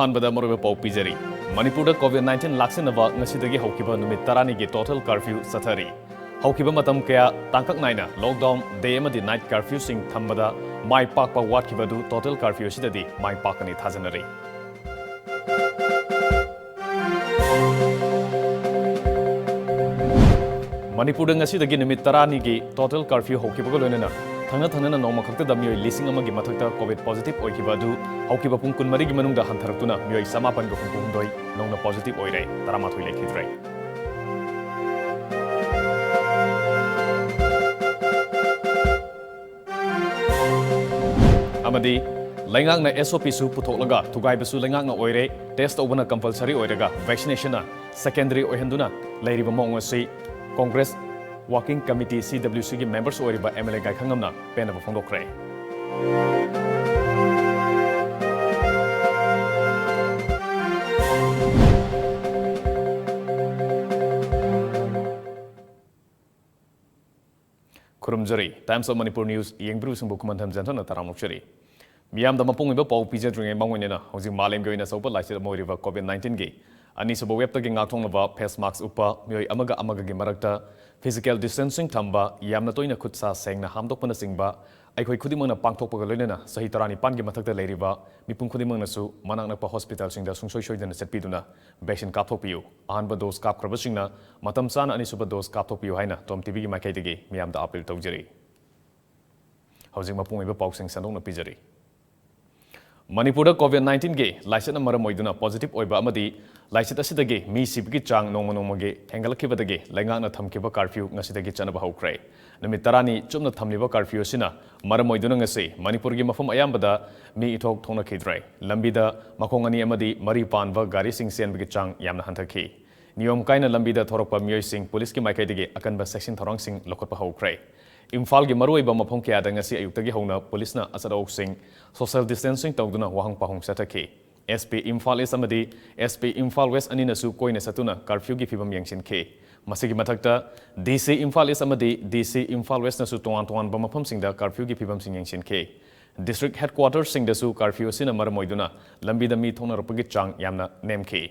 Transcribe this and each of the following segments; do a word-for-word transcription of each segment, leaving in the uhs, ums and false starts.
ꯑꯍꯥꯟꯕꯗ ꯃꯔꯨꯑꯣꯏꯕ ꯄꯥꯎ ꯄꯤꯖꯔꯤ꯫ ꯃꯅꯤꯄꯨꯔꯗ COVID nineteen ꯂꯥꯛꯁꯤꯟꯅꯕ ꯉꯁꯤꯗꯒꯤ ꯍꯧꯈꯤꯕ ꯅꯨꯃꯤꯠ ꯇꯔꯥꯅꯤꯒꯤ total curfew ꯆꯠꯊꯔꯤ꯫ ꯍꯧꯈꯤꯕ ꯃꯇꯝ ꯀꯌꯥ ꯇꯥꯡꯀꯛ ꯅꯥꯏꯅ lockdown, day ꯑꯃꯗꯤ night curfewꯁꯤꯡ ꯊꯝꯕꯗ ꯃꯥꯏ ꯄꯥꯛꯄ ꯋꯥꯠꯈꯤꯕ ꯑꯗꯨ total curfew ꯑꯁꯤꯗꯗꯤ ꯃꯥꯏ ꯄꯥꯛꯀꯅꯤ ꯊꯥꯖꯅꯔꯤ꯫ ꯃꯅꯤꯄꯨꯔꯗ ꯉꯁꯤꯗꯒꯤ ꯅꯨꯃꯤꯠ ꯇꯔꯥꯅꯤꯒꯤ total curfew ꯍꯧꯈꯤꯕꯒ ꯂꯣꯏꯅꯅ ꯊꯪꯅ ꯊꯪꯅꯅ ꯅꯣꯡꯃ ꯈꯛꯇꯗ ꯃꯤꯑꯣꯏ ꯂꯤꯁꯤꯡ ꯑꯃꯒꯤ ꯃꯊꯛꯇ COVID positive ꯑꯣꯏꯈꯤꯕ ꯑꯗꯨ ꯍꯧꯈꯤꯕ ꯄꯨꯡ ꯀꯨꯟꯃꯔꯤꯒꯤ ꯃꯅꯨꯡꯗ ꯍꯟꯊꯔꯛꯇꯨꯅ ꯃꯤꯑꯣꯏ ꯆꯃꯥꯄꯟꯒ ꯍꯨꯝꯐꯨꯍꯨꯝꯗꯣꯏ ꯅꯧꯅ positive ꯑꯣꯏꯔꯦ, ꯇꯔꯥꯃꯥꯊꯣꯏ ꯂꯩꯈꯤꯗ꯭ꯔꯦ꯫ ꯑꯃꯗꯤ ꯂꯩꯉꯥꯛꯅ SOPꯁꯨ ꯄꯨꯊꯣꯛꯂꯒ ꯊꯨꯒꯥꯏꯕꯁꯨ ꯂꯩꯉꯥꯛꯅ ꯑꯣꯏꯔꯦ, test ꯇꯧꯕꯅ compulsory ꯑꯣꯏꯔꯒ vaccinationꯅ secondary ꯑꯣꯏꯍꯟꯗꯨꯅ ꯂꯩꯔꯤꯕ ꯃꯑꯣꯡ ꯑꯁꯤ Congress Working Committee, CWCꯒꯤ members ꯑꯣꯏꯔꯤꯕ MLA ꯒꯥꯏꯈꯪꯉꯝꯅ ꯄꯦꯟꯗꯕ ꯐꯣꯡꯗꯣꯛꯈ꯭ꯔꯦ꯫ ꯈꯨꯔꯨꯝꯖꯔꯤ꯫ Times of Manipur News ꯌꯦꯡꯕꯤꯔꯤꯕꯁꯤꯡꯕꯨ ꯈꯨꯃꯟꯊꯦꯝ ꯖꯦꯟꯊꯣꯟꯅ ꯇꯔꯥꯝꯅ ꯑꯣꯛꯆꯔꯤ꯫ ꯃꯤꯌꯥꯝꯗ ꯃꯄꯨꯡ ꯑꯣꯏꯕ ꯄꯥꯎ ꯄꯤꯖꯗ꯭ꯔꯤꯉꯩ ꯃꯥꯡꯑꯣꯏꯅꯅ ꯍꯧꯖꯤꯛ ꯃꯥꯂꯦꯝꯒꯤ ꯑꯣꯏꯅ ꯑꯆꯧꯕ ꯂꯥꯏꯆꯠ ꯑꯃ ꯑꯣꯏꯔꯤꯕ COVID nineteenꯒꯤ ꯑꯅꯤꯁꯨꯕ waveꯇꯒꯤ ꯉꯥꯛꯊꯣꯛꯅꯕ face mask ꯎꯞꯄ, ꯃꯤꯑꯣꯏ ꯑꯃꯒ ꯑꯃꯒꯒꯤ ꯃꯔꯛꯇ physical distancing ꯊꯝꯕ, ꯌꯥꯝꯅ ꯇꯣꯏꯅ ꯈꯨꯠ ꯁꯥ ꯁꯦꯡꯅ ꯍꯥꯝꯗꯣꯛꯄꯅꯆꯤꯡꯕ ꯑꯩꯈꯣꯏ ꯈꯨꯗꯤꯡꯃꯛꯅ ꯄꯥꯡꯊꯣꯛꯄꯒ ꯂꯣꯏꯅꯅ ꯆꯍꯤ ꯇꯔꯥꯅꯤꯄꯥꯟꯒꯤ ꯃꯊꯛꯇ ꯂꯩꯔꯤꯕ ꯃꯤꯄꯨꯝ ꯈꯨꯗꯤꯡꯃꯛꯅꯁꯨ ꯃꯅꯥꯛ ꯅꯛꯄ hospitalꯁꯤꯡꯗ ꯁꯨꯡꯁꯣꯏ ꯁꯣꯏꯗꯅ ꯆꯠꯄꯤꯗꯨꯅ vaccine ꯀꯥꯞꯊꯣꯛꯄꯤꯌꯨ꯫ ꯑꯍꯥꯟꯕ dose ꯀꯥꯞꯈ꯭ꯔꯕꯁꯤꯡꯅ ꯃꯇꯝ ꯆꯥꯅ ꯑꯅꯤꯁꯨꯕ dose ꯀꯥꯞꯊꯣꯛꯄꯤꯌꯨ ꯍꯥꯏꯅ Tom TVꯒꯤ ꯃꯥꯏꯀꯩꯗꯒꯤ ꯃꯤꯌꯥꯝꯗ appeal ꯇꯧꯖꯔꯤ꯫ ꯍꯧꯖꯤꯛ ꯃꯄꯨꯡ ꯑꯣꯏꯕ ꯄꯥꯎꯁꯤꯡ ꯁꯟꯗꯣꯛꯅ ꯄꯤꯖꯔꯤ꯫ ꯃꯅꯤꯄꯨꯔꯗ COVID nineteenꯒꯤ ꯂꯥꯏꯆꯠꯅ ꯃꯔꯝ ꯑꯣꯏꯗꯨꯅ positive ꯑꯣꯏꯕ ꯑꯃꯗꯤ ꯂꯥꯏꯆꯠ ꯑꯁꯤꯗꯒꯤ ꯃꯤ ꯁꯤꯕꯒꯤ ꯆꯥꯡ ꯅꯣꯡꯃ ꯅꯣꯡꯃꯒꯤ ꯍꯦꯟꯒꯠꯂꯛꯈꯤꯕꯗꯒꯤ ꯂꯩꯉꯥꯛꯅ ꯊꯝꯈꯤꯕ curfew ꯉꯁꯤꯗꯒꯤ ꯆꯠꯅꯕ ꯍꯧꯈ꯭ꯔꯦ꯫ ꯅꯨꯃꯤꯠ ꯇꯔꯥꯅꯤ ꯆꯨꯞꯅ ꯊꯝꯂꯤꯕ curfew ꯑꯁꯤꯅ ꯃꯔꯝ ꯑꯣꯏꯗꯨꯅ ꯉꯁꯤ ꯃꯅꯤꯄꯨꯔꯒꯤ ꯃꯐꯝ ꯑꯌꯥꯝꯕꯗ ꯃꯤ ꯏꯊꯣꯛ ꯊꯣꯛꯅꯈꯤꯗ꯭ꯔꯦ꯫ ꯂꯝꯕꯤꯗ ꯃꯈꯣꯡ ꯑꯅꯤ ꯑꯃꯗꯤ ꯃꯔꯤ ꯄꯥꯟꯕ ꯒꯥꯔꯤꯁꯤꯡ ꯆꯦꯟꯕꯒꯤ ꯆꯥꯡ ꯌꯥꯝꯅ ꯍꯟꯊꯈꯤ꯫ ꯅꯤꯌꯣꯝ ꯀꯥꯏꯅ ꯂꯝꯕꯤꯗ ꯊꯣꯔꯛꯄ ꯃꯤꯑꯣꯏꯁꯤꯡ ꯄꯨꯂꯤꯁꯀꯤ ꯃꯥꯏꯀꯩꯗꯒꯤ ꯑꯀꯟꯕ ꯆꯦꯛꯁꯤꯟ ꯊꯧꯔꯥꯡꯁꯤꯡ ꯂꯧꯈꯠꯄ ꯍꯧꯈ꯭ꯔꯦ꯫ ꯏꯝꯐꯥꯜꯒꯤ ꯃꯔꯨꯑꯣꯏꯕ ꯃꯐꯝ ꯀꯌꯥꯗ ꯉꯁꯤ ꯑꯌꯨꯛꯇꯒꯤ ꯍꯧꯅ ꯄꯨꯂꯤꯁꯅ ꯑꯆꯠ ꯑꯋꯣꯛꯁꯤꯡ social distancing ꯇꯧꯗꯨꯅ ꯋꯥꯍꯪ ꯄꯥꯎꯍꯪ ꯆꯠꯊꯈꯤ꯫ SP ꯏꯝꯐꯥꯜ East ꯑꯃꯗꯤ SP ꯏꯝꯐꯥꯜ West ꯑꯅꯤꯅꯁꯨ ꯀꯣꯏꯅ ꯆꯠꯇꯨꯅ curfewꯒꯤ ꯐꯤꯕꯝ ꯌꯦꯡꯁꯤꯟꯈꯤ꯫ ꯃꯁꯤꯒꯤ ꯃꯊꯛꯇ DC ꯏꯝꯐꯥꯜ East ꯑꯃꯗꯤ DC ꯏꯝꯐꯥꯜ Westꯅꯁꯨ ꯇꯣꯉꯥꯟ ꯇꯣꯉꯥꯟꯕ ꯃꯐꯝꯁꯤꯡꯗ curfewꯒꯤ ꯐꯤꯕꯝꯁꯤꯡ ꯌꯦꯡꯁꯤꯟꯈꯤ꯫ District headquarterꯁꯤꯡꯗꯁꯨ curfew ꯑꯁꯤꯅ ꯃꯔꯝ ꯑꯣꯏꯗꯨꯅ ꯂꯝꯕꯤꯗ ꯃꯤ ꯊꯣꯛꯅꯔꯛꯄꯒꯤ ꯆꯥꯡ ꯌꯥꯝꯅ ꯅꯦꯝꯈꯤ꯫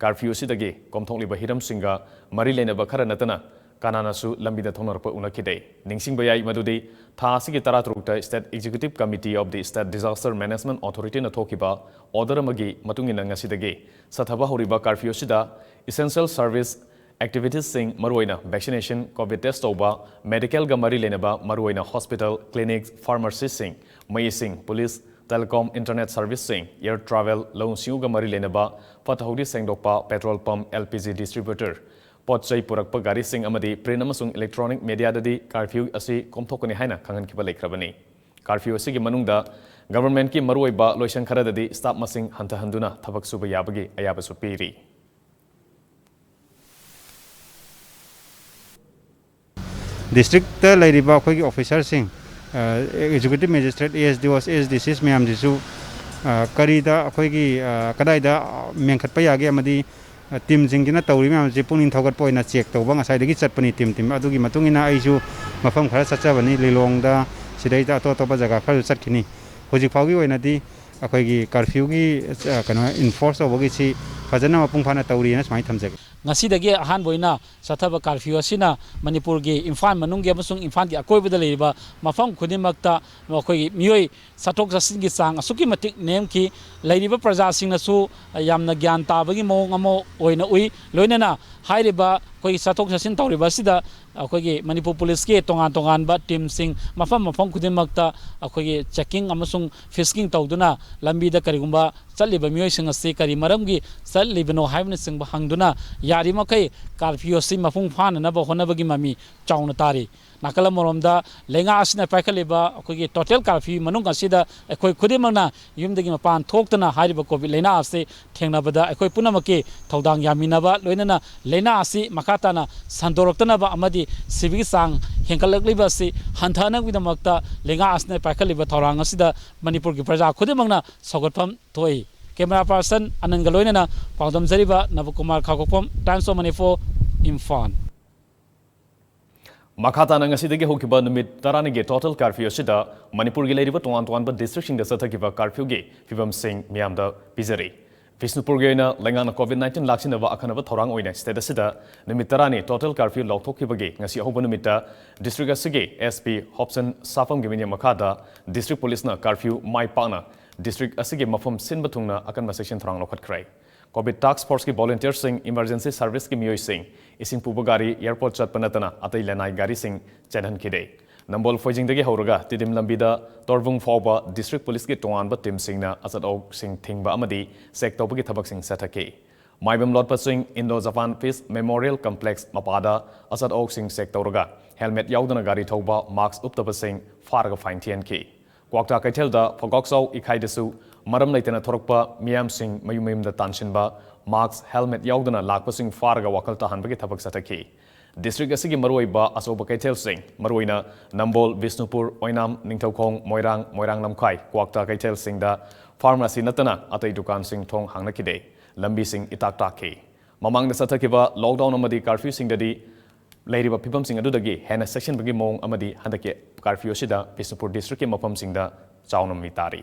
Curfew ꯑꯁꯤꯗꯒꯤ ꯀꯣꯝꯊꯣꯛꯂꯤꯕ ꯍꯤꯔꯝꯁꯤꯡꯒ ꯃꯔꯤ ꯂꯩꯅꯕ ꯈꯔ ꯅꯠꯇꯅ ꯀꯅꯥꯅꯁꯨ ꯂꯝꯕꯤꯗ ꯊꯣꯛꯅꯔꯛꯄ ꯎꯅꯈꯤꯗꯦ꯫ ꯅꯤꯡꯁꯤꯡꯕ ꯌꯥꯏ ꯃꯗꯨꯗꯤ ꯊꯥ ꯑꯁꯤꯒꯤ ꯇꯔꯥꯇꯔꯨꯛꯇ State Executive Committee of the State Disaster Management Authorityꯅ ꯊꯣꯛꯈꯤꯕ order ꯑꯃꯒꯤ ꯃꯇꯨꯡ ꯏꯟꯅ ꯉꯁꯤꯗꯒꯤ ꯆꯠꯊꯕ ꯍꯧꯔꯤꯕ curfew ꯑꯁꯤꯗ essential service activitiesꯁꯤꯡ, ꯃꯔꯨꯑꯣꯏꯅ vaccination, COVID test ꯇꯧꯕ, medicalꯒ ꯃꯔꯤ ꯂꯩꯅꯕ ꯃꯔꯨꯑꯣꯏꯅ hospital, clinics, pharmacyꯁꯤꯡ, ꯃꯩꯁꯤꯡ, police, telecom, internet serviceꯁꯤꯡ, air travel, ꯂꯧꯎ ꯁꯤꯡꯎꯒ ꯃꯔꯤ ꯂꯩꯅꯕ, ꯐꯠꯇ ꯍꯥꯎꯗꯤ ꯁꯦꯡꯗꯣꯛꯄ, petrol pump, LPG distributor, ꯄꯣꯠ ꯆꯩ ꯄꯨꯔꯛꯄ ꯒꯥꯔꯤꯁꯤꯡ ꯑꯃꯗꯤ print ꯑꯃꯁꯨꯡ electronic mediaꯗꯗꯤ curfew ꯑꯁꯤ ꯀꯣꯝꯊꯣꯛꯀꯅꯤ ꯍꯥꯏꯅ ꯈꯪꯍꯟꯈꯤꯕ ꯂꯩꯈ꯭ꯔꯕꯅꯤ꯫ Curfew ꯑꯁꯤꯒꯤ ꯃꯅꯨꯡꯗ governmentꯀꯤ ꯃꯔꯨꯑꯣꯏꯕ ꯂꯣꯏꯁꯪ ꯈꯔꯗꯗꯤ staff ꯃꯁꯤꯡ ꯍꯟꯊꯍꯟꯗꯨꯅ ꯊꯕꯛ ꯁꯨꯕ ꯌꯥꯕꯒꯤ ꯑꯌꯥꯕꯁꯨ ꯄꯤꯔꯤ꯫ Districtꯇ ꯂꯩꯔꯤꯕ ꯑꯩꯈꯣꯏꯒꯤ officerꯁꯤꯡ, ꯑ, Executive Magistrate, ASDOs, ASDCs ꯃꯌꯥꯝꯁꯤꯁꯨ, ꯑ, ꯀꯔꯤꯗ ꯑꯩꯈꯣꯏꯒꯤ, ꯑ, ꯀꯗꯥꯏꯗ ꯃꯦꯟꯈꯠꯄ ꯌꯥꯒꯦ ꯑꯃꯗꯤ, ꯑ, teamꯁꯤꯡꯁꯤꯅ ꯇꯧꯔꯤ ꯃꯌꯥꯝꯁꯤ ꯄꯨꯛꯅꯤꯡ ꯊꯧꯒꯠꯄ ꯑꯣꯏꯅ check ꯇꯧꯕ ꯉꯁꯥꯏꯗꯒꯤ ꯆꯠꯄꯅꯤ꯫ Team, team ꯑꯗꯨꯒꯤ ꯃꯇꯨꯡ ꯏꯟꯅ ꯑꯩꯁꯨ ꯃꯐꯝ ꯈꯔ ꯆꯠꯆꯕꯅꯤ, ꯂꯤꯂꯣꯡꯗ, ꯁꯤꯗꯩꯗ ꯑꯇꯣꯞ ꯑꯇꯣꯞꯄ ꯖꯒꯥ ꯈꯔꯁꯨ ꯆꯠꯈꯤꯅꯤ꯫ ꯍꯧꯖꯤꯛ ꯐꯥꯎꯒꯤ ꯑꯣꯏꯅꯗꯤ ꯑꯩꯈꯣꯏꯒꯤ curfewꯒꯤ, ꯑ, ꯀꯩꯅꯣ, enforce ꯇꯧꯕꯒꯤꯁꯤ ꯐꯖꯅ ꯃꯄꯨꯡ ꯐꯥꯅ ꯇꯧꯔꯤꯅ ꯁꯨꯃꯥꯏꯅ ꯊꯝꯖꯒꯦ꯫ ꯉꯁꯤꯗꯒꯤ ꯑꯍꯥꯟꯕ ꯑꯣꯏꯅ ꯆꯠꯊꯕ curfew ꯑꯁꯤꯅ ꯃꯅꯤꯄꯨꯔꯒꯤ ꯏꯝꯐꯥꯜ ꯃꯅꯨꯡꯒꯤ ꯑꯃꯁꯨꯡ ꯏꯝꯐꯥꯜꯒꯤ ꯑꯀꯣꯏꯕꯗ ꯂꯩꯔꯤꯕ ꯃꯐꯝ ꯈꯨꯗꯤꯡꯃꯛꯇ ꯑꯩꯈꯣꯏꯒꯤ ꯃꯤꯑꯣꯏ ꯆꯠꯊꯣꯛ ꯆꯠꯁꯤꯟꯒꯤ ꯆꯥꯡ ꯑꯁꯨꯛꯀꯤ ꯃꯇꯤꯛ ꯅꯦꯝꯈꯤ꯫ ꯂꯩꯔꯤꯕ ꯄ꯭ꯔꯖꯥꯁꯤꯡꯅꯁꯨ ꯌꯥꯝꯅ ꯒ꯭ꯌꯥꯟ ꯇꯥꯕꯒꯤ ꯃꯑꯣꯡ ꯑꯃ ꯑꯣꯏꯅ ꯎꯏ꯫ ꯂꯣꯏꯅꯅ ꯍꯥꯏꯔꯤꯕ ꯑꯩꯈꯣꯏꯒꯤ ꯆꯠꯊꯣꯛ ꯆꯠꯁꯤꯟ ꯇꯧꯔꯤꯕ ꯑꯁꯤꯗ ꯑꯩꯈꯣꯏꯒꯤ ꯃꯅꯤꯄꯨꯔ ꯄꯨꯂꯤꯁꯀꯤ ꯇꯣꯉꯥꯟ ꯇꯣꯉꯥꯟꯕ teamꯁꯤꯡ ꯃꯐꯝ ꯃꯐꯝ ꯈꯨꯗꯤꯡꯃꯛꯇ ꯑꯩꯈꯣꯏꯒꯤ checking ꯑꯃꯁꯨꯡ frisking ꯇꯧꯗꯨꯅ ꯂꯝꯕꯤꯗ ꯀꯔꯤꯒꯨꯝꯕ ꯆꯠꯂꯤꯕ ꯃꯤꯑꯣꯏꯁꯤꯡ ꯑꯁꯤ ꯀꯔꯤ ꯃꯔꯝꯒꯤ ꯆꯠꯂꯤꯕꯅꯣ ꯍꯥꯏꯕꯅꯆꯤꯡꯕ ꯍꯪꯗꯨꯅ ꯌꯥꯔꯤꯃꯈꯩ curfew ꯑꯁꯤ ꯃꯄꯨꯡ ꯐꯥꯅꯅꯕ ꯍꯣꯠꯅꯕꯒꯤ ꯃꯃꯤ ꯆꯥꯎꯅ ꯇꯥꯔꯤ꯫ ꯅꯥꯀꯜ ꯑꯃꯔꯣꯝꯗ ꯂꯩꯉꯥꯛ ꯑꯁꯤꯅ ꯄꯥꯏꯈꯠꯂꯤꯕ ꯑꯩꯈꯣꯏꯒꯤ total curfew ꯃꯅꯨꯡ ꯑꯁꯤꯗ ꯑꯩꯈꯣꯏ ꯈꯨꯗꯤꯡꯃꯛꯅ ꯌꯨꯝꯗꯒꯤ ꯃꯄꯥꯟ ꯊꯣꯛꯇꯅ ꯍꯥꯏꯔꯤꯕ COVID ꯂꯩꯅꯥ ꯑꯁꯤ ꯊꯦꯡꯅꯕꯗ ꯑꯩꯈꯣꯏ ꯄꯨꯝꯅꯃꯛꯀꯤ ꯊꯧꯗꯥꯡ ꯌꯥꯃꯤꯟꯅꯕ, ꯂꯣꯏꯅꯅ ꯂꯩꯅꯥ ꯑꯁꯤ ꯃꯈꯥ ꯇꯥꯅ ꯁꯟꯗꯣꯔꯛꯇꯅꯕ ꯑꯃꯗꯤ ꯁꯤꯕꯒꯤ ꯆꯥꯡ ꯍꯦꯟꯒꯠꯂꯛꯂꯤꯕ ꯑꯁꯤ ꯍꯟꯊꯍꯟꯅꯕꯒꯤꯗꯃꯛꯇ ꯂꯩꯉꯥꯛ ꯑꯁꯤꯅ ꯄꯥꯏꯈꯠꯂꯤꯕ ꯊꯧꯔꯥꯡ ꯑꯁꯤꯗ ꯃꯅꯤꯄꯨꯔꯒꯤ ꯄ꯭ꯔꯖꯥ ꯈꯨꯗꯤꯡꯃꯛꯅ ꯁꯧꯒꯠꯐꯝ ꯊꯣꯛꯏ꯫ Camera person ꯑꯅꯟꯒ ꯂꯣꯏꯅꯅ ꯄꯥꯎꯗꯝꯖꯔꯤꯕ ꯅꯕꯀꯨꯃꯥꯔ ꯈꯥꯒꯣꯛꯐꯝ, Times of Manipur, ꯏꯝꯐꯥꯜ꯫ ꯃꯈꯥ ꯇꯥꯅ ꯉꯁꯤꯗꯒꯤ ꯍꯧꯈꯤꯕ ꯅꯨꯃꯤꯠ ꯇꯔꯥꯅꯤꯒꯤ total curfew ꯑꯁꯤꯗ ꯃꯅꯤꯄꯨꯔꯒꯤ ꯂꯩꯔꯤꯕ ꯇꯣꯉꯥꯟ ꯇꯣꯉꯥꯟꯕ districtꯁꯤꯡꯗ ꯆꯠꯊꯈꯤꯕ curfewꯒꯤ ꯐꯤꯕꯝꯁꯤꯡ ꯃꯤꯌꯥꯝꯗ ꯄꯤꯖꯔꯤ꯫ ꯕꯤꯁꯅꯨꯄꯨꯔꯒꯤ ꯑꯣꯏꯅ ꯂꯩꯉꯥꯛꯅ COVID nineteen ꯂꯥꯛꯁꯤꯟꯅꯕ ꯑꯈꯟꯅꯕ ꯊꯧꯔꯥꯡ ꯑꯣꯏꯅ state ꯑꯁꯤꯗ ꯅꯨꯃꯤꯠ ꯇꯔꯥꯅꯤ total curfew ꯂꯥꯎꯊꯣꯛꯈꯤꯕꯒꯤ ꯉꯁꯤ ꯑꯍꯧꯕ ꯅꯨꯃꯤꯠꯇ district ꯑꯁꯤꯒꯤ SP ꯍꯣꯞꯁꯟ ꯁꯥꯐꯝꯒꯤ ꯃꯤꯠꯌꯦꯡ ꯃꯈꯥꯗ district policeꯅ curfew ꯃꯥꯏ ꯄꯥꯛꯅ district ꯑꯁꯤꯒꯤ ꯃꯐꯝ ꯁꯤꯟꯕ ꯊꯨꯡꯅ ꯑꯀꯟꯕ ꯆꯦꯛꯁꯤꯟ ꯊꯧꯔꯥꯡ ꯂꯧꯈꯠꯈ꯭ꯔꯦ꯫ COVID task forceꯀꯤ volunteerꯁꯤꯡ, emergency serviceꯀꯤ ꯃꯤꯑꯣꯏꯁꯤꯡ, ꯏꯁꯤꯡ ꯄꯨꯕ ꯒꯥꯔꯤ, airport ꯆꯠꯄ ꯅꯠꯇꯅ ꯑꯇꯩ ꯂꯅꯥꯏ ꯒꯥꯔꯤꯁꯤꯡ ꯆꯦꯟꯍꯟꯈꯤꯗꯦ꯫ ꯅꯝꯕꯣꯜ ꯐꯣꯏꯖꯤꯡꯗꯒꯤ ꯍꯧꯔꯒ ꯇꯤꯗꯤꯝ ꯂꯝꯕꯤꯗ ꯇꯣꯔꯕꯨꯡ ꯐꯥꯎꯕ district policeꯀꯤ ꯇꯣꯉꯥꯟꯕ teamꯁꯤꯡꯅ ꯑꯆꯠ ꯑꯋꯣꯛꯁꯤꯡ ꯊꯤꯡꯕ ꯑꯃꯗꯤ check ꯇꯧꯕꯒꯤ ꯊꯕꯛꯁꯤꯡ ꯆꯠꯊꯈꯤ꯫ ꯃꯥꯏꯕꯝ ꯂꯣꯠꯄ ꯆꯤꯡ Indo Japan Peace Memorial Complex ꯃꯄꯥꯗ ꯑꯆꯠ ꯑꯋꯣꯛꯁꯤꯡ check ꯇꯧꯔꯒ helmet ꯌꯥꯎꯗꯅ ꯒꯥꯔꯤ ꯊꯧꯕ, mask ꯎꯞꯇꯕꯁꯤꯡ ꯐꯥꯔꯒ fine ꯊꯤꯍꯟꯈꯤ꯫ ꯀ꯭ꯋꯥꯛꯇꯥ ꯀꯩꯊꯦꯜꯗ ꯐꯣꯒꯥꯛꯆꯥꯎ ꯏꯈꯥꯏꯗꯁꯨ ꯃꯔꯝ ꯂꯩꯇꯅ ꯊꯣꯔꯛꯄ ꯃꯤꯌꯥꯝꯁꯤꯡ ꯃꯌꯨꯝ ꯃꯌꯨꯝꯗ ꯇꯥꯟꯁꯤꯟꯕ, mask, helmet ꯌꯥꯎꯗꯅ ꯂꯥꯛꯄꯁꯤꯡ ꯐꯥꯔꯒ ꯋꯥꯈꯜ ꯇꯥꯍꯟꯕꯒꯤ ꯊꯕꯛ ꯆꯠꯊꯈꯤ꯫ District ꯑꯁꯤꯒꯤ ꯃꯔꯨꯑꯣꯏꯕ ꯑꯆꯧꯕ ꯀꯩꯊꯦꯜꯁꯤꯡ, ꯃꯔꯨꯑꯣꯏꯅ ꯅꯝꯕꯣꯜ, ꯕꯤꯁꯅꯨꯄꯨꯔ, ꯑꯣꯏꯅꯥꯝ, ꯅꯤꯡꯊꯧꯈꯣꯡ, ꯃꯣꯏꯔꯥꯡ, ꯃꯣꯏꯔꯥꯡ ꯂꯝꯈꯥꯏ, ꯀ꯭ꯋꯥꯛꯇꯥ ꯀꯩꯊꯦꯜꯁꯤꯡꯗ pharmacy ꯅꯠꯇꯅ ꯑꯇꯩ ꯗꯨꯀꯥꯟꯁꯤꯡ ꯊꯣꯡ ꯍꯥꯡꯅꯈꯤꯗꯦ꯫ ꯂꯝꯕꯤꯁꯤꯡ ꯏꯇꯥꯛ ꯇꯥꯛꯈꯤ꯫ ꯃꯃꯥꯡꯗ ꯆꯠꯊꯈꯤꯕ lockdown ꯑꯃꯗꯤ curfewꯁꯤꯡꯗꯗꯤ ꯂꯩꯔꯤꯕ ꯐꯤꯕꯝꯁꯤꯡ ꯑꯗꯨꯗꯒꯤ ꯍꯦꯟꯅ ꯆꯦꯛꯁꯤꯟꯕꯒꯤ ꯃꯑꯣꯡ ꯑꯃꯗꯤ ꯍꯟꯗꯛꯀꯤ curfew ꯑꯁꯤꯗ ꯕꯤꯁꯅꯨꯄꯨꯔ districtꯀꯤ ꯃꯐꯝꯁꯤꯡꯗ ꯆꯥꯎꯅ ꯃꯃꯤ ꯇꯥꯔꯤ꯫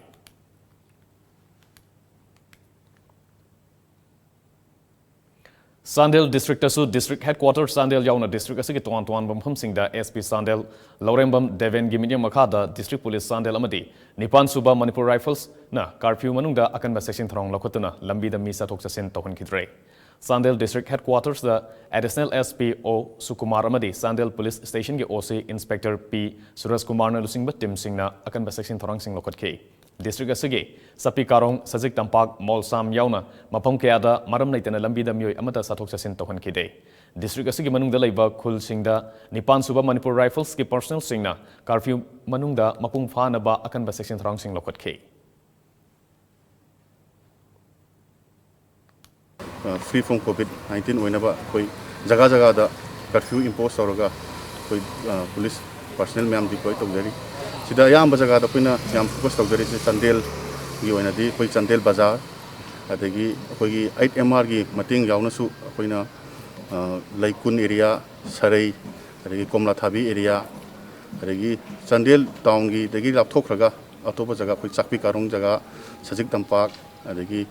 ꯆꯥꯟꯗꯦꯜ districtꯇꯁꯨ district headquarters ꯆꯥꯟꯗꯦꯜ ꯌꯥꯎꯅ district ꯑꯁꯤꯒꯤ ꯇꯣꯉꯥꯟ ꯇꯣꯉꯥꯟꯕ ꯃꯐꯝꯁꯤꯡꯗ SP ꯆꯥꯟꯗꯦꯜ ꯂꯧꯔꯦꯝꯕꯝ ꯗꯦꯕꯦꯟꯒꯤ ꯃꯤꯠꯌꯦꯡ ꯃꯈꯥꯗ district police ꯆꯥꯟꯗꯦꯜ ꯑꯃꯗꯤ ꯅꯤꯄꯥꯟ ꯁꯨꯕ ꯃꯅꯤꯄꯨꯔ Riflesꯅ curfew ꯃꯅꯨꯡꯗ ꯑꯀꯟꯕ ꯆꯦꯛꯁꯤꯟ ꯊꯧꯔꯥꯡ ꯂꯧꯈꯠꯇꯨꯅ ꯂꯝꯕꯤꯗ ꯃꯤ ꯆꯠꯊꯣꯛ ꯆꯠꯁꯤꯟ ꯇꯧꯍꯟꯈꯤꯗ꯭ꯔꯦ꯫ Chandel district headquartersꯇ additional SP O ꯁꯨꯀꯨꯃꯥꯔ ꯑꯃꯗꯤ Chandel police stationꯒꯤ OC inspector P ꯁꯨꯔꯖ ꯀꯨꯃꯥꯔꯅ ꯂꯨꯆꯤꯡꯕ teamꯁꯤꯡꯅ ꯑꯀꯟꯕ ꯆꯦꯛꯁꯤꯟ ꯊꯧꯔꯥꯡꯁꯤꯡ ꯂꯧꯈꯠꯈꯤ꯫ District ꯑꯁꯤꯒꯤ ꯆꯞꯄꯤ ꯀꯥꯔꯣꯡ, ꯁꯖꯤꯛ ꯇꯝꯄꯥꯛ, ꯃꯣꯜꯁꯥꯝ ꯌꯥꯎꯅ ꯃꯐꯝ ꯀꯌꯥꯗ ꯃꯔꯝ ꯂꯩꯇꯅ ꯂꯝꯕꯤꯗ ꯃꯤꯑꯣꯏ ꯑꯃꯠꯇ ꯆꯠꯊꯣꯛ ꯆꯠꯁꯤꯟ ꯇꯧꯍꯟꯈꯤꯗꯦ꯫ District ꯑꯁꯤꯒꯤ ꯃꯅꯨꯡꯗ ꯂꯩꯕ ꯈꯨꯜꯁꯤꯡꯗ ꯅꯤꯄꯥꯟ ꯁꯨꯕ ꯃꯅꯤꯄꯨꯔ Riflesꯀꯤ personnelꯁꯤꯡꯅ curfew ꯃꯅꯨꯡꯗ ꯃꯄꯨꯡ ꯐꯥꯅꯕ ꯑꯀꯟꯕ ꯆꯦꯛꯁꯤꯟ ꯊꯧꯔꯥꯡꯁꯤꯡ ꯂꯧꯈꯠꯈꯤ꯫ ꯑ, free from COVID nineteen ꯑꯣꯏꯅꯕ ꯑꯩꯈꯣꯏ ꯖꯒꯥ ꯖꯒꯥꯗ curfew impose ꯇꯧꯔꯒ ꯑꯩꯈꯣꯏ, ꯑ, police personnel ꯃꯌꯥꯝ deploy ꯇꯧꯖꯔꯤ꯫ ꯁꯤꯗ ꯑꯌꯥꯝꯕ ꯖꯒꯥꯗ ꯑꯩꯈꯣꯏꯅ ꯌꯥꯝ focus ꯇꯧꯖꯔꯤꯁꯦ ꯆꯥꯟꯗꯦꯜꯒꯤ ꯑꯣꯏꯅꯗꯤ ꯑꯩꯈꯣꯏ ꯆꯥꯟꯗꯦꯜ ꯕꯖꯥꯔ, ꯑꯗꯒꯤ ꯑꯩꯈꯣꯏꯒꯤ eight MRꯒꯤ ꯃꯇꯦꯡ ꯌꯥꯎꯅꯁꯨ ꯑꯩꯈꯣꯏꯅ, ꯑ, ꯂꯩꯀꯨꯟ area, ꯁꯔꯩ, ꯑꯗꯒꯤ ꯀꯣꯝꯂꯥꯊꯥꯕꯤ ꯑꯦꯔꯤꯌꯥ, ꯑꯗꯒꯤ ꯆꯥꯟꯗꯦꯜ ꯇꯥꯎꯟꯒꯤꯗꯒꯤ ꯂꯥꯞꯊꯣꯛꯈ꯭ꯔꯒ ꯑꯇꯣꯞꯄ ꯖꯒꯥ, ꯑꯩꯈꯣꯏ ꯆꯥꯛꯄꯤ ꯀꯥꯔꯣꯡ ꯖꯒꯥ, ꯁꯖꯤꯛ ꯇꯝꯄꯥꯛ, ꯑꯗꯒꯤ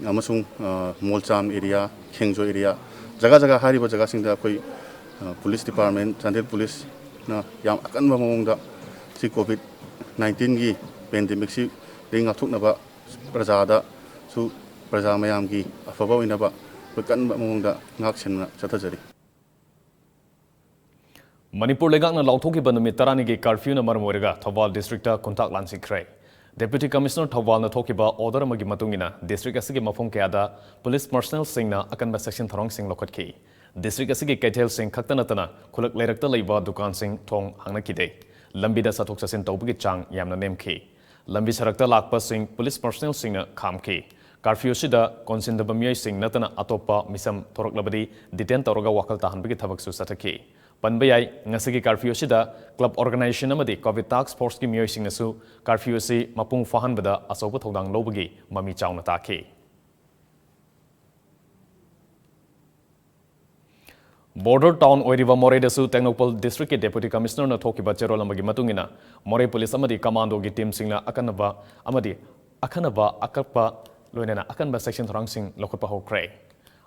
ꯑꯃꯁꯨꯡ, ꯑ, ꯃꯣꯜꯆꯥꯝ ꯑꯦꯔꯤꯌꯥ, ꯈꯦꯡꯖꯣ ꯑꯦꯔꯤꯌꯥ, ꯖꯒꯥ ꯖꯒꯥ ꯍꯥꯏꯔꯤꯕ ꯖꯒꯥꯁꯤꯡꯗ ꯑꯩꯈꯣꯏ, ꯑ, ꯄꯨꯂꯤꯁ ꯗꯤꯄꯥꯔꯠꯃꯦꯟ, ꯆꯥꯟꯗꯦꯜ ꯄꯨꯂꯤꯁꯅ ꯌꯥꯝ ꯑꯀꯟꯕ ꯃꯑꯣꯡꯗ ꯁꯤ ꯀꯣꯚꯤꯗ ꯅꯥꯏꯟꯇꯤꯟꯒꯤ ꯄꯦꯟꯗꯦꯃꯤꯛꯁꯤꯗꯒꯤ ꯉꯥꯛꯊꯣꯛꯅꯕ ꯄ꯭ꯔꯖꯥꯗꯁꯨ, ꯄ꯭ꯔꯖꯥ ꯃꯌꯥꯝꯒꯤ ꯑꯐꯕ ꯑꯣꯏꯅꯕ ꯑꯩꯈꯣꯏ ꯀꯟꯕ ꯃꯑꯣꯡꯗ ꯉꯥꯛ ꯁꯦꯟꯅ ꯆꯠꯊꯖꯔꯤ꯫ ꯃꯅꯤꯄꯨꯔ ꯂꯩꯉꯥꯛꯅ ꯂꯥꯎꯊꯣꯛꯈꯤꯕ ꯅꯨꯃꯤꯠ ꯇꯔꯥꯅꯤꯒꯤ ꯀꯥꯔꯐ꯭ꯌꯨꯅ ꯃꯔꯝ ꯑꯣꯏꯔꯒ ꯊꯧꯕꯥꯜ ꯗꯤꯁꯇ꯭ꯔꯤꯛꯇ ꯈꯨꯟꯇꯥꯛ ꯂꯥꯟꯁꯤꯟꯈ꯭ꯔꯦ꯫ ꯗꯦꯄ꯭ꯌꯨꯇꯤ ꯀꯃꯤꯁꯅꯔ ꯊꯧꯕꯥꯜꯅ ꯊꯣꯛꯈꯤꯕ ꯑꯣꯔꯗꯔ ꯑꯃꯒꯤ ꯃꯇꯨꯡ ꯏꯟꯅ ꯗꯤꯁꯇ꯭ꯔꯤꯛ ꯑꯁꯤꯒꯤ ꯃꯐꯝ ꯀꯌꯥꯗ ꯄꯨꯂꯤꯁ ꯄꯔꯁꯅꯦꯜꯁꯤꯡꯅ ꯑꯀꯟꯕ ꯆꯦꯛꯁꯤꯟ ꯊꯧꯔꯥꯡꯁꯤꯡ ꯂꯧꯈꯠꯈꯤ꯫ ꯗꯤꯁꯇ꯭ꯔꯤꯛ ꯑꯁꯤꯒꯤ ꯀꯩꯊꯦꯜꯁꯤꯡ ꯈꯛꯇ ꯅꯠꯇꯅ ꯈꯨꯜꯂꯛ ꯂꯩꯔꯛꯇ ꯂꯩꯕ ꯗꯨꯀꯥꯟꯁꯤꯡ ꯊꯣꯡ ꯍꯥꯡꯅꯈꯤꯗꯦ꯫ ꯂꯝꯕꯤꯗ ꯆꯠꯊꯣꯛ ꯆꯠꯁꯤꯟ ꯇꯧꯕꯒꯤ ꯆꯥꯡ ꯌꯥꯝꯅ ꯅꯦꯝꯈꯤ꯫ ꯂꯝꯕꯤ ꯁꯔꯛꯇ ꯂꯥꯛꯄꯁꯤꯡ ꯄꯨꯂꯤꯁ ꯄꯔꯁꯅꯦꯜꯁꯤꯡꯅ ꯈꯥꯝꯈꯤ꯫ ꯀꯥꯔꯐ꯭ꯌꯨ ꯑꯁꯤꯗ ꯀꯣꯟꯁꯤꯟꯗꯕ ꯃꯤꯑꯣꯏꯁꯤꯡ ꯅꯠꯇꯅ ꯑꯇꯣꯞꯄ ꯃꯤꯁꯝ ꯊꯣꯔꯛꯂꯕꯗꯤ ꯗꯤꯇꯦꯟ ꯇꯧꯔꯒ ꯋꯥꯈꯜ ꯇꯥꯍꯟꯕꯒꯤ ꯊꯕꯛꯁꯨ ꯆꯠꯊꯈꯤ꯫ ꯄꯟꯕ ꯌꯥꯏ, ꯉꯁꯤꯒꯤ ꯀꯥꯔꯐ꯭ꯌꯨ ꯑꯁꯤꯗ ꯀ꯭ꯂꯕ ꯑꯣꯔꯒꯅꯥꯏꯖꯦꯁꯟ ꯑꯃꯗꯤ ꯀꯣꯚꯤꯗ ꯇꯥꯁ꯭ꯛ ꯐꯣꯔꯁꯀꯤ ꯃꯤꯑꯣꯏꯁꯤꯡꯅꯁꯨ ꯀꯥꯔꯐ꯭ꯌꯨ ꯑꯁꯤ ꯃꯄꯨꯡ ꯐꯥꯍꯟꯕꯗ ꯑꯆꯧꯕ ꯊꯧꯗꯥꯡ ꯂꯧꯕꯒꯤ ꯃꯃꯤ ꯆꯥꯎꯅ ꯇꯥꯈꯤ꯫ ꯕꯣꯔꯗꯔ ꯇꯥꯎꯟ ꯑꯣꯏꯔꯤꯕ ꯃꯣꯔꯦꯗꯁꯨ ꯇꯦꯡꯅꯧꯄꯜ ꯗꯤꯁꯇ꯭ꯔꯤꯛꯀꯤ ꯗꯦꯄ꯭ꯌꯨꯇꯤ ꯀꯃꯤꯁꯅꯔꯅ ꯊꯣꯛꯈꯤꯕ ꯆꯦꯔꯣꯜ ꯑꯃꯒꯤ ꯃꯇꯨꯡ ꯏꯟꯅ, ꯃꯣꯔꯦ ꯄꯨꯂꯤꯁ ꯑꯃꯗꯤ ꯀꯃꯥꯟꯗꯣꯒꯤ ꯇꯤꯝꯁꯤꯡꯅ ꯑꯀꯟꯕ ꯑꯃꯗꯤ ꯑꯈꯟꯅꯕ ꯑꯀꯛꯄ ꯂꯣꯏꯅꯅ ꯑꯀꯟꯕ ꯆꯦꯛꯁꯤꯟ ꯊꯧꯔꯥꯡꯁꯤꯡ ꯂꯧꯈꯠꯄ ꯍꯧꯈ꯭ꯔꯦ꯫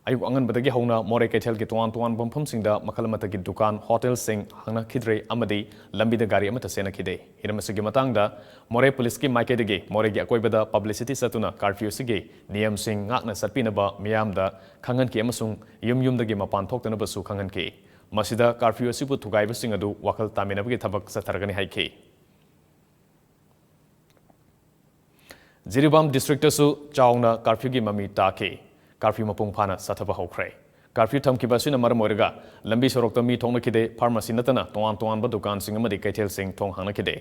ꯑꯌꯨꯛ ꯑꯉꯟꯕꯗꯒꯤ ꯍꯧꯅ ꯃꯣꯔꯦ ꯀꯩꯊꯦꯜꯒꯤ ꯇꯣꯉꯥꯟ ꯇꯣꯉꯥꯟꯕ ꯃꯐꯝꯁꯤꯡꯗ ꯃꯈꯜ ꯑꯃꯠꯇꯒꯤ ꯗꯨꯀꯥꯟ, ꯍꯣꯇꯦꯜꯁꯤꯡ ꯍꯥꯡꯅꯈꯤꯗ꯭ꯔꯦ ꯑꯃꯗꯤ ꯂꯝꯕꯤꯗ ꯒꯥꯔꯤ ꯑꯃꯠꯇ ꯆꯦꯟꯅꯈꯤꯗꯦ꯫ ꯍꯤꯔꯝ ꯑꯁꯤꯒꯤ ꯃꯇꯥꯡꯗ ꯃꯣꯔꯦ ꯄꯨꯂꯤꯁꯀꯤ ꯃꯥꯏꯀꯩꯗꯒꯤ ꯃꯣꯔꯦꯒꯤ ꯑꯀꯣꯏꯕꯗ ꯄꯕ꯭ꯂꯤꯁꯤꯇꯤ ꯆꯠꯇꯨꯅ ꯀꯥꯔꯐ꯭ꯌꯨ ꯑꯁꯤꯒꯤ ꯅꯤꯌꯝꯁꯤꯡ ꯉꯥꯛꯅ ꯆꯠꯄꯤꯅꯕ ꯃꯤꯌꯥꯝꯗ ꯈꯪꯍꯟꯈꯤ ꯑꯃꯁꯨꯡ ꯌꯨꯝ ꯌꯨꯝꯗꯒꯤ ꯃꯄꯥꯟ ꯊꯣꯛꯇꯅꯕꯁꯨ ꯈꯪꯍꯟꯈꯤ꯫ ꯃꯁꯤꯗ ꯀꯥꯔꯐ꯭ꯌꯨ ꯑꯁꯤꯕꯨ ꯊꯨꯒꯥꯏꯕꯁꯤꯡ ꯑꯗꯨ ꯋꯥꯈꯜ ꯇꯥꯃꯤꯟꯅꯕꯒꯤ ꯊꯕꯛ ꯆꯠꯊꯔꯒꯅꯤ ꯍꯥꯏꯈꯤ꯫ ꯖꯤꯔꯤꯕꯥꯝ ꯗꯤꯁꯇ꯭ꯔꯤꯛꯇꯁꯨ ꯆꯥꯎꯅ ꯀꯥꯔꯐ꯭ꯌꯨꯒꯤ ꯃꯃꯤ ꯇꯥꯈꯤ꯫ ꯀꯥꯔꯐ꯭ꯌꯨ ꯃꯄꯨꯡ ꯐꯥꯅ ꯆꯠꯊꯕ ꯍꯧꯈ꯭ꯔꯦ꯫ ꯀꯥꯔꯐ꯭ꯌꯨ ꯊꯝꯈꯤꯕ ꯑꯁꯤꯅ ꯃꯔꯝ ꯑꯣꯏꯔꯒ ꯂꯝꯕꯤ ꯁꯣꯔꯣꯛꯇ ꯃꯤ ꯊꯣꯛꯅꯈꯤꯗꯦ, ꯐꯥꯔꯃꯥꯁꯤ ꯅꯠꯇꯅ ꯇꯣꯉꯥꯟ ꯇꯣꯉꯥꯟꯕ ꯗꯨꯀꯥꯟꯁꯤꯡ ꯑꯃꯗꯤ ꯀꯩꯊꯦꯜꯁꯤꯡ ꯊꯣꯡ ꯍꯥꯡꯅꯈꯤꯗꯦ꯫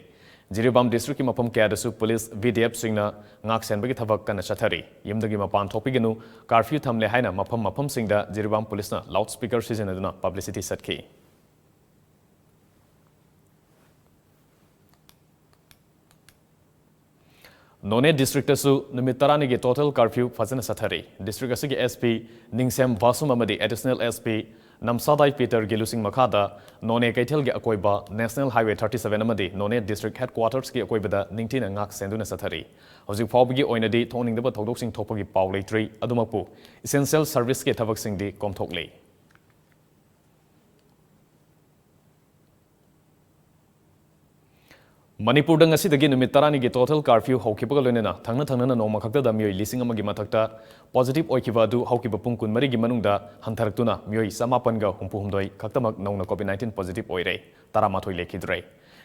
ꯖꯤꯔꯤꯕꯥꯝ ꯗꯤꯁꯇ꯭ꯔꯤꯛꯀꯤ ꯃꯐꯝ ꯀꯌꯥꯗꯁꯨ ꯄꯨꯂꯤꯁ, ꯚꯤꯗꯤꯑꯦꯐꯁꯤꯡꯅ ꯉꯥꯛ ꯁꯦꯟꯕꯒꯤ ꯊꯕꯛ ꯀꯟꯅ ꯆꯠꯊꯔꯤ꯫ ꯌꯨꯝꯗꯒꯤ ꯃꯄꯥꯟ ꯊꯣꯛꯄꯤꯒꯅꯨ, ꯀꯥꯔꯐ꯭ꯌꯨ ꯊꯝꯂꯦ ꯍꯥꯏꯅ ꯃꯐꯝ ꯃꯐꯝꯁꯤꯡꯗ ꯖꯤꯔꯤꯕꯥꯝ ꯄꯨꯂꯤꯁꯅ ꯂꯥꯎꯗ ꯁ꯭ꯄꯤꯀꯔ ꯁꯤꯖꯤꯟꯅꯗꯨꯅ ꯄꯕ꯭ꯂꯤꯁꯤꯇꯤ ꯆꯠꯈꯤ꯫ ꯅꯣꯅꯦ ꯗꯤꯁꯇ꯭ꯔꯤꯛꯇꯁꯨ ꯅꯨꯃꯤꯠ ꯇꯔꯥꯅꯤꯒꯤ ꯇꯣꯇꯦꯜ ꯀꯥꯔꯐ꯭ꯌꯨ ꯐꯖꯅ ꯆꯠꯊꯔꯤ꯫ ꯗꯤꯁꯇ꯭ꯔꯤꯛ ꯑꯁꯤꯒꯤ ꯑꯦꯁ ꯄꯤ ꯅꯤꯡꯁꯦꯝ ꯕꯥꯁꯨꯝ ꯑꯃꯗꯤ ꯑꯦꯗꯤꯁꯅꯦꯜ ꯑꯦꯁ ꯄꯤ ꯅꯝꯁꯥꯗꯥꯏ ꯄꯤꯇꯔꯒꯤ ꯂꯨꯆꯤꯡ ꯃꯈꯥꯗ ꯅꯣꯅꯦ ꯀꯩꯊꯦꯜꯒꯤ ꯑꯀꯣꯏꯕ National Highway thirty seven ꯑꯃꯗꯤ ꯅꯣꯅꯦ District Headquarters ꯀꯤ ꯑꯀꯣꯏꯕꯗ ꯅꯤꯡꯊꯤꯅ ꯉꯥꯛ ꯁꯦꯟꯗꯨꯅ ꯆꯠꯊꯔꯤ꯫ ꯍꯧꯖꯤꯛ ꯐꯥꯎꯕꯒꯤ ꯑꯣꯏꯅꯗꯤ ꯊꯣꯛꯅꯤꯡꯗꯕ ꯊꯧꯗꯣꯛꯁꯤꯡ ꯊꯣꯛꯄꯒꯤ ꯄꯥꯎ ꯂꯩꯇ꯭ꯔꯤ꯫ ꯑꯗꯨꯃꯛꯄꯨ essential service ꯀꯤ ꯊꯕꯛꯁꯤꯡꯗꯤ ꯀꯣꯝꯊꯣꯛꯂꯤ꯫ ꯃꯅꯤꯄꯨꯔꯗ ꯉꯁꯤꯗꯒꯤ ꯅꯨꯃꯤꯠ ꯇꯔꯥꯅꯤꯒꯤ total curfew ꯍꯧꯈꯤꯕꯒ ꯂꯣꯏꯅꯅ ꯊꯪꯅ ꯊꯪꯅꯅ ꯅꯣꯡꯃ ꯈꯛꯇꯗ ꯃꯤꯑꯣꯏ ꯂꯤꯁꯤꯡ ꯑꯃꯒꯤ ꯃꯊꯛꯇ positive ꯑꯣꯏꯈꯤꯕ ꯑꯗꯨ ꯍꯧꯈꯤꯕ ꯄꯨꯡ ꯀꯨꯟꯃꯔꯤꯒꯤ ꯃꯅꯨꯡꯗ ꯍꯟꯊꯔꯛꯇꯨꯅ ꯃꯤꯑꯣꯏ ꯆꯃꯥꯄꯟꯒ ꯍꯨꯝꯐꯨ ꯍꯨꯝꯗꯣꯏ ꯈꯛꯇꯃꯛ ꯅꯧꯅ COVID nineteen positive ꯑꯣꯏꯔꯦ, ꯇꯔꯥꯃꯥꯊꯣꯏ ꯂꯩꯈꯤꯗ꯭ꯔꯦ꯫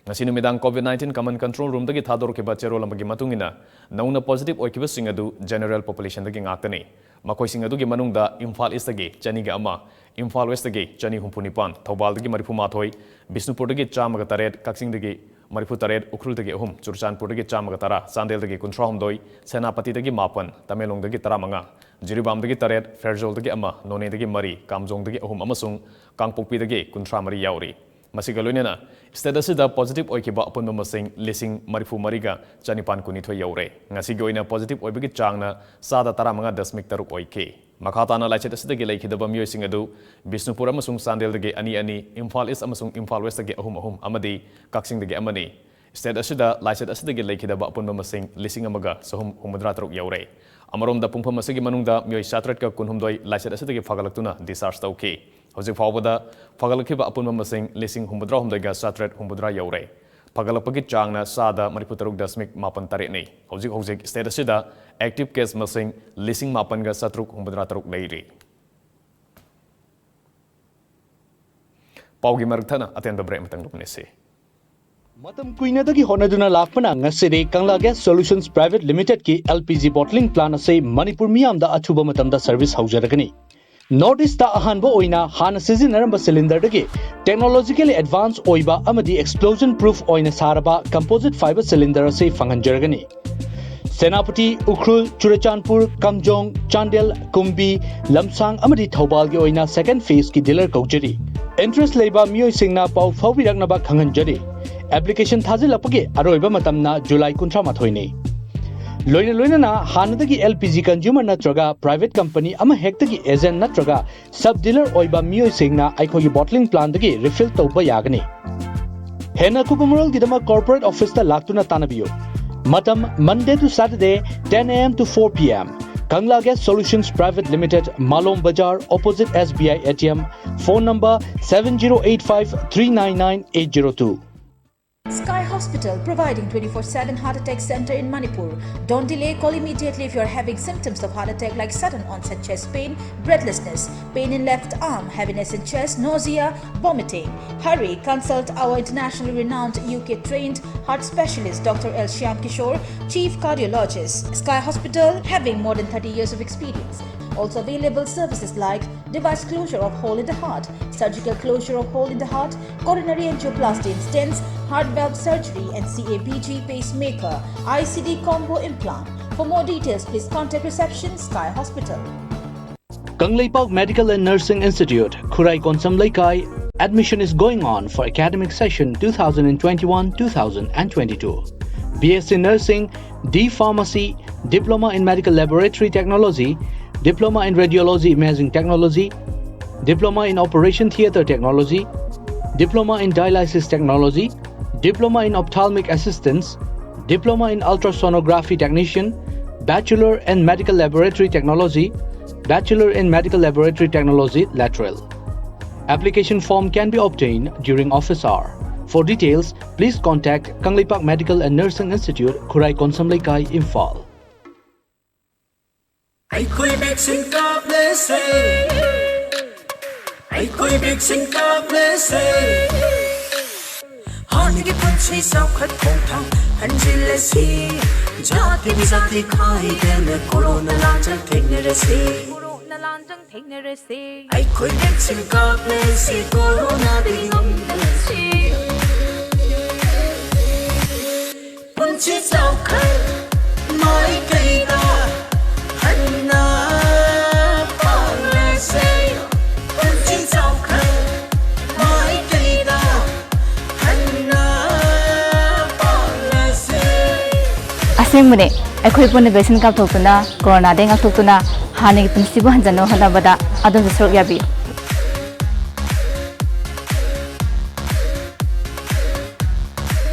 ꯉꯁꯤ ꯅꯨꯃꯤꯗꯥꯡ COVID nineteen Command Control Room ꯗꯒꯤ ꯊꯥꯗꯣꯔꯛꯈꯤꯕ ꯆꯦꯔꯣꯜ ꯑꯃꯒꯤ ꯃꯇꯨꯡ ꯏꯟꯅ, ꯅꯧꯅ positive ꯑꯣꯏꯈꯤꯕꯁꯤꯡ ꯑꯗꯨ general population ꯗꯒꯤ ꯉꯥꯛꯇꯅꯤ꯫ ꯃꯈꯣꯏꯁꯤꯡ ꯑꯗꯨꯒꯤ ꯃꯅꯨꯡꯗ ꯏꯝꯐꯥꯜ East ꯇꯒꯤ ꯆꯅꯤꯒ ꯑꯃ, ꯏꯝꯐꯥꯜ West ꯇꯒꯤ ꯆꯅꯤ ꯍꯨꯝꯐꯨ ꯅꯤꯄꯥꯟ, ꯊꯧꯕꯥꯜꯗꯒꯤ ꯃꯔꯤꯐꯨ ꯃꯥꯊꯣꯏ, ꯕꯤꯁꯅꯨꯄꯨꯔꯗꯒꯤ ꯆꯥꯝꯃꯒ ꯇꯔꯦꯠ, ꯀꯛꯆꯤꯡꯗꯒꯤ ꯃꯔꯤꯐꯨ ꯇꯔꯦꯠ, ꯎꯈ꯭ꯔꯨꯜꯗꯒꯤ ꯑꯍꯨꯝ, ꯆꯨꯔꯆꯥꯟꯄꯨꯔꯗꯒꯤ ꯆꯥꯝꯃꯒ ꯇꯔꯥ, ꯆꯥꯟꯗꯦꯜꯗꯒꯤ ꯀꯨꯟꯊ꯭ꯔꯥ ꯍꯨꯝꯗꯣꯏ, ꯁꯦꯅꯥꯄꯇꯤꯗꯒꯤ ꯃꯥꯄꯟ, ꯇꯃꯦꯡꯂꯣꯡꯗꯒꯤ ꯇꯔꯥꯃꯉꯥ, ꯖꯤꯔꯤꯕꯥꯝꯗꯒꯤ ꯇꯔꯦꯠ, ꯐꯦꯔꯖꯣꯜꯗꯒꯤ ꯑꯃ, ꯅꯣꯅꯦꯗꯒꯤ ꯃꯔꯤ, ꯀꯥꯝꯖꯣꯡꯗꯒꯤ ꯑꯍꯨꯝ ꯑꯃꯁꯨꯡ ꯀꯥꯡꯄꯣꯛꯄꯤꯗꯒꯤ ꯀꯨꯟꯊ꯭ꯔꯥ ꯃꯔꯤ ꯌꯥꯎꯔꯤ꯫ ꯃꯁꯤꯒ ꯂꯣꯏꯅꯅ state ꯑꯁꯤꯗ positive ꯑꯣꯏꯈꯤꯕ ꯑꯄꯨꯟꯕ ꯃꯁꯤꯡ ꯂꯤꯁꯤꯡ ꯃꯔꯤꯐꯨ ꯃꯔꯤꯒ ꯆꯅꯤꯄꯥꯟ ꯀꯨꯟꯅꯤꯊꯣꯏ ꯌꯧꯔꯦ꯫ ꯉꯁꯤꯒꯤ ꯑꯣꯏꯅ positive ꯑꯣꯏꯕꯒꯤ ꯆꯥꯡꯅ ꯆꯥꯗ ꯇꯔꯥꯃꯉꯥ ꯗꯁꯃꯤꯛ ꯇꯔꯨꯛ ꯑꯣꯏꯈꯤ꯫ ꯃꯈꯥ ꯇꯥꯅ ꯂꯥꯏꯆꯠ ꯑꯁꯤꯗꯒꯤ ꯂꯩꯈꯤꯗꯕ ꯃꯤꯑꯣꯏꯁꯤꯡ ꯑꯗꯨ ꯕꯤꯁꯅꯨꯄꯨꯔ ꯑꯃꯁꯨꯡ ꯆꯥꯟꯗꯦꯜꯗꯒꯤ ꯑꯅꯤ ꯑꯅꯤ, ꯏꯝꯐꯥꯜ East ꯑꯃꯁꯨꯡ ꯏꯝꯐꯥꯜ West ꯇꯒꯤ ꯑꯍꯨꯝ ꯑꯍꯨꯝ ꯑꯃꯗꯤ ꯀꯛꯆꯤꯡꯗꯒꯤ ꯑꯃꯅꯤ꯫ State ꯑꯁꯤꯗ ꯂꯥꯏꯆꯠ ꯑꯁꯤꯗꯒꯤ ꯂꯩꯈꯤꯗꯕ ꯑꯄꯨꯟꯕ ꯃꯁꯤꯡ ꯂꯤꯁꯤꯡ ꯑꯃꯒ ꯆꯍꯨꯝ ꯍꯨꯝꯐꯨꯇꯔꯥ ꯇꯔꯨꯛ ꯌꯧꯔꯦ꯫ ꯑꯃꯔꯣꯝꯗ ꯄꯨꯡꯐꯝ ꯑꯁꯤꯒꯤ ꯃꯅꯨꯡꯗ ꯃꯤꯑꯣꯏ ꯆꯥꯇ꯭ꯔꯦꯠꯀ ꯀꯨꯟꯍꯨꯝꯗꯣꯏ ꯂꯥꯏꯆꯠ ꯑꯁꯤꯗꯒꯤ ꯐꯒꯠꯂꯛꯇꯨꯅ discharge ꯇꯧꯈꯤ꯫ ꯍꯧꯖꯤꯛ ꯐꯥꯎꯕꯗ ꯐꯒꯠꯂꯛꯈꯤꯕ ꯑꯄꯨꯟꯕ ꯃꯁꯤꯡ ꯂꯤꯁꯤꯡ ꯍꯨꯝꯐꯨꯇꯔꯥ ꯍꯨꯝꯗꯣꯏꯒ ꯆꯥꯇ꯭ꯔꯦꯠ ꯍꯨꯝꯐꯨꯇꯔꯥ ꯌꯧꯔꯦ꯫ ꯐꯒꯠꯂꯛꯄꯒꯤ ꯆꯥꯡꯅ ꯆꯥꯗ ꯃꯔꯤꯐꯨ ꯇꯔꯨꯛ ꯗꯁꯃꯤꯛ ꯃꯥꯄꯟ ꯇꯔꯦꯠꯅꯤ꯫ ꯍꯧꯖꯤꯛ ꯍꯧꯖꯤꯛ state ꯑꯁꯤꯗ active case ꯃꯁꯤꯡ ꯂꯤꯁꯤꯡ ꯃꯥꯄꯟꯒ ꯆꯥꯇ꯭ꯔꯨꯛ ꯍꯨꯝꯐꯨꯇꯔꯥ ꯇꯔꯨꯛ ꯂꯩꯔꯤ꯫ ꯄꯥꯎꯒꯤ ꯃꯔꯛ ꯊꯠꯅ ꯑꯇꯦꯟꯕ break ꯑꯃꯇꯪ ꯂꯧꯃꯤꯟꯅꯁꯤ꯫ ꯃꯇꯝ ꯀꯨꯏꯅꯗꯒꯤ ꯍꯣꯠꯅꯗꯨꯅ ꯂꯥꯛꯄꯅ ꯉꯁꯤꯗꯤ Kangla Gas Solutions Private Limited ꯀꯤ L P G bottling plant ꯑꯁꯤ ꯃꯅꯤꯄꯨꯔ ꯃꯤꯌꯥꯝꯗ ꯑꯊꯨꯕ ꯃꯇꯝꯗ service ꯍꯧꯖꯔꯒꯅꯤ꯫ North East ꯇ ꯑꯍꯥꯟꯕ ꯑꯣꯏꯅ ꯍꯥꯟꯅ ꯁꯤꯖꯤꯟꯅꯔꯝꯕ cylinder ꯗꯒꯤ technologically advance ꯑꯣꯏꯕ ꯑꯃꯗꯤ explosion proof ꯑꯣꯏꯅ ꯁꯥꯔꯕ composite fiber cylinder ꯑꯁꯤ ꯐꯪꯍꯟꯖꯔꯒꯅꯤ꯫ ꯁꯦꯅꯥꯄꯇꯤ, ꯎꯈ꯭ꯔꯨꯜ, ꯆꯨꯔꯆꯥꯟꯄꯨꯔ, ꯀꯥꯝꯖꯣꯡ, ꯆꯥꯟꯗꯦꯜ, ꯀꯨꯝꯕꯤ, ꯂꯝꯁꯥꯡ ꯑꯃꯗꯤ ꯊꯧꯕꯥꯜꯒꯤ ꯑꯣꯏꯅ second phase ꯀꯤ dealer ꯀꯧꯖꯔꯤ꯫ Interest ꯂꯩꯕ ꯃꯤꯑꯣꯏꯁꯤꯡꯅ ꯄꯥꯎ ꯐꯥꯎꯕꯤꯔꯛꯅꯕ ꯈꯪꯍꯟꯖꯔꯤ꯫ Application ꯊꯥꯖꯤꯜꯂꯛꯄꯒꯤ ꯑꯔꯣꯏꯕ ꯃꯇꯝꯅ ꯖꯨꯂꯥꯏ ꯀꯨꯟꯊ꯭ꯔꯥ ꯃꯥꯊꯣꯏꯅꯤ꯫ ꯂꯣꯏꯅ ꯂꯣꯏꯅꯅ ꯍꯥꯟꯅꯗꯒꯤ L P G consumer ꯅꯠꯇ꯭ꯔꯒ private company ꯑꯃꯍꯦꯛꯇꯒꯤ agent ꯅꯠꯇ꯭ꯔꯒ sub dealer ꯑꯣꯏꯕ ꯃꯤꯑꯣꯏꯁꯤꯡꯅ ꯑꯩꯈꯣꯏꯒꯤ bottling plantꯗꯒꯤ refill ꯇꯧꯕ ꯌꯥꯒꯅꯤ꯫ ꯍꯦꯟꯅ ꯑꯀꯨꯞꯄ ꯃꯔꯣꯜꯒꯤꯗꯃꯛ corporate officeꯇ ꯂꯥꯛꯇꯨꯅ ꯇꯥꯟꯅꯕꯤꯌꯨ꯫ ꯃꯇꯝ Monday to Saturday, ten A M to four P M꯫ Kangla Gas Solutions Private Limited, Malom Bazar, opposite S B I A T M. Phone number seven zero eight five three nine nine eight zero two. Sky Hospital, providing twenty-four seven heart attack center in Manipur. Don't delay, call immediately if you are having symptoms of heart attack like sudden onset chest pain, breathlessness, pain in left arm, heaviness in chest, nausea, vomiting. Hurry, consult our internationally renowned U K trained heart specialist Doctor L Shyam Kishore, Chief Cardiologist. Sky Hospital, having more than thirty years of experience. Also available services like device closure of hole in the heart, surgical closure of hole in the heart, coronary angioplasty and stents, heart valve surgery and C A B G pacemaker, I C D combo implant. For more details, please contact reception, Sky Hospital. Kangleipak Medical and Nursing Institute, Khurai Konsam Leikai. Admission is going on for academic session two thousand and twenty-one two thousand and twenty-two. B S C Nursing, D Pharmacy, Diploma in Medical Laboratory Technology, Diploma in Radiology Imaging Technology, Diploma in Operation Theatre Technology, Diploma in Dialysis Technology, Diploma in Ophthalmic Assistance, Diploma in Ultrasonography Technician, Bachelor in Medical Laboratory Technology, Bachelor in Medical Laboratory Technology, Lateral. Application form can be obtained during office hour. For details, please contact Kangleipak Medical and Nursing Institute, Khurai Konsam Leikai, Imphal. ꯑꯩꯈꯣꯏ vaccine ꯀꯥꯞꯂꯁꯦ꯫ ꯑꯩꯈꯣꯏ vaccine ꯀꯥꯞꯂꯁꯦ꯫ ꯍꯥꯟꯅꯒꯤ ꯄꯨꯟꯁꯤ ꯆꯥꯎꯈꯠ ꯈꯣꯡꯊꯥꯡ ꯍꯟꯖꯤꯜꯂꯁꯤ꯫ ꯖꯥꯇꯤ ꯖꯥꯇꯤ ꯈꯥꯏꯗꯅ corona ꯂꯥꯟꯖꯪ ꯊꯦꯡꯅꯔꯁꯤ꯫ ꯑꯩꯈꯣꯏ vaccine ꯀꯥꯞꯂꯁꯤ, ꯀꯣꯔꯣꯅꯥꯗꯒꯤ ꯉꯝꯂꯁꯤ꯫ ꯄꯨꯟꯁꯤ ꯆꯥꯎꯈꯠ ꯃꯥꯏꯀꯩꯗ ꯍꯟꯅ ꯄꯥꯡꯂꯁꯦ꯫ ꯄꯨꯟꯁꯤ ꯆꯥꯎꯈꯠ ꯃꯥꯏꯀꯩꯗ ꯍꯟꯅ ꯄꯥꯡꯂꯁꯦ꯫ ꯑꯁ, ꯑꯁꯦꯡꯕꯅꯦ, ꯑꯩꯈꯣꯏ ꯄꯨꯟꯅ ꯚꯦꯛꯁꯤꯟ ꯀꯥꯞꯊꯣꯛꯇꯨꯅ ꯀꯣꯔꯣꯅꯥꯗꯒꯤ ꯉꯥꯛꯊꯣꯛꯇꯨꯅ ꯍꯥꯟꯅꯒꯤ ꯄꯨꯟꯁꯤꯕꯨ ꯍꯟꯖꯟꯅꯕ ꯍꯣꯠꯅꯕꯗ ꯑꯗꯣꯝꯁꯨ ꯁꯔꯨꯛ ꯌꯥꯕꯤꯌꯨ꯫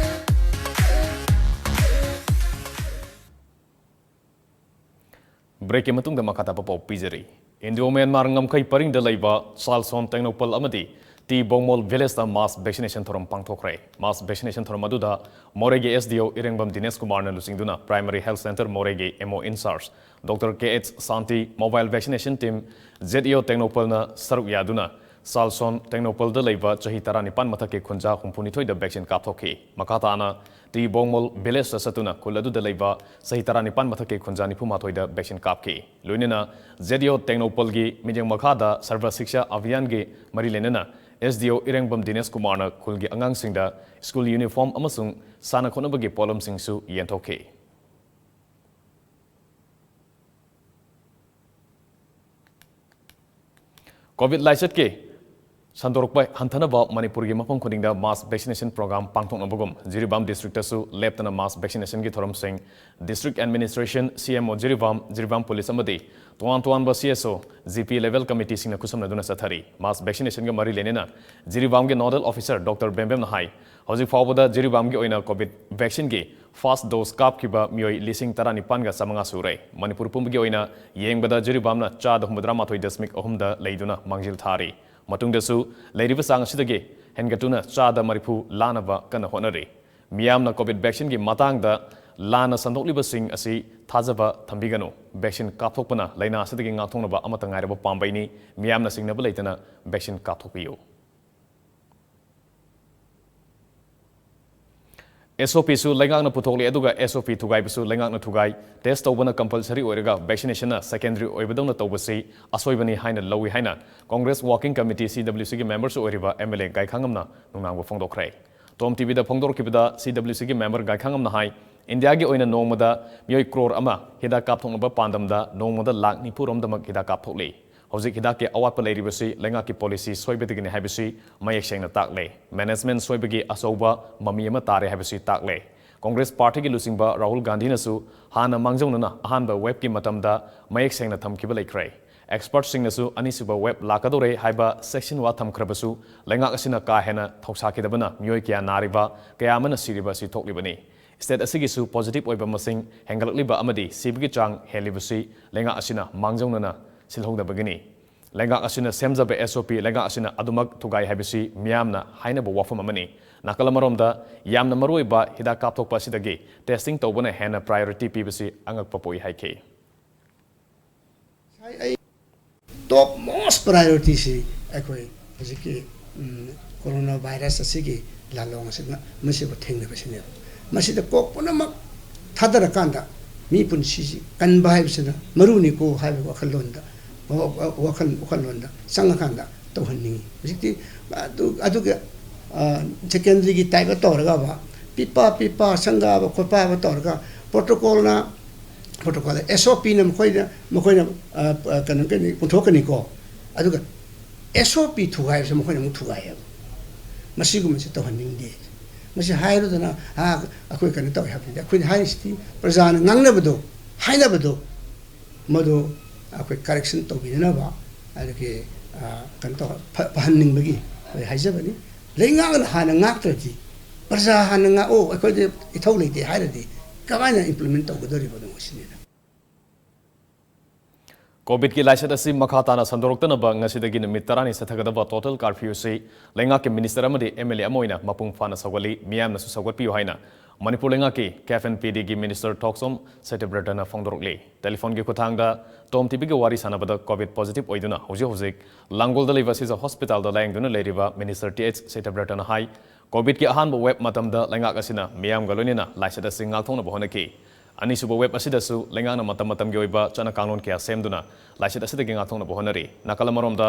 ꯕ꯭ꯔꯦꯛꯀꯤ ꯃꯇꯨꯡꯗ ꯃꯈꯥ ꯇꯥꯕ ꯄꯥꯎ ꯄꯤꯖꯔꯤ꯫ ꯏꯟꯗꯤꯌꯣ ꯃ꯭ꯌꯥꯟꯃꯥꯔ ꯉꯝꯈꯩ ꯄꯔꯤꯡꯗ ꯂꯩꯕ ꯁꯥꯜꯁꯣꯟ ꯇꯦꯡꯅꯧꯄꯜ ꯑꯃꯗꯤ ꯇꯤ ꯕꯣꯡꯃꯣꯜ ꯚꯤꯂꯦꯖꯇ ꯃꯥꯁ ꯚꯦꯛꯁꯤꯅꯦꯁꯟ ꯊꯧꯔꯝ ꯄꯥꯡꯊꯣꯛꯈ꯭ꯔꯦ꯫ ꯃꯥꯁ ꯚꯦꯛꯁꯤꯅꯦꯁꯟ ꯊꯧꯔꯝ ꯑꯗꯨꯗ ꯃꯣꯔꯦꯒꯤ ꯑꯦꯁ ꯗꯤ ꯑꯣ ꯏꯔꯦꯡꯕꯝ ꯗꯤꯅꯦꯁ ꯀꯨꯃꯥꯔꯅ ꯂꯨꯆꯤꯡꯗꯨꯅ ꯄ꯭ꯔꯥꯏꯃꯔꯤ ꯍꯦꯜꯊ ꯁꯦꯟꯇꯔ ꯃꯣꯔꯦꯒꯤ ꯑꯦꯝ ꯑꯣ ꯏꯟꯆꯥꯔꯖ ꯗꯣꯛꯇꯔ ꯀꯦ ꯑꯩꯆ ꯁꯥꯟꯇꯤ, mobile vaccination team, Z E ꯑꯣ ꯇꯦꯡꯅꯧꯄꯜꯅ ꯁꯔꯨꯛ ꯌꯥꯗꯨꯅ ꯁꯥꯜꯁꯣꯟ ꯇꯦꯡꯅꯧꯄꯜꯗ ꯂꯩꯕ ꯆꯍꯤ ꯇꯔꯥꯅꯤꯄꯥꯟ ꯃꯊꯛꯀꯤ ꯈꯨꯟꯖꯥ ꯍꯨꯝꯐꯨꯅꯤꯊꯣꯏꯗ ꯚꯦꯛꯁꯤꯟ ꯀꯥꯞꯊꯣꯛꯈꯤ꯫ ꯃꯈꯥ ꯇꯥꯅ ꯇꯤ ꯕꯣꯡꯃꯣꯜ ꯚꯤꯂꯦꯖꯇ ꯆꯠꯇꯨꯅ ꯈꯨꯜ ꯑꯗꯨꯗ ꯂꯩꯕ ꯆꯍꯤ ꯇꯔꯥꯅꯤꯄꯥꯟ ꯃꯊꯛꯀꯤ ꯈꯨꯟꯖꯥ ꯅꯤꯐꯨꯃꯥꯊꯣꯏꯗ ꯚꯦꯛꯁꯤꯟ ꯀꯥꯞꯈꯤ꯫ ꯂꯣꯏꯅꯅ ꯖꯦꯠ ꯏ ꯑꯣ ꯇꯦꯡꯅꯧꯄꯜꯒꯤ ꯃꯤꯠꯌꯦꯡ ꯃꯈꯥꯗ ꯁꯔꯚ ꯁꯤꯛꯁꯥ ꯑꯚꯤꯌꯥꯟꯒꯤ ꯃꯔꯤ ꯂꯩꯅꯅ ꯑꯦꯁ ꯗꯤ ꯑꯣ ꯏꯔꯦꯡꯕꯝ ꯗꯤꯅꯦꯁ ꯀꯨꯃꯥꯔꯅ ꯈꯨꯜꯒꯤ ꯑꯉꯥꯡꯁꯤꯡꯗ ꯁ꯭ꯀꯨꯜ ꯌꯨꯅꯤꯐꯣꯔꯝ ꯑꯃꯁꯨꯡ ꯁꯥꯟꯅ ꯈꯣꯠꯅꯕꯒꯤ ꯄꯣꯠꯂꯝꯁꯤꯡꯁꯨ ꯌꯦꯟꯊꯣꯛꯈꯤ꯫ ꯀꯣꯚꯤꯗ ꯂꯥꯏꯆꯠꯀꯤ ꯁꯟꯗꯣꯔꯛꯄ ꯍꯟꯊꯅꯕ ꯃꯅꯤꯄꯨꯔꯒꯤ ꯃꯐꯝ ꯈꯨꯗꯤꯡꯗ ꯃꯥꯁ ꯚꯦꯛꯁꯤꯅꯦꯁꯟ ꯄ꯭ꯔꯣꯒ꯭ꯔꯥꯝ ꯄꯥꯡꯊꯣꯛꯅꯕꯒꯨꯝ ꯖꯤꯔꯤꯕꯥꯝ ꯗꯤꯁꯇ꯭ꯔꯤꯛꯇꯁꯨ ꯂꯦꯞꯇꯅ ꯃꯥꯁ ꯚꯦꯛꯁꯤꯅꯦꯁꯟꯒꯤ ꯊꯧꯔꯝꯁꯤꯡ ꯗꯤꯁꯇ꯭ꯔꯤꯛ ꯑꯦꯗꯃꯤꯅꯤꯁꯇ꯭ꯔꯦꯁꯟ, ꯁꯤ M O Jiribam, Jiribam police ꯑꯃꯗꯤ ꯇꯣꯉꯥꯟ ꯇꯣꯉꯥꯟꯕ ꯁꯤ ꯑꯦꯁ ꯑꯣ, ꯖꯤ ꯄꯤ ꯂꯦꯚꯦꯜ ꯀꯃꯤꯇꯤꯁꯤꯡꯅ ꯈꯨꯠꯁꯝꯅꯗꯨꯅ ꯆꯠꯊꯔꯤ꯫ ꯃꯥꯁ ꯚꯦꯛꯁꯤꯅꯦꯁꯟꯒ ꯃꯔꯤ ꯂꯩꯅꯅ ꯖꯤꯔꯤꯕꯥꯝꯒꯤ ꯅꯣꯗꯦꯜ ꯑꯣꯐꯤꯁꯔ ꯗꯣꯛꯇꯔ ꯕꯦꯝꯕꯦꯝꯅ ꯍꯥꯏ, ꯍꯧꯖꯤꯛ ꯐꯥꯎꯕꯗ ꯖꯤꯔꯤꯕꯥꯝꯒꯤ ꯑꯣꯏꯅ ꯀꯣꯚꯤꯗ ꯚꯦꯛꯁꯤꯟꯒꯤ ꯐꯥꯔꯁ ꯗꯣꯁ ꯀꯥꯞꯈꯤꯕ ꯃꯤꯑꯣꯏ ꯂꯤꯁꯤꯡ ꯇꯔꯥꯅꯤꯄꯥꯟꯒ ꯆꯥꯃꯉꯥ ꯁꯨꯔꯦ꯫ ꯃꯅꯤꯄꯨꯔ ꯄꯨꯝꯕꯒꯤ ꯑꯣꯏꯅ ꯌꯦꯡꯕꯗ ꯖꯤꯔꯤꯕꯥꯝꯅ ꯆꯥꯗ ꯍꯨꯝꯐꯨꯇꯔꯥ ꯃꯥꯊꯣꯏ ꯗꯁꯃꯤꯛ ꯑꯍꯨꯝꯗ ꯂꯩꯗꯨꯅ ꯃꯥꯡꯖꯤꯜ ꯊꯥꯔꯤ꯫ ꯃꯇꯨꯡꯗꯁꯨ ꯂꯩꯔꯤꯕ ꯆꯥꯡ ꯑꯁꯤꯗꯒꯤ ꯍꯦꯟꯒꯠꯇꯨꯅ ꯆꯥꯗ ꯃꯔꯤꯐꯨ ꯂꯥꯟꯅꯕ ꯀꯟꯅ ꯍꯣꯠꯅꯔꯤ꯫ ꯃꯤꯌꯥꯝꯅ ꯀꯣꯚꯤꯗ ꯚꯦꯛꯁꯤꯟꯒꯤ ꯃꯇꯥꯡꯗ ꯂꯥꯟꯅ ꯁꯟꯗꯣꯛꯂꯤꯕꯁꯤꯡ ꯑꯁꯤ ꯊꯥꯖꯕ ꯊꯝꯕꯤꯒꯅꯨ꯫ ꯚꯦꯛꯁꯤꯟ ꯀꯥꯞꯊꯣꯛꯄꯅ ꯂꯥꯏꯅꯥ ꯑꯁꯤꯗꯒꯤ ꯉꯥꯛꯊꯣꯛꯅꯕ ꯑꯃꯠꯇ ꯉꯥꯏꯔꯕ ꯄꯥꯝꯕꯩꯅꯤ꯫ ꯃꯤꯌꯥꯝꯅ ꯆꯤꯡꯅꯕ ꯂꯩꯇꯅ ꯚꯦꯛꯁꯤꯟ ꯀꯥꯞꯊꯣꯛꯄꯤꯌꯨ꯫ ꯑꯦꯁ ꯑꯣ ꯄꯤꯁꯨ ꯂꯩꯉꯥꯛꯅ ꯄꯨꯊꯣꯛꯂꯤ, ꯑꯗꯨꯒ ꯑꯦꯁ ꯑꯣ ꯄꯤ ꯊꯨꯒꯥꯏꯕꯁꯨ ꯂꯩꯉꯥꯛꯅ ꯊꯨꯒꯥꯏ꯫ ꯇꯦꯁ ꯇꯧꯕꯅ ꯀꯝꯄꯜꯁꯔꯤ ꯑꯣꯏꯔꯒ ꯚꯦꯛꯁꯤꯅꯦꯁꯟꯅ ꯁꯦꯀꯦꯟꯗꯔꯤ ꯑꯣꯏꯕꯗꯧꯅ ꯇꯧꯕꯁꯤ ꯑꯁꯣꯏꯕꯅꯤ ꯍꯥꯏꯅ ꯂꯧꯏ ꯍꯥꯏꯅ ꯀꯣꯡꯒ꯭ꯔꯦꯁ ꯋꯥꯔꯀꯤꯡ ꯀꯃꯤꯇꯤ, ꯁꯤ ꯗꯕ꯭ꯂꯤꯎ ꯁꯤꯒꯤ ꯃꯦꯝꯕꯔꯁꯨ ꯑꯣꯏꯔꯤꯕ ꯑꯦꯝ ꯑꯦꯜ ꯑꯦ ꯒꯥꯏꯈꯥꯉꯝꯅ ꯅꯨꯡꯅꯥꯡꯕ ꯐꯣꯡꯗꯣꯛꯈ꯭ꯔꯦ꯫ ꯇꯣꯝ ꯇꯤꯚꯤꯗ ꯐꯣꯡꯗꯣꯔꯛꯈꯤꯕꯗ ꯁꯤ ꯗꯕ꯭ꯂꯤꯎ ꯁꯤꯒꯤ ꯃꯦꯝꯕꯔ ꯒꯥꯏꯈꯥꯉꯝꯅ ꯍꯥꯏ, ꯏꯟꯗꯤꯌꯥꯒꯤ ꯑꯣꯏꯅ ꯅꯣꯡꯃꯗ ꯃꯤꯑꯣꯏ ꯀ꯭ꯔꯣꯔ ꯑꯃ ꯍꯤꯗꯥꯛ ꯀꯥꯞꯊꯣꯛꯅꯕ ꯄꯥꯟꯗꯝꯗ ꯅꯣꯡꯃꯗ ꯂꯥꯈ ꯅꯤꯐꯨ ꯔꯣꯝꯗꯃꯛ ꯍꯤꯗꯥꯛ ꯀꯥꯞꯊꯣꯛꯂꯤ꯫ ꯍꯧꯖꯤꯛ ꯍꯤꯗꯥꯛꯀꯤ ꯑꯋꯥꯠꯄ ꯂꯩꯔꯤꯕꯁꯤ ꯂꯩꯉꯥꯛꯀꯤ ꯄꯣꯂꯤꯁꯤ ꯁꯣꯏꯕꯗꯒꯤꯅꯤ ꯍꯥꯏꯕꯁꯤ ꯃꯌꯦꯛ ꯁꯦꯡꯅ ꯇꯥꯛꯂꯦ꯫ ꯃꯦꯅꯦꯖꯃꯦꯟ ꯁꯣꯏꯕꯒꯤ ꯑꯆꯧꯕ ꯃꯃꯤ ꯑꯃ ꯇꯥꯔꯦ ꯍꯥꯏꯕꯁꯤ ꯇꯥꯛꯂꯦ꯫ ꯀꯣꯡꯒ꯭ꯔꯦꯁ ꯄꯥꯔꯇꯤꯒꯤ ꯂꯨꯆꯤꯡꯕ ꯔꯥꯍꯨꯜ ꯒꯥꯟꯙꯤꯅꯁꯨ ꯍꯥꯟꯅ ꯃꯥꯡꯖꯧꯅꯅ ꯑꯍꯥꯟꯕ ꯋꯦꯕꯀꯤ ꯃꯇꯝꯗ ꯃꯌꯦꯛ ꯁꯦꯡꯅ ꯊꯝꯈꯤꯕ ꯂꯩꯈ꯭ꯔꯦ꯫ ꯑꯦꯛꯁꯄꯔꯠꯁꯤꯡꯅꯁꯨ ꯑꯅꯤꯁꯨꯕ ꯋꯦꯕ ꯂꯥꯛꯀꯗꯧꯔꯦ ꯍꯥꯏꯕ ꯆꯦꯛꯁꯤꯟꯋꯥ ꯊꯝꯈ꯭ꯔꯕꯁꯨ, ꯂꯩꯉꯥꯛ ꯑꯁꯤꯅ ꯀꯥ ꯍꯦꯟꯅ ꯊꯧꯁꯥꯈꯤꯗꯕꯅ ꯃꯤꯑꯣꯏ ꯀꯌꯥ ꯅꯥꯔꯤꯕ, ꯀꯌꯥ ꯑꯃꯅ ꯁꯤꯔꯤꯕ ꯑꯁꯤ ꯊꯣꯛꯂꯤꯕꯅꯤ꯫ ꯁ꯭ꯇꯦꯠ ꯑꯁꯤꯒꯤꯁꯨ ꯄꯣꯖꯤꯇꯤꯚ ꯑꯣꯏꯕ ꯃꯁꯤꯡ ꯍꯦꯟꯒꯠꯂꯛꯂꯤꯕ ꯑꯃꯗꯤ ꯁꯤꯕꯒꯤ ꯆꯥꯡ ꯍꯦꯜꯂꯤꯕꯁꯤ ꯂꯩꯉꯥꯛ ꯑꯁꯤꯅ ꯃꯥꯡꯖꯧꯅꯅ ꯁꯤꯜꯍꯧꯗꯕꯒꯤꯅꯤ꯫ ꯂꯩꯉꯥꯛ ꯑꯁꯤꯅ ꯁꯦꯝꯖꯕ S O P ꯂꯩꯉꯥꯛ ꯑꯁꯤꯅ ꯑꯗꯨꯃꯛ ꯊꯨꯒꯥꯏ ꯍꯥꯏꯕꯁꯤ ꯃꯤꯌꯥꯝꯅ ꯍꯥꯏꯅꯕ ꯋꯥꯐꯝ ꯑꯃꯅꯤ꯫ ꯅꯥꯀꯜ ꯑꯃꯔꯣꯝꯗ, ꯌꯥꯝꯅ ꯃꯔꯨꯑꯣꯏꯕ ꯍꯤꯗꯥꯛ ꯀꯥꯞꯊꯣꯛꯄ ꯑꯁꯤꯗꯒꯤ ꯇꯦꯁꯇꯤꯡ ꯇꯧꯕꯅ ꯍꯦꯟꯅ ꯄ꯭ꯔꯥꯏꯌꯣꯔꯤꯇꯤ ꯄꯤꯕꯁꯤ ꯑꯉꯛꯄ ꯄꯣꯛꯏ ꯍꯥꯏꯈꯤ꯫ ꯉꯁꯥꯏ ꯑꯩ ꯇꯣꯞ ꯃꯣꯁ ꯄ꯭ꯔꯥꯏꯌꯣꯔꯤꯇꯤꯁꯤ ꯑꯩꯈꯣꯏ ꯍꯧꯖꯤꯛꯀꯤ ꯀꯣꯔꯣꯅꯥ ꯚꯥꯏꯔꯁ ꯑꯁꯤꯒꯤ ꯂꯥꯂꯣꯡ ꯑꯁꯤꯅ ꯃꯁꯤꯕꯨ ꯊꯦꯡꯅꯕꯁꯤꯅꯦꯕ꯫ ꯃꯁꯤꯗ ꯀꯣꯛ ꯄꯨꯝꯅꯃꯛ ꯊꯥꯗꯔꯀꯥꯟꯗ ꯃꯤ ꯄꯨꯟꯁꯤꯁꯤ ꯀꯟꯕ ꯍꯥꯏꯕꯁꯤꯅ ꯃꯔꯨꯅꯤꯀꯣ ꯍꯥꯏꯕ ꯋꯥꯈꯜꯂꯣꯟꯗ, ꯋꯥꯈꯜ ꯋꯥꯈꯜꯂꯣꯟꯗ ꯆꯪꯉꯀꯥꯟꯗ ꯇꯧꯍꯟꯅꯤꯡꯉꯤ꯫ ꯍꯧꯖꯤꯛꯇꯤ ꯑꯗꯨ ꯑꯗꯨꯒ ꯁꯦꯀꯦꯟꯗꯔꯤꯒꯤ ꯇꯥꯏꯞꯇ ꯇꯧꯔꯒꯕ ꯄꯤꯄꯥ ꯄꯤꯄꯥ ꯁꯪꯒꯥꯕ ꯈꯣꯠꯄꯥꯕ ꯇꯧꯔꯒ ꯄ꯭ꯔꯣꯇꯣꯀꯣꯜꯅ ꯄ꯭ꯔꯣꯇꯣꯀꯣꯜꯗ S O P ꯅ ꯃꯈꯣꯏꯅ ꯃꯈꯣꯏꯅ ꯀꯩꯅꯣ ꯀꯩꯅꯣ ꯄꯨꯊꯣꯛꯀꯅꯤꯀꯣ꯫ ꯑꯗꯨꯒ S O P ꯊꯨꯒꯥꯏꯕꯁꯦ ꯃꯈꯣꯏꯅ ꯑꯃꯨꯛ ꯊꯨꯒꯥꯏꯌꯦꯕ꯫ ꯃꯁꯤꯒꯨꯝꯕꯁꯦ ꯇꯧꯍꯟꯅꯤꯡꯗꯦ꯫ ꯃꯁꯤ ꯍꯥꯏꯔꯨꯗꯅ ꯑꯩꯈꯣꯏ ꯀꯩꯅꯣ ꯇꯧꯋꯦ ꯍꯥꯏꯕꯗꯤ, ꯑꯩꯈꯣꯏꯅ ꯍꯥꯏꯔꯤꯁꯤꯗꯤ ꯄ꯭ꯔꯖꯥꯅ ꯉꯥꯡꯅꯕꯗꯣ, ꯍꯥꯏꯅꯕꯗꯣ, ꯃꯗꯨ ꯑꯩꯈꯣꯏ ꯀꯔꯦꯛꯁꯟ ꯇꯧꯕꯤꯅꯅꯕ ꯑꯗꯨꯒꯤ ꯀꯩꯅꯣ ꯇꯧ ꯐꯍꯟꯅꯤꯡꯕꯒꯤ ꯑꯩꯈꯣꯏ ꯍꯥꯏꯖꯕꯅꯤ꯫ ꯂꯩꯉꯥꯛꯅ ꯍꯥꯟꯅ ꯉꯥꯛꯇ꯭ꯔꯗꯤ, ꯄ꯭ꯔꯖꯥ ꯍꯥꯟꯅ ꯉꯥꯛꯑꯣ, ꯑꯩꯈꯣꯏꯗꯤ ꯏꯊꯧ ꯂꯩꯇꯦ ꯍꯥꯏꯔꯗꯤ ꯀꯃꯥꯏꯅ ꯏꯝꯄ꯭ꯂꯤꯃꯦꯟ ꯇꯧꯒꯗꯧꯔꯤꯕꯅꯣ ꯁꯤꯅꯤꯗ꯫ ꯀꯣꯚꯤꯗꯀꯤ ꯂꯥꯏꯆꯠ ꯑꯁꯤ ꯃꯈꯥ ꯇꯥꯅ ꯁꯟꯗꯣꯔꯛꯇꯅꯕ ꯉꯁꯤꯗꯒꯤ ꯅꯨꯃꯤꯠ ꯇꯔꯥꯅꯤ ꯆꯠꯊꯒꯗꯕ ꯇꯣꯇꯦꯜ ꯀꯥꯔꯐ꯭ꯌꯨ ꯑꯁꯤ ꯂꯩꯉꯥꯛꯀꯤ ꯃꯤꯅꯤꯁꯇꯔ ꯑꯃꯗꯤ M L A ꯑꯃ ꯑꯣꯏꯅ ꯃꯄꯨꯡ ꯐꯥꯅ ꯁꯧꯒꯠꯂꯤ꯫ ꯃꯤꯌꯥꯝꯅꯁꯨ ꯁꯧꯒꯠꯄꯤꯌꯨ ꯍꯥꯏꯅ ꯃꯅꯤꯄꯨꯔ ꯂꯩꯉꯥꯛꯀꯤ K F N P D ꯒꯤ ꯃꯤꯅꯤꯁꯇꯔ ꯊꯣꯛꯆꯣꯝ ꯁꯇ꯭ꯌꯕ꯭ꯔꯇꯅ ꯐꯣꯡꯗꯣꯔꯛꯂꯤ꯫ ꯇꯦꯂꯤꯐꯣꯟꯒꯤ ꯈꯨꯠꯊꯥꯡꯗ ꯇꯣꯝ ꯇꯤꯚꯤꯒ ꯋꯥꯔꯤ ꯁꯥꯟꯅꯕꯗ ꯀꯣꯚꯤꯗ ꯄꯣꯖꯤꯇꯤꯚ ꯑꯣꯏꯗꯨꯅ ꯍꯧꯖꯤꯛ ꯍꯧꯖꯤꯛ ꯂꯥꯡꯒꯣꯜꯗ ꯂꯩꯕ ꯁꯤꯖ ꯍꯣꯁꯄꯤꯇꯥꯜꯗ ꯂꯥꯌꯦꯡꯗꯨꯅ ꯂꯩꯔꯤꯕ ꯃꯤꯅꯤꯁꯇꯔ ꯇꯤ ꯑꯩꯆ ꯁꯇ꯭ꯌꯕ꯭ꯔꯇꯅ ꯍꯥꯏ, ꯀꯣꯚꯤꯗꯀꯤ ꯑꯍꯥꯟꯕ ꯋꯦꯕ ꯃꯇꯝꯗ ꯂꯩꯉꯥꯛ ꯑꯁꯤꯅ ꯃꯤꯌꯥꯝꯒ ꯂꯣꯏꯅꯅ ꯂꯥꯏꯆꯠ ꯑꯁꯤ ꯉꯥꯛꯊꯣꯛꯅꯕ ꯍꯣꯠꯅꯈꯤ꯫ ꯑꯅꯤꯁꯨꯕ ꯋꯦꯕ ꯑꯁꯤꯗꯁꯨ ꯂꯩꯉꯥꯛꯅ ꯃꯇꯝ ꯃꯇꯝꯒꯤ ꯑꯣꯏꯕ ꯆꯠꯅ ꯀꯥꯡꯂꯣꯟ ꯀꯌꯥ ꯁꯦꯝꯗꯨꯅ ꯂꯥꯏꯆꯠ ꯑꯁꯤꯗꯒꯤ ꯉꯥꯛꯊꯣꯛꯅꯕ ꯍꯣꯠꯅꯔꯤ꯫ ꯅꯥꯀꯜ ꯑꯃꯔꯣꯝꯗ,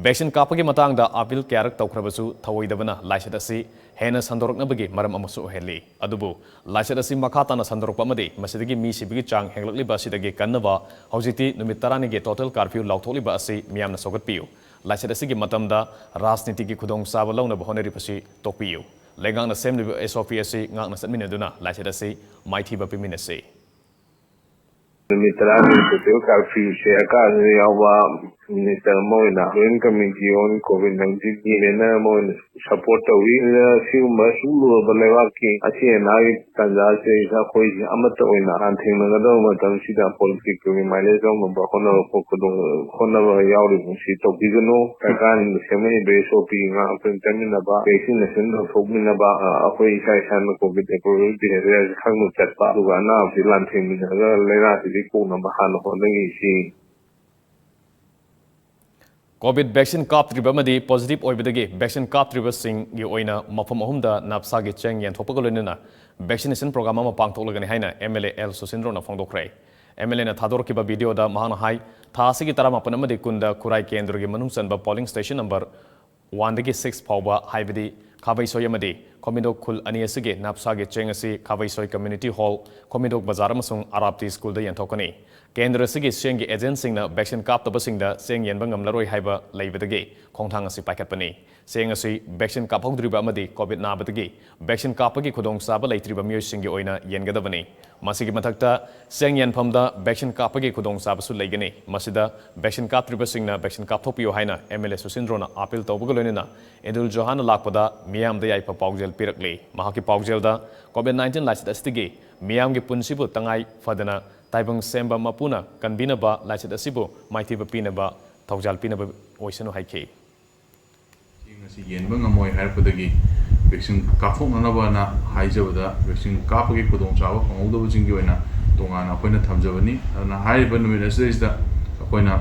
ꯚꯦꯛꯁꯤꯟ ꯀꯥꯞꯄꯒꯤ ꯃꯇꯥꯡꯗ ꯑꯥꯄꯤꯜ ꯀꯌꯥꯔꯛ ꯇꯧꯈ꯭ꯔꯕꯁꯨ ꯊꯧꯑꯣꯏꯗꯕꯅ ꯂꯥꯏꯆꯠ ꯑꯁꯤ ꯍꯦꯟꯅ ꯁꯟꯗꯣꯔꯛꯅꯕꯒꯤ ꯃꯔꯝ ꯑꯃꯁꯨ ꯑꯣꯏꯍꯜꯂꯤ꯫ ꯑꯗꯨꯕꯨ ꯂꯥꯏꯆꯠ ꯑꯁꯤ ꯃꯈꯥ ꯇꯥꯅ ꯁꯟꯗꯣꯔꯛꯄ ꯑꯃꯗꯤ ꯃꯁꯤꯗꯒꯤ ꯃꯤ ꯁꯤꯕꯒꯤ ꯆꯥꯡ ꯍꯦꯟꯒꯠꯂꯛꯂꯤꯕ ꯑꯁꯤꯗꯒꯤ ꯀꯟꯅꯕ ꯍꯧꯖꯤꯛꯇꯤ ꯅꯨꯃꯤꯠ ꯇꯔꯥꯅꯤꯒꯤ ꯇꯣꯇꯦꯜ ꯀꯥꯔꯐ꯭ꯌꯨ ꯂꯥꯎꯊꯣꯛꯂꯤꯕ ꯑꯁꯤ ꯃꯤꯌꯥꯝꯅ ꯁꯧꯒꯠꯄꯤꯌꯨ꯫ ꯂꯥꯏꯆꯠ ꯑꯁꯤꯒꯤ ꯃꯇꯝꯗ ꯔꯥꯖꯅꯤꯇꯤꯒꯤ ꯈꯨꯗꯣꯡꯆꯥꯕ ꯂꯧꯅꯕ ꯍꯣꯠꯅꯔꯤꯕꯁꯤ ꯇꯣꯛꯄꯤꯌꯨ꯫ ꯂꯩꯉꯥꯛꯅ ꯁꯦꯝꯂꯤꯕ S O P ꯑꯁꯤ ꯉꯥꯛꯅ ꯆꯠꯃꯤꯟꯅꯗꯨꯅ ꯂꯥꯏꯆꯠ ꯑꯁꯤ ꯃꯥꯏꯊꯤꯕ ꯄꯤꯃꯤꯟꯅꯁꯤ꯫ ꯅꯨꯃꯤꯠ ꯇꯔꯥꯅꯤ ꯇꯣꯇꯦꯜ ꯀꯥꯔꯐ꯭ꯌꯨꯁꯦ ꯁꯔꯀꯥꯔꯗ ꯌꯥꯎꯕ ꯃꯤꯅꯤꯁꯇꯔ ꯑꯃ ꯑꯣꯏꯅ ꯖꯣꯏꯟ ꯀꯃꯤꯇꯤ ꯑꯣꯟ ꯀꯣꯚꯤꯗ ꯅꯥꯏꯟꯇꯤꯟꯒꯤ ꯕꯦꯅꯔ ꯑꯃ ꯑꯣꯏꯅ ꯁꯄꯣꯔꯠ ꯇꯧꯏ꯫ ꯑꯗꯨꯅ ꯁꯤꯒꯨꯝꯕ ꯑꯁꯨꯛ ꯂꯨꯔꯕ ꯂꯩꯕꯥꯛꯀꯤ ꯑꯁꯤ ꯑꯅꯥꯒꯤ ꯇꯥꯟꯖꯥꯁꯤꯗꯩꯁꯤꯗ ꯑꯩꯈꯣꯏꯁꯦ ꯑꯃꯠꯇ ꯑꯣꯏꯅ ꯂꯥꯟꯊꯦꯡꯅꯒꯗꯕ ꯃꯇꯝꯁꯤꯗ ꯄꯣꯂꯤꯇꯤꯛꯁꯀꯤ ꯃꯥꯏꯂꯦꯖ ꯂꯧꯅꯕ ꯍꯣꯠꯅꯕ ꯈꯣꯠꯄꯗꯣ ꯍꯣꯠꯅꯕ ꯌꯥꯎꯔꯤꯕꯁꯤ ꯇꯧꯕꯤꯒꯅꯨ꯫ ꯁꯔꯀꯥꯔꯅ ꯁꯦꯝꯃꯛꯏꯕ S O P ꯉꯥꯛꯇ ꯆꯠꯃꯤꯟꯅꯕ, ꯚꯦꯛꯁꯤꯅꯦꯁꯟ ꯇꯧꯊꯣꯛꯃꯤꯟꯅꯕ, ꯑ, ꯑꯩꯈꯣꯏ ꯏꯁꯥ ꯏꯁꯥꯅ ꯀꯣꯚꯤꯗ ꯑꯦꯄ꯭ꯔꯣꯄ꯭ꯔꯤꯌꯦꯠ ꯕꯤꯍꯦꯕꯤꯌꯔꯁꯦ ꯈꯪꯅ ꯆꯠꯄ, ꯑꯗꯨꯒ ꯑꯅꯥꯕꯁꯤ ꯂꯥꯟꯊꯦꯡꯃꯤꯟꯅꯔꯒ ꯂꯥꯏꯅꯥꯁꯤꯗꯤ ꯀꯣꯛꯅꯕ ꯍꯥꯟꯅ ꯍꯣꯠꯅꯈꯤꯁꯤ꯫ ꯀꯣꯚꯤꯗ ꯚꯦꯛꯁꯤꯟ ꯀꯥꯞꯇ꯭ꯔꯤꯕ ꯑꯃꯗꯤ ꯄꯣꯖꯤꯇꯤꯚ ꯑꯣꯏꯕꯗꯒꯤ ꯚꯦꯛꯁꯤꯟ ꯀꯥꯞꯇ꯭ꯔꯤꯕꯁꯤꯡꯒꯤ ꯑꯣꯏꯅ ꯃꯐꯝ ꯑꯍꯨꯝꯗ ꯅꯥꯞꯁꯥꯒꯤ ꯆꯦꯡ ꯌꯦꯟꯊꯣꯛꯄꯒ ꯂꯣꯏꯅꯅ ꯚꯦꯛꯁꯤꯅꯦꯁꯟ ꯄ꯭ꯔꯣꯒ꯭ꯔꯥꯝ ꯑꯃ ꯄꯥꯡꯊꯣꯛꯂꯒꯅꯤ ꯍꯥꯏꯅ M L A L ꯁꯨꯁꯤꯟꯗ꯭ꯔꯣꯅ ꯐꯣꯡꯗꯣꯛꯈ꯭ꯔꯦ꯫ M L A ꯅ ꯊꯥꯗꯣꯔꯛꯈꯤꯕ ꯚꯤꯗꯤꯑꯣꯗ ꯃꯍꯥꯛꯅ ꯍꯥꯏ, ꯊꯥ ꯑꯁꯤꯒꯤ ꯇꯔꯥꯃꯥꯄꯟ ꯑꯃꯗꯤ ꯀꯨꯟꯗ ꯈꯨꯔꯥꯏ ꯀꯦꯟꯗ꯭ꯔꯒꯤ ꯃꯅꯨꯡ ꯆꯟꯕ ꯄꯣꯂꯤꯡ ꯁ꯭ꯇꯦꯁꯟ ꯅꯝꯕꯔ ꯋꯥꯟꯗꯒꯤ ꯁꯤꯛꯁ ꯐꯥꯎꯕ, ꯍꯥꯏꯕꯗꯤ ꯈꯥꯕꯩꯁꯣꯏ ꯑꯃꯗꯤ ꯈꯣꯃꯤꯗꯣꯛ ꯈꯨꯜ ꯑꯅꯤ ꯑꯁꯤꯒꯤ ꯅꯥꯞꯁꯥꯒꯤ ꯆꯦꯡ ꯑꯁꯤ ꯈꯥꯕꯩꯁꯣꯏ ꯀꯝꯃ꯭ꯌꯨꯅꯤꯇꯤ ꯍꯣꯜ, ꯈꯣꯃꯤꯗꯣꯛ ꯕꯖꯥꯔ ꯑꯃꯁꯨꯡ ꯑꯔꯥꯞꯇꯤ ꯁ꯭ꯀꯨꯜꯗ ꯌꯦꯟꯊꯣꯛꯀꯅꯤ꯫ ꯀꯦꯟꯗ꯭ꯔ ꯑꯁꯤꯒꯤ ꯆꯦꯡꯒꯤ ꯑꯦꯖꯦꯟꯠꯁꯤꯡꯅ ꯚꯦꯛꯁꯤꯟ ꯀꯥꯞꯇꯕꯁꯤꯡꯗ ꯆꯦꯡ ꯌꯦꯟꯕ ꯉꯝꯂꯔꯣꯏ ꯍꯥꯏꯕ ꯂꯩꯕꯗꯒꯤ ꯈꯣꯡꯊꯥꯡ ꯑꯁꯤ ꯄꯥꯏꯈꯠꯄꯅꯤ꯫ ꯆꯦꯡ ꯑꯁꯤ ꯚꯦꯛꯁꯤꯟ ꯀꯥꯞꯍꯧꯗ꯭ꯔꯤꯕ ꯑꯃꯗꯤ ꯀꯣꯚꯤꯗ ꯅꯥꯕꯗꯒꯤ ꯚꯦꯛꯁꯤꯟ ꯀꯥꯞꯄꯒꯤ ꯈꯨꯗꯣꯡꯆꯥꯕ ꯂꯩꯇ꯭ꯔꯤꯕ ꯃꯤꯑꯣꯏꯁꯤꯡꯒꯤ ꯑꯣꯏꯅ ꯌꯦꯟꯒꯗꯕꯅꯤ꯫ ꯃꯁꯤꯒꯤ ꯃꯊꯛꯇ, ꯆꯦꯡ ꯌꯦꯟꯐꯝꯗ ꯚꯦꯛꯁꯤꯟ ꯀꯥꯞꯄꯒꯤ ꯈꯨꯗꯣꯡꯆꯥꯕꯁꯨ ꯂꯩꯒꯅꯤ꯫ ꯃꯁꯤꯗ ꯚꯦꯛꯁꯤꯟ ꯀꯥꯞꯇ꯭ꯔꯤꯕꯁꯤꯡꯅ ꯚꯦꯛꯁꯤꯟ ꯀꯥꯞꯊꯣꯛꯄꯤꯌꯨ ꯍꯥꯏꯅ M L A ꯁꯨꯁꯤꯟꯗ꯭ꯔꯣꯅ ꯑꯥꯄꯤꯜ ꯇꯧꯕꯒ ꯂꯣꯏꯅꯅ ꯏꯗꯨꯜ ꯖꯨꯍꯥꯅ ꯂꯥꯛꯄꯗ ꯃꯤꯌꯥꯝꯗ ꯌꯥꯏꯐ ꯄꯥꯎꯖꯦꯜ ꯄꯤꯔꯛꯂꯤ꯫ ꯃꯍꯥꯛꯀꯤ ꯄꯥꯎꯖꯦꯜꯗ, ꯀꯣꯚꯤꯗ ꯅꯥꯏꯟꯇꯤꯟ ꯂꯥꯏꯆꯠ ꯑꯁꯤꯗꯒꯤ ꯃꯤꯌꯥꯝꯒꯤ ꯄꯨꯟꯁꯤꯕꯨ ꯇꯉꯥꯏ ꯐꯗꯅ ꯇꯥꯏꯕꯪ ꯁꯦꯝꯕ ꯃꯄꯨꯅ ꯀꯟꯕꯤꯅꯕ, ꯂꯥꯏꯆꯠ ꯑꯁꯤꯕꯨ ꯃꯥꯏꯊꯤꯕ ꯄꯤꯅꯕ ꯊꯧꯖꯥꯜ ꯄꯤꯅꯕ ꯑꯣꯏꯁꯅꯨ ꯍꯥꯏꯈꯤ꯫ ꯆꯦꯡ ꯑꯁꯤ ꯌꯦꯟꯕ ꯉꯝꯃꯣꯏ ꯍꯥꯏꯔꯛꯄꯗꯒꯤ ꯚꯦꯛꯁꯤꯟ ꯀꯥꯞꯊꯣꯛꯅꯅꯕꯅ ꯍꯥꯏꯖꯕꯗ, ꯚꯦꯛꯁꯤꯟ ꯀꯥꯞꯄꯒꯤ ꯈꯨꯗꯣꯡꯆꯥꯕ ꯐꯪꯍꯧꯗꯕꯁꯤꯡꯒꯤ ꯑꯣꯏꯅ ꯇꯣꯉꯥꯟꯅ ꯑꯩꯈꯣꯏꯅ ꯊꯝꯖꯕꯅꯤ꯫ ꯑꯗꯨꯅ ꯍꯥꯏꯔꯤꯕ ꯅꯨꯃꯤꯠ ꯑꯁꯤꯗꯩꯁꯤꯗ ꯑꯩꯈꯣꯏꯅ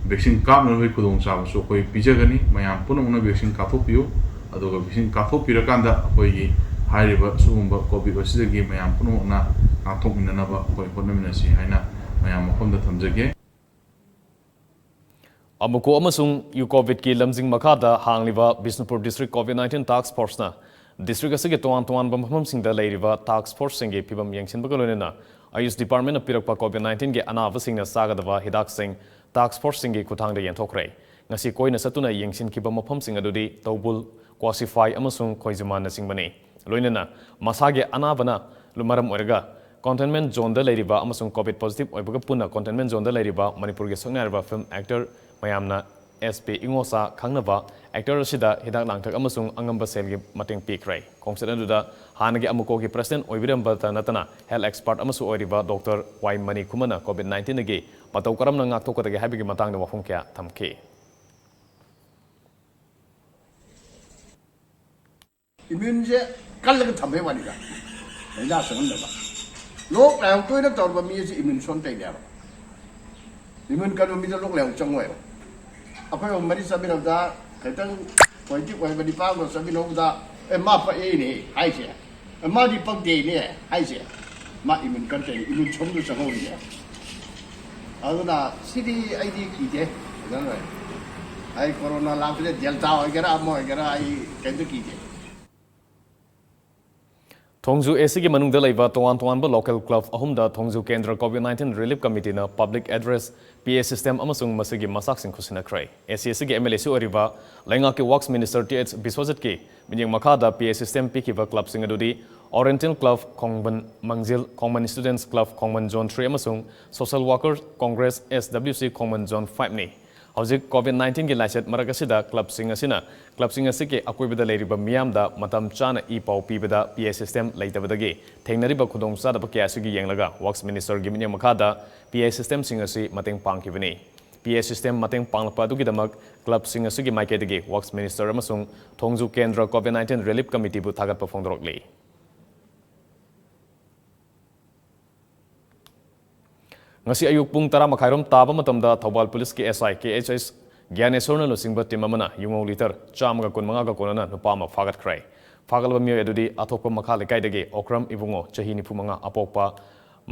ꯚꯦꯛꯁꯤꯟ ꯀꯥꯞꯅꯕꯒꯤ ꯈꯨꯗꯣꯡꯆꯥꯕꯁꯨ ꯑꯩꯈꯣꯏ ꯄꯤꯖꯒꯅꯤ꯫ ꯃꯌꯥꯝ ꯄꯨꯝꯅꯃꯛꯅ ꯚꯦꯛꯁꯤꯟ ꯀꯥꯞꯊꯣꯛꯄꯤꯌꯨ꯫ ꯑꯗꯨꯒ ꯚꯦꯛꯁꯤꯟ ꯀꯥꯞꯊꯣꯛꯄꯤꯔꯀꯥꯟꯗ ꯑꯩꯈꯣꯏꯒꯤ ꯍꯥꯏꯔꯤꯕ ꯁꯤꯒꯨꯝꯕ ꯀꯣꯚꯤꯗ ꯑꯁꯤꯗꯒꯤ ꯃꯌꯥꯝ ꯄꯨꯝꯅꯃꯛꯅ ꯉꯥꯛꯊꯣꯛꯃꯤꯟꯅꯅꯕ ꯑꯩꯈꯣꯏ ꯍꯣꯠꯅꯃꯤꯟꯅꯁꯤ ꯍꯥꯏꯅ ꯃꯌꯥꯝ ꯃꯐꯝꯗ ꯊꯝꯖꯒꯦ꯫ ꯑꯃꯨꯀꯣ ꯑꯃꯁꯨꯡ ꯌꯨꯀꯣꯚꯤꯠꯀꯤ ꯂꯝꯖꯤꯡ ꯃꯈꯥꯗ ꯍꯥꯡꯂꯤꯕ ꯕꯤꯁꯅꯨꯄꯨꯔ ꯗꯤꯁꯇ꯭ꯔꯤꯛ ꯀꯣꯚꯤꯗ ꯅꯥꯏꯟꯇꯤꯟ ꯇꯥꯛꯁ ꯐꯣꯔꯁꯅ ꯗꯤꯁꯇ꯭ꯔꯤꯛ ꯑꯁꯤꯒꯤ ꯇꯣꯉꯥꯟ ꯇꯣꯉꯥꯟꯕ ꯃꯐꯝꯁꯤꯡꯗ ꯂꯩꯔꯤꯕ ꯇꯥꯛꯁ ꯐꯣꯔꯁꯁꯤꯡꯒꯤ ꯐꯤꯕꯝ ꯌꯦꯡꯁꯤꯟꯕꯒ ꯂꯣꯏꯅꯅ ꯑꯌꯨꯁ ꯗꯤꯄꯥꯔꯠꯃꯦꯟꯅ ꯄꯤꯔꯛꯄ ꯀꯣꯚꯤꯗ ꯅꯥꯏꯟꯇꯤꯟꯒꯤ ꯑꯅꯥꯕꯁꯤꯡꯅ ꯆꯥꯒꯗꯕ ꯍꯤꯗꯥꯛꯁꯤꯡ ꯇꯥꯛꯁ ꯐꯣꯔꯁꯁꯤꯡꯒꯤ ꯈꯨꯠꯊꯥꯡꯗ ꯌꯦꯟꯊꯣꯛꯈ꯭ꯔꯦ꯫ ꯉꯁꯤ ꯀꯣꯏꯅ ꯆꯠꯇꯨꯅ ꯌꯦꯡꯁꯤꯟꯈꯤꯕ ꯃꯐꯝꯁꯤꯡ ꯑꯗꯨꯗꯤ ꯇꯧꯕꯨꯜ, ꯀ꯭ꯋꯥꯁꯤꯐꯥꯏ ꯑꯃꯁꯨꯡ ꯈꯣꯏꯖꯨꯃꯥꯟꯅꯆꯤꯡꯕꯅꯤ꯫ ꯂꯣꯏꯅꯅ ꯃꯁꯥꯒꯤ ꯑꯅꯥꯕꯅ ꯃꯔꯝ ꯑꯣꯏꯔꯒ containment zoneꯗ ꯂꯩꯔꯤꯕ ꯑꯃꯁꯨꯡ COVID positive ꯑꯣꯏꯕꯒ ꯄꯨꯟꯅ containment zoneꯗ ꯂꯩꯔꯤꯕ ꯃꯅꯤꯄꯨꯔꯒꯤ ꯁꯛꯅꯥꯏꯔꯕ film actor ꯃꯌꯥꯝꯅ S P ꯏꯉꯣꯆꯥ ꯈꯪꯅꯕ actor ꯑꯁꯤꯗ ꯍꯤꯗꯥꯛ ꯂꯥꯡꯊꯛ ꯑꯃꯁꯨꯡ ꯑꯉꯝꯕ ꯁꯦꯜꯒꯤ ꯃꯇꯦꯡ ꯄꯤꯈ꯭ꯔꯦ꯫ ꯈꯣꯡꯆꯠ ꯑꯗꯨꯗ ꯍꯥꯟꯅꯒꯤ ꯑꯃꯨꯀꯣꯒꯤ president ꯑꯣꯏꯕꯤꯔꯝꯕꯇ ꯅꯠꯇꯅ health expert ꯑꯃꯁꯨ ꯑꯣꯏꯔꯤꯕ Doctor Y ꯃꯅꯤꯀꯨꯃꯥꯔꯅ COVID nineteenꯗꯒꯤ ꯃꯇꯧ ꯀꯔꯝꯅ ꯉꯥꯛꯊꯣꯛꯀꯗꯒꯦ ꯍꯥꯏꯕꯒꯤ ꯃꯇꯥꯡꯗ ꯋꯥꯐꯝ ꯀꯌꯥ ꯊꯝꯈꯤ꯫ Immuneꯁꯦ ꯀꯜꯂꯒ ꯊꯝꯕꯩ ꯋꯥꯅꯤꯗ, ꯂꯥꯏꯅꯥ ꯆꯪꯍꯟꯗꯕ꯫ ꯂꯣꯛ ꯂꯥꯏꯍꯧ ꯇꯣꯏꯅ ꯇꯧꯔꯕ ꯃꯤ ꯑꯁꯤ immune ꯁꯣꯟ ꯇꯩꯅꯦꯕ꯫ Immune ꯀꯟꯕ ꯃꯤꯗ ꯂꯣꯛ ꯂꯥꯏꯍꯧ ꯆꯪꯉꯣꯏꯕ꯫ ꯑꯩꯈꯣꯏ ꯑꯍꯨꯝ ꯃꯔꯤ ꯆꯠꯃꯤꯟꯅꯕꯗ ꯈꯤꯇꯪ positive ꯑꯣꯏꯕ ꯅꯤꯄꯥ ꯑꯃꯒ ꯆꯠꯃꯤꯟꯅꯕꯗ, "ꯑꯦ, ꯃꯥ ꯄꯛꯏꯅꯦ" ꯍꯥꯏꯁꯦ, "ꯑꯦ, ꯃꯥꯗꯤ ꯄꯛꯇꯦꯅꯦ" ꯍꯥꯏꯁꯦ, ꯃꯥ immune ꯀꯟ ꯇꯩꯅꯦ, immune ꯁꯣꯟꯕꯗ ꯆꯪꯍꯧꯔꯤꯅꯦ꯫ ꯑꯗꯨꯅ ꯁꯤꯗꯤ ꯑꯩꯗꯤ ꯀꯤꯗꯦ, ꯐꯖꯅ ꯂꯩ꯫ ꯑꯩ ꯀꯣꯔꯣꯅꯥ ꯂꯥꯛꯄꯁꯦ ꯗꯦꯜꯇꯥ ꯑꯣꯏꯒꯦꯔꯥ ꯑꯃ ꯑꯣꯏꯒꯦꯔꯥ ꯑꯩ ꯀꯩꯝꯇ ꯀꯤꯗꯦ꯫ ꯊꯣꯡꯖꯨ A Cꯒꯤ ꯃꯅꯨꯡꯗ ꯂꯩꯕ ꯇꯣꯉꯥꯟ ꯇꯣꯉꯥꯟꯕ local club ꯑꯍꯨꯝꯗ ꯊꯣꯡꯖꯨ ꯀꯦꯟꯗ꯭ꯔ COVID nineteen relief committeeꯅ public address, P A system ꯑꯃꯁꯨꯡ ꯃꯁꯤꯒꯤ ꯃꯆꯥꯛꯁꯤꯡ ꯈꯨꯠꯁꯤꯟꯅꯈ꯭ꯔꯦ꯫ A C ꯑꯁꯤꯒꯤ M L A ꯁꯨ ꯑꯣꯏꯔꯤꯕ ꯂꯩꯉꯥꯛꯀꯤ works minister T H ꯕꯤꯁ꯭ꯋꯖꯤꯠꯀꯤ ꯃꯤꯠꯌꯦꯡ ꯃꯈꯥꯗ P A system ꯄꯤꯈꯤꯕ clubꯁꯤꯡ ꯑꯗꯨꯗꯤ Oriental Club ꯈꯣꯡꯕꯟ ꯃꯥꯡꯖꯤꯜ, ꯈꯣꯡꯕꯟ Students Club ꯈꯣꯡꯕꯟ Zone three ꯑꯃꯁꯨꯡ Social Worker Congress S W C ꯈꯣꯡꯕꯟ Zone five ꯅꯤ꯫ ꯍꯧꯖꯤꯛ COVID nineteenꯒꯤ ꯂꯥꯏꯆꯠ ꯃꯔꯛ ꯑꯁꯤꯗ clubꯁꯤꯡ ꯑꯁꯤꯅ clubꯁꯤꯡ ꯑꯁꯤꯒꯤ ꯑꯀꯣꯏꯕꯗ ꯂꯩꯔꯤꯕ ꯃꯤꯌꯥꯝꯗ ꯃꯇꯝ ꯆꯥꯅ ꯏ ꯄꯥꯎ ꯄꯤꯕꯗ P A system ꯂꯩꯇꯕꯗꯒꯤ ꯊꯦꯡꯅꯔꯤꯕ ꯈꯨꯗꯣꯡꯆꯥꯗꯕ ꯀꯌꯥ ꯑꯁꯤꯒꯤ ꯌꯦꯡꯂꯒ works ministerꯒꯤ ꯃꯤꯠꯌꯦꯡ ꯃꯈꯥꯗ P A systemꯁꯤꯡ ꯑꯁꯤ ꯃꯇꯦꯡ ꯄꯥꯡꯈꯤꯕꯅꯤ꯫ P A system ꯃꯇꯦꯡ ꯄꯥꯡꯂꯛꯄ ꯑꯗꯨꯒꯤꯗꯃꯛ clubꯁꯤꯡ ꯑꯁꯤꯒꯤ ꯃꯥꯏꯀꯩꯗꯒꯤ works minister ꯑꯃꯁꯨꯡ ꯊꯣꯡꯖꯨ ꯀꯦꯟꯗ꯭ꯔ COVID nineteen relief committeeꯕꯨ ꯊꯥꯒꯠꯄ ꯐꯣꯡꯗꯣꯔꯛꯂꯤ꯫ ꯉꯁꯤ ꯑꯌꯨꯛ ꯄꯨꯡ ꯇꯔꯥ ꯃꯈꯥꯏꯔꯣꯝ ꯇꯥꯕ ꯃꯇꯝꯗ ꯊꯧꯕꯥꯜ ꯄꯨꯂꯤꯁꯀꯤ S I K H S ꯒ꯭ꯌꯥꯅꯦꯁꯣꯔꯅ ꯂꯨꯆꯤꯡꯕ team ꯑꯃꯅ ꯌꯨꯉꯧ litre ꯆꯥꯝꯃꯒ ꯀꯨꯟꯃꯉꯥꯒ ꯀꯣꯟꯅꯅ ꯅꯨꯄꯥ ꯑꯃ ꯐꯥꯒꯠꯈ꯭ꯔꯦ꯫ ꯐꯥꯒꯠꯂꯕ ꯃꯤꯑꯣꯏ ꯑꯗꯨꯗꯤ ꯑꯊꯣꯛꯄ ꯃꯈꯥ ꯂꯩꯀꯥꯏꯗꯒꯤ ꯑꯣꯀ꯭ꯔꯝ ꯏꯕꯨꯡꯉꯣ, ꯆꯍꯤ ꯅꯤꯐꯨ ꯃꯉꯥ, ꯑꯄꯣꯛꯄ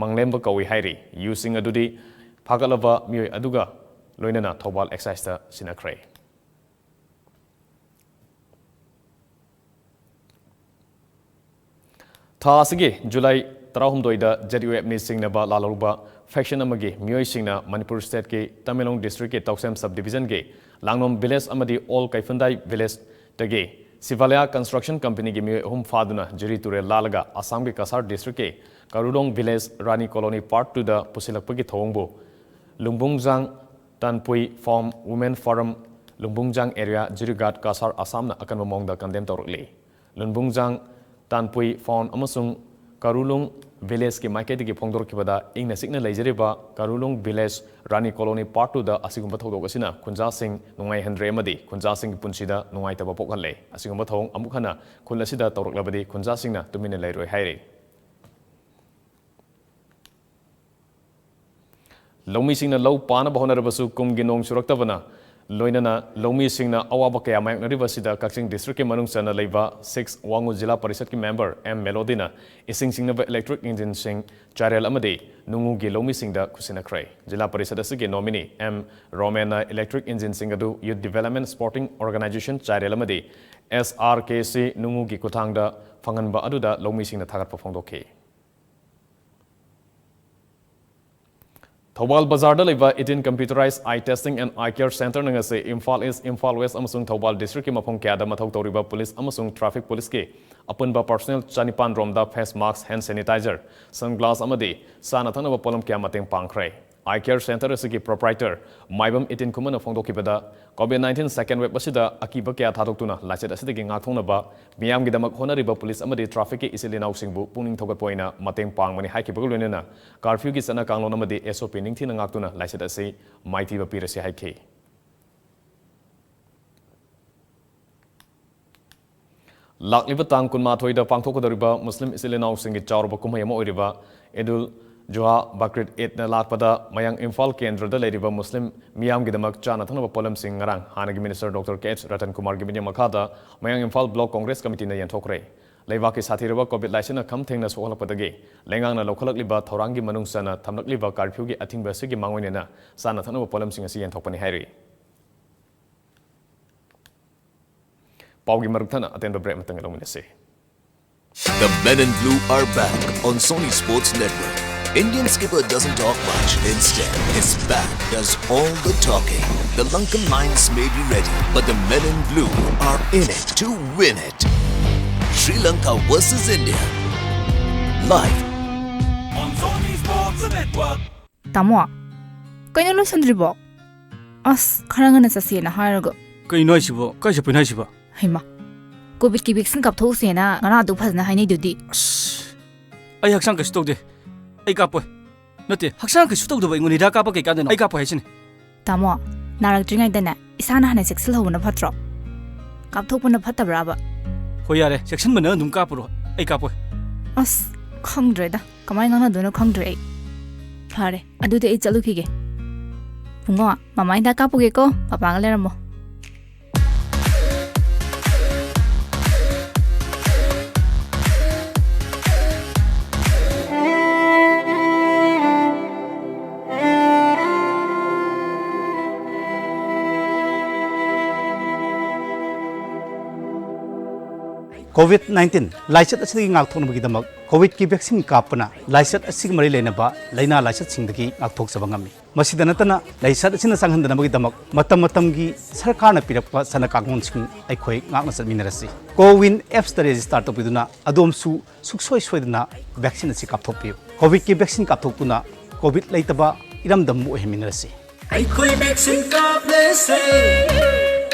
ꯃꯪꯂꯦꯝꯕ ꯀꯧꯏ ꯍꯥꯏꯔꯤ꯫ ꯌꯨꯁꯤꯡ ꯑꯗꯨꯗꯤ ꯐꯥꯒꯠꯂꯕ ꯃꯤꯑꯣꯏ ꯑꯗꯨꯒ ꯂꯣꯏꯅꯅ ꯊꯧꯕꯥꯜ Exciseꯇ ꯁꯤꯟꯅꯈ꯭ꯔꯦ꯫ ꯊꯥ ꯑꯁꯤꯒꯤ ꯖꯨꯂꯥꯏ ꯇꯔꯥꯍꯨꯝꯗꯣꯏꯗ Z U F ꯅꯤ ꯆꯤꯡꯅꯕ ꯂꯥꯜꯍꯧꯕ faction ꯑꯃꯒꯤ ꯃꯤꯑꯣꯏꯁꯤꯡꯅ ꯃꯅꯤꯄꯨꯔ stateꯀꯤ ꯇꯃꯦꯡꯂꯣꯡ districtꯀꯤ ꯇꯧꯁꯦꯝ subdivisionꯒꯤ ꯂꯥꯡꯅꯣꯝ village ꯑꯃꯗꯤ ꯑꯣꯜ ꯀꯩꯐꯨꯟꯗꯥꯏ villageꯇꯒꯤ ꯁꯤꯚꯥꯂꯤꯌꯥ ꯀꯟꯁꯇ꯭ꯔꯛꯁꯟ ꯀꯝꯄꯅꯤꯒꯤ ꯃꯤꯑꯣꯏ ꯑꯍꯨꯝ ꯐꯥꯗꯨꯅ ꯖꯤꯔꯤ ꯇꯨꯔꯦꯜ ꯂꯥꯜꯂꯒ ꯑꯁꯥꯝꯒꯤ ꯀꯁꯥꯔ ꯗꯤꯁꯇ꯭ꯔꯤꯛꯀꯤ Karulong village Rani colony part ꯇꯨꯗ ꯄꯨꯁꯤꯜꯂꯛꯄꯒꯤ ꯊꯧꯑꯣꯡꯕꯨ ꯂꯨꯝꯕꯨꯡꯖꯥꯡ ꯇꯥꯟꯄꯨꯏ ꯐꯥꯎꯟ women forum, Lumbungjang area, Jirighat, Cachar, ꯑꯁꯥꯝꯅ ꯑꯀꯟꯕ ꯃꯑꯣꯡꯗ ꯀꯟꯗꯦꯝ ꯇꯧꯔꯛꯂꯤ꯫ ꯂꯨꯝꯕꯨꯡꯖꯥꯡ ꯇꯥꯟꯄꯨꯏ ꯐꯥꯎꯟ ꯑꯃꯁꯨꯡ ꯀꯥꯔꯨꯂꯨꯡ ꯚꯤꯂꯦꯖꯀꯤ ꯃꯥꯏꯀꯩꯗꯒꯤ ꯐꯣꯡꯗꯣꯔꯛꯈꯤꯕꯗ, ꯏꯪꯅ ꯆꯤꯛꯅ ꯂꯩꯖꯔꯤꯕ ꯀꯥꯔꯨꯂꯨꯡ ꯚꯤꯂꯦꯖ ꯔꯥꯅꯤ ꯀꯣꯂꯣꯅꯤ ꯄꯥꯔꯠ ꯇꯨꯗ ꯑꯁꯤꯒꯨꯝꯕ ꯊꯧꯗꯣꯛ ꯑꯁꯤꯅ ꯈꯨꯟꯖꯥꯁꯤꯡ ꯅꯨꯡꯉꯥꯏꯍꯟꯗ꯭ꯔꯦ ꯑꯃꯗꯤ ꯈꯨꯟꯖꯥꯁꯤꯡꯒꯤ ꯄꯨꯟꯁꯤꯗ ꯅꯨꯡꯉꯥꯏꯇꯕ ꯄꯣꯛꯍꯜꯂꯦ꯫ ꯑꯁꯤꯒꯨꯝꯕ ꯊꯧꯑꯣꯡ ꯑꯃꯨꯛ ꯍꯟꯅ ꯈꯨꯜ ꯑꯁꯤꯗ ꯇꯧꯔꯛꯂꯕꯗꯤ ꯈꯨꯟꯖꯥꯁꯤꯡꯅ ꯇꯨꯃꯤꯟꯅ ꯂꯩꯔꯣꯏ ꯍꯥꯏꯔꯤ꯫ ꯂꯧꯃꯤꯁꯤꯡꯅ ꯂꯧ ꯄꯥꯅꯕ ꯍꯣꯠꯅꯔꯕꯁꯨ ꯀꯨꯝꯒꯤ ꯅꯣꯡ ꯆꯨꯔꯛꯇꯕꯅ ꯂꯣꯏꯅꯅ ꯂꯧꯃꯤꯁꯤꯡꯅ ꯑꯋꯥꯕ ꯀꯌꯥ ꯃꯥꯌꯣꯛꯅꯔꯤꯕ ꯑꯁꯤꯗ ꯀꯛꯆꯤꯡ ꯗꯤꯁꯇ꯭ꯔꯤꯛꯀꯤ ꯃꯅꯨꯡ ꯆꯟꯅ ꯂꯩꯕ ꯁꯤꯛꯁ ꯋꯥꯉꯨ ꯖꯤꯂꯥ ꯄꯔꯤꯁꯠꯀꯤ ꯃꯦꯝꯕꯔ ꯑꯦꯝ ꯃꯦꯂꯣꯗꯤꯅ ꯏꯁꯤꯡ ꯆꯤꯡꯅꯕ ꯏꯂꯦꯛꯇ꯭ꯔꯤꯛ ꯏꯟꯖꯤꯟꯁꯤꯡ ꯆꯥꯏꯔꯦꯜ ꯑꯃꯗꯤ ꯅꯨꯡꯉꯨꯒꯤ ꯂꯧꯃꯤꯁꯤꯡꯗ ꯈꯨꯠꯁꯤꯟꯅꯈ꯭ꯔꯦ꯫ ꯖꯤꯂꯥ ꯄꯔꯤꯁꯠ ꯑꯁꯤꯒꯤ ꯅꯣꯃꯤꯅꯤ ꯑꯦꯝ ꯔꯣꯃꯦꯟꯅ ꯏꯂꯦꯛꯇ꯭ꯔꯤꯛ ꯏꯟꯖꯤꯟꯁꯤꯡ ꯑꯗꯨ ꯌꯨꯠ ꯗꯤꯚꯦꯂꯞꯃꯦꯟ ꯁ꯭ꯄꯣꯔꯇꯤꯡ ꯑꯣꯔꯒꯅꯥꯏꯖꯦꯁꯟ ꯆꯥꯏꯔꯦꯜ ꯑꯃꯗꯤ ꯑꯦꯁ ꯑꯥꯔ ꯀꯦ ꯁꯤ ꯅꯨꯡꯉꯨꯒꯤ ꯈꯨꯠꯊꯥꯡꯗ ꯐꯪꯍꯟꯕ ꯑꯗꯨꯗ ꯂꯧꯃꯤꯁꯤꯡꯅ ꯊꯥꯒꯠꯄ ꯐꯣꯡꯗꯣꯛꯈꯤ꯫ ꯊꯧꯕꯥꯜ ꯕꯖꯥꯔꯗ ꯂꯩꯕ eighteen Computerized Eye Testing and Eye Care Centreꯅ ꯉꯁꯤ ꯏꯝꯐꯥꯜ ꯏꯁ, ꯏꯝꯐꯥꯜ ꯋꯦꯁ ꯑꯃꯁꯨꯡ ꯊꯧꯕꯥꯜ ꯗꯤꯁꯇ꯭ꯔꯤꯛꯀꯤ ꯃꯐꯝ ꯀꯌꯥꯗ ꯃꯊꯧ ꯇꯧꯔꯤꯕ ꯄꯨꯂꯤꯁ ꯑꯃꯁꯨꯡ ꯇ꯭ꯔꯥꯐꯤꯛ ꯄꯨꯂꯤꯁꯀꯤ ꯑꯄꯨꯟꯕ ꯄꯔꯁꯣꯅꯦꯜ ꯆꯅꯤꯄꯥꯟ ꯔꯣꯝꯗ ꯐꯦꯁ ꯃꯥꯁꯛ, ꯍꯦꯟ ꯁꯦꯅꯤꯇꯥꯏꯖꯔ, ꯁꯟꯒ꯭ꯂꯥꯁ ꯑꯃꯗꯤ ꯆꯥꯅ ꯊꯛꯅꯕ ꯄꯣꯠꯂꯝ ꯀꯌꯥ ꯃꯇꯦꯡ ꯄꯥꯡꯈ꯭ꯔꯦ꯫ ꯑꯥꯏ ꯀꯦꯌꯔ ꯁꯦꯟꯇꯔ ꯑꯁꯤꯒꯤ ꯄ꯭ꯔꯣꯄ꯭ꯔꯥꯏꯇꯔ ꯃꯥꯏꯕꯝ ꯏꯇꯤꯟ ꯈꯨꯃꯟꯅ ꯐꯣꯡꯗꯣꯛꯈꯤꯕꯗ, ꯀꯣꯚꯤꯗ ꯅꯥꯏꯟꯇꯤꯟ ꯁꯦꯀꯦꯟ ꯋꯦꯕ ꯑꯁꯤꯗ ꯑꯀꯤꯕ ꯀꯌꯥ ꯊꯥꯗꯣꯛꯇꯨꯅ ꯂꯥꯏꯆꯠ ꯑꯁꯤꯗꯒꯤ ꯉꯥꯛꯊꯣꯛꯅꯕ ꯃꯤꯌꯥꯝꯒꯤꯗꯃꯛ ꯍꯣꯠꯅꯔꯤꯕ ꯄꯨꯂꯤꯁ ꯑꯃꯗꯤ ꯇ꯭ꯔꯥꯐꯤꯛꯀꯤ ꯏꯆꯤꯜ ꯏꯅꯥꯎꯁꯤꯡꯕꯨ ꯄꯨꯛꯅꯤꯡ ꯊꯧꯒꯠꯄ ꯑꯣꯏꯅ ꯃꯇꯦꯡ ꯄꯥꯡꯕꯅꯤ ꯍꯥꯏꯈꯤꯕꯒ ꯂꯣꯏꯅꯅ ꯀꯥꯔꯐ꯭ꯌꯨꯒꯤ ꯆꯠꯅ ꯀꯥꯡꯂꯣꯟ ꯑꯃꯗꯤ ꯑꯦꯁ ꯑꯣ ꯄꯤ ꯅꯤꯡꯊꯤꯅ ꯉꯥꯛꯇꯨꯅ ꯂꯥꯏꯆꯠ ꯑꯁꯤ ꯃꯥꯏꯊꯤꯕ ꯄꯤꯔꯁꯤ ꯍꯥꯏꯈꯤ꯫ ꯂꯥꯛꯂꯤꯕ ꯇꯥꯡ ꯀꯨꯟꯃꯥꯊꯣꯏꯗ ꯄꯥꯡꯊꯣꯛꯀꯗꯧꯔꯤꯕ ꯃꯨꯁꯂꯤꯝ ꯏꯆꯤꯜ ꯏꯅꯥꯎꯁꯤꯡꯒꯤ ꯆꯥꯎꯔꯕ ꯀꯨꯝꯍꯩ ꯑꯃ ꯑꯣꯏꯔꯤꯕ ꯏꯗꯨꯜ ꯖꯨꯍꯥ ꯕꯀ꯭ꯔꯤꯗ ꯏꯗꯅ ꯂꯥꯛꯄꯗ ꯃꯌꯥꯡ ꯏꯝꯐꯥꯜ ꯀꯦꯟꯗ꯭ꯔꯗ ꯂꯩꯔꯤꯕ ꯃꯨꯁꯂꯤꯝ ꯃꯤꯌꯥꯝꯒꯤꯗꯃꯛ ꯆꯥꯅ ꯊꯛꯅꯕ ꯄꯣꯠꯂꯝꯁꯤꯡ ꯉꯔꯥꯡ ꯍꯥꯟꯅꯒꯤ ꯃꯤꯅꯤꯁꯇꯔ ꯗꯣꯛꯇꯔ ꯀꯦ ꯑꯦꯆ ꯔꯇꯟ ꯀꯨꯃꯥꯔꯒꯤ ꯃꯤꯠꯌꯦꯡ ꯃꯈꯥꯗ ꯃꯌꯥꯡ ꯏꯝꯐꯥꯜ ꯕ꯭ꯂꯣꯛ ꯀꯣꯡꯒ꯭ꯔꯦꯁ ꯀꯃꯤꯇꯤꯅ ꯌꯦꯟꯊꯣꯛꯈ꯭ꯔꯦ꯫ ꯂꯩꯕꯥꯛꯀꯤ ꯁꯥꯊꯤꯔꯕ ꯀꯣꯚꯤꯗ ꯂꯥꯏꯆꯠꯅ ꯈꯝ ꯊꯦꯡꯅ ꯁꯣꯛꯍꯜꯂꯛꯄꯗꯒꯤ ꯂꯩꯉꯥꯛꯅ ꯂꯧꯈꯠꯂꯛꯂꯤꯕ ꯊꯧꯔꯥꯡꯒꯤ ꯃꯅꯨꯡ ꯆꯟꯅ ꯊꯝꯂꯛꯂꯤꯕ ꯀꯥꯔꯐ꯭ꯌꯨꯒꯤ ꯑꯊꯤꯡꯕ ꯑꯁꯤꯒꯤ ꯃꯥꯡꯑꯣꯏꯅꯅ ꯆꯥꯅ ꯊꯛꯅꯕ ꯄꯣꯠꯂꯝꯁꯤꯡ ꯑꯁꯤ ꯌꯦꯟꯊꯣꯛꯄꯅꯤ ꯍꯥꯏꯔꯤ꯫ ꯄꯥꯎꯒꯤ ꯃꯔꯨꯞ ꯊꯠꯅ ꯑꯇꯦꯟꯕ ꯕ꯭ꯔꯦꯛ ꯑꯃꯇꯪ ꯂꯧꯃꯤꯟꯅꯁꯤ꯫ The Men in Blue are back on Sony Sports Network. Indian skipper doesn't talk much. Instead, his bat does all the talking. The Lankan Lions may be ready, but the men in blue are in it to win it. Sri Lanka versus India. Live on Sony Sports Network. ꯇꯥꯃꯣ, ꯀꯩꯅꯣ ꯂꯣꯏꯁꯟꯗ꯭ꯔꯤꯕꯣ? ꯑꯁ, ꯈꯔ ꯉꯟꯅ ꯆꯠꯁꯦꯅ ꯍꯥꯏꯔꯒ꯫ ꯀꯩꯅꯣ ꯍꯥꯏꯁꯤꯕꯣ? ꯀꯥꯏ ꯆꯠꯄꯩꯅꯣ ꯍꯥꯏꯁꯤꯕꯣ? ꯍꯩꯃꯥ, ꯀꯣꯚꯤꯗꯀꯤ ꯚꯦꯛꯁꯤꯟ ꯀꯥꯞꯊꯣꯛꯎꯁꯦꯅ ꯉꯔꯥꯡ ꯑꯗꯨ ꯐꯖꯅ ꯍꯥꯏꯅꯩꯗꯨꯗꯤ꯫ ꯑꯁ, ꯑꯩ ꯍꯛꯆꯥꯡ ꯀꯩꯁꯨ ꯇꯧꯗꯦ꯫ ꯑꯩ ꯀꯥꯞꯄꯣꯏ꯫ ꯅꯠꯇꯦ, ꯍꯛꯆꯥꯡ ꯀꯩꯁꯨ ꯇꯧꯗꯕ ꯑꯩꯉꯣꯟꯗ ꯍꯤꯗꯥꯛ ꯀꯥꯞꯄ ꯀꯩ ꯀꯥꯟꯗꯅꯣ? ꯑꯩ ꯀꯥꯞꯄꯣꯏ ꯍꯥꯏꯁꯤꯅꯤ꯫ ꯇꯥꯃꯣ, ꯅꯥꯔꯛꯇ꯭ꯔꯤꯉꯩꯗꯅꯦ ꯏꯁꯥꯅ ꯍꯥꯟꯅ ꯆꯦꯛꯁꯤꯜꯍꯧꯕꯅ ꯐꯠꯇ꯭ꯔꯣ? ꯀꯥꯞꯊꯣꯛꯄꯅ ꯐꯠꯇꯕ꯭ꯔꯥꯕ? ꯍꯣꯏ, ꯌꯥꯔꯦ, ꯆꯦꯛꯁꯤꯟꯕ ꯅꯪ ꯑꯗꯨꯝ ꯀꯥꯞꯄꯨꯔꯣ꯫ ꯑꯩ ꯀꯥꯞꯄꯣꯏ꯫ ꯑꯁ, ꯈꯪꯗ꯭ꯔꯦꯗ, ꯀꯃꯥꯏꯅ ꯉꯥꯡꯅꯗꯣꯏꯅꯣ ꯈꯪꯗ꯭ꯔꯦ ꯑꯩ꯫ ꯐꯔꯦ, ꯑꯗꯨꯗꯤ ꯑꯩ ꯆꯠꯂꯨꯈꯤꯒꯦ꯫ ꯄꯨꯡꯉꯣ, ꯃꯃꯥ ꯍꯤꯗꯥꯛ ꯀꯥꯞꯄꯨꯒꯦꯀꯣ꯫ ꯄꯄꯥꯒ ꯂꯩꯔꯝꯃꯣ꯫ ꯀꯣꯚꯤꯗ ꯅꯥꯏꯟꯇꯤꯟ ꯂꯥꯏꯆꯠ ꯑꯁꯤꯗꯒꯤ ꯉꯥꯛꯊꯣꯛꯅꯕꯒꯤꯗꯃꯛ ꯀꯣꯚꯤꯗꯀꯤ ꯚꯦꯛꯁꯤꯟ ꯀꯥꯞꯄꯅ ꯂꯥꯏꯆꯠ ꯑꯁꯤꯒ ꯃꯔꯤ ꯂꯩꯅꯕ ꯂꯥꯏꯅꯥ ꯂꯥꯏꯆꯠꯁꯤꯡꯗꯒꯤ ꯉꯥꯛꯊꯣꯛꯆꯕ ꯉꯝꯃꯤ꯫ ꯃꯁꯤꯗ ꯅꯠꯇꯅ, ꯂꯥꯏꯆꯠ ꯑꯁꯤꯅ ꯆꯪꯍꯟꯗꯅꯕꯒꯤꯗꯃꯛ ꯃꯇꯝ ꯃꯇꯝꯒꯤ ꯁꯔꯀꯥꯔꯅ ꯄꯤꯔꯛꯄ ꯆꯠꯅ ꯀꯥꯡꯂꯣꯟꯁꯤꯡ ꯑꯩꯈꯣꯏ ꯉꯥꯛꯅ ꯆꯠꯃꯤꯟꯅꯔꯁꯤ꯫ CoWIN ꯑꯦꯞꯁꯇ ꯔꯦꯖꯤꯁꯇꯥꯔ ꯇꯧꯕꯤꯗꯨꯅ ꯑꯗꯣꯝꯁꯨ ꯁꯨꯡꯁꯣꯏ ꯁꯣꯏꯗꯅ ꯚꯦꯛꯁꯤꯟ ꯑꯁꯤ ꯀꯥꯞꯊꯣꯛꯄꯤꯌꯨ꯫ ꯀꯣꯚꯤꯗꯀꯤ ꯚꯦꯛꯁꯤꯟ ꯀꯥꯞꯊꯣꯛꯇꯨꯅ ꯀꯣꯚꯤꯗ ꯂꯩꯇꯕ ꯏꯔꯝꯗꯝ ꯑꯣꯏꯍꯟꯃꯤꯟꯅꯔꯁꯤ꯫ ꯑꯩꯈꯣꯏ ꯚꯦꯛꯁꯤꯟ ꯀꯥꯞꯂꯁꯦ꯫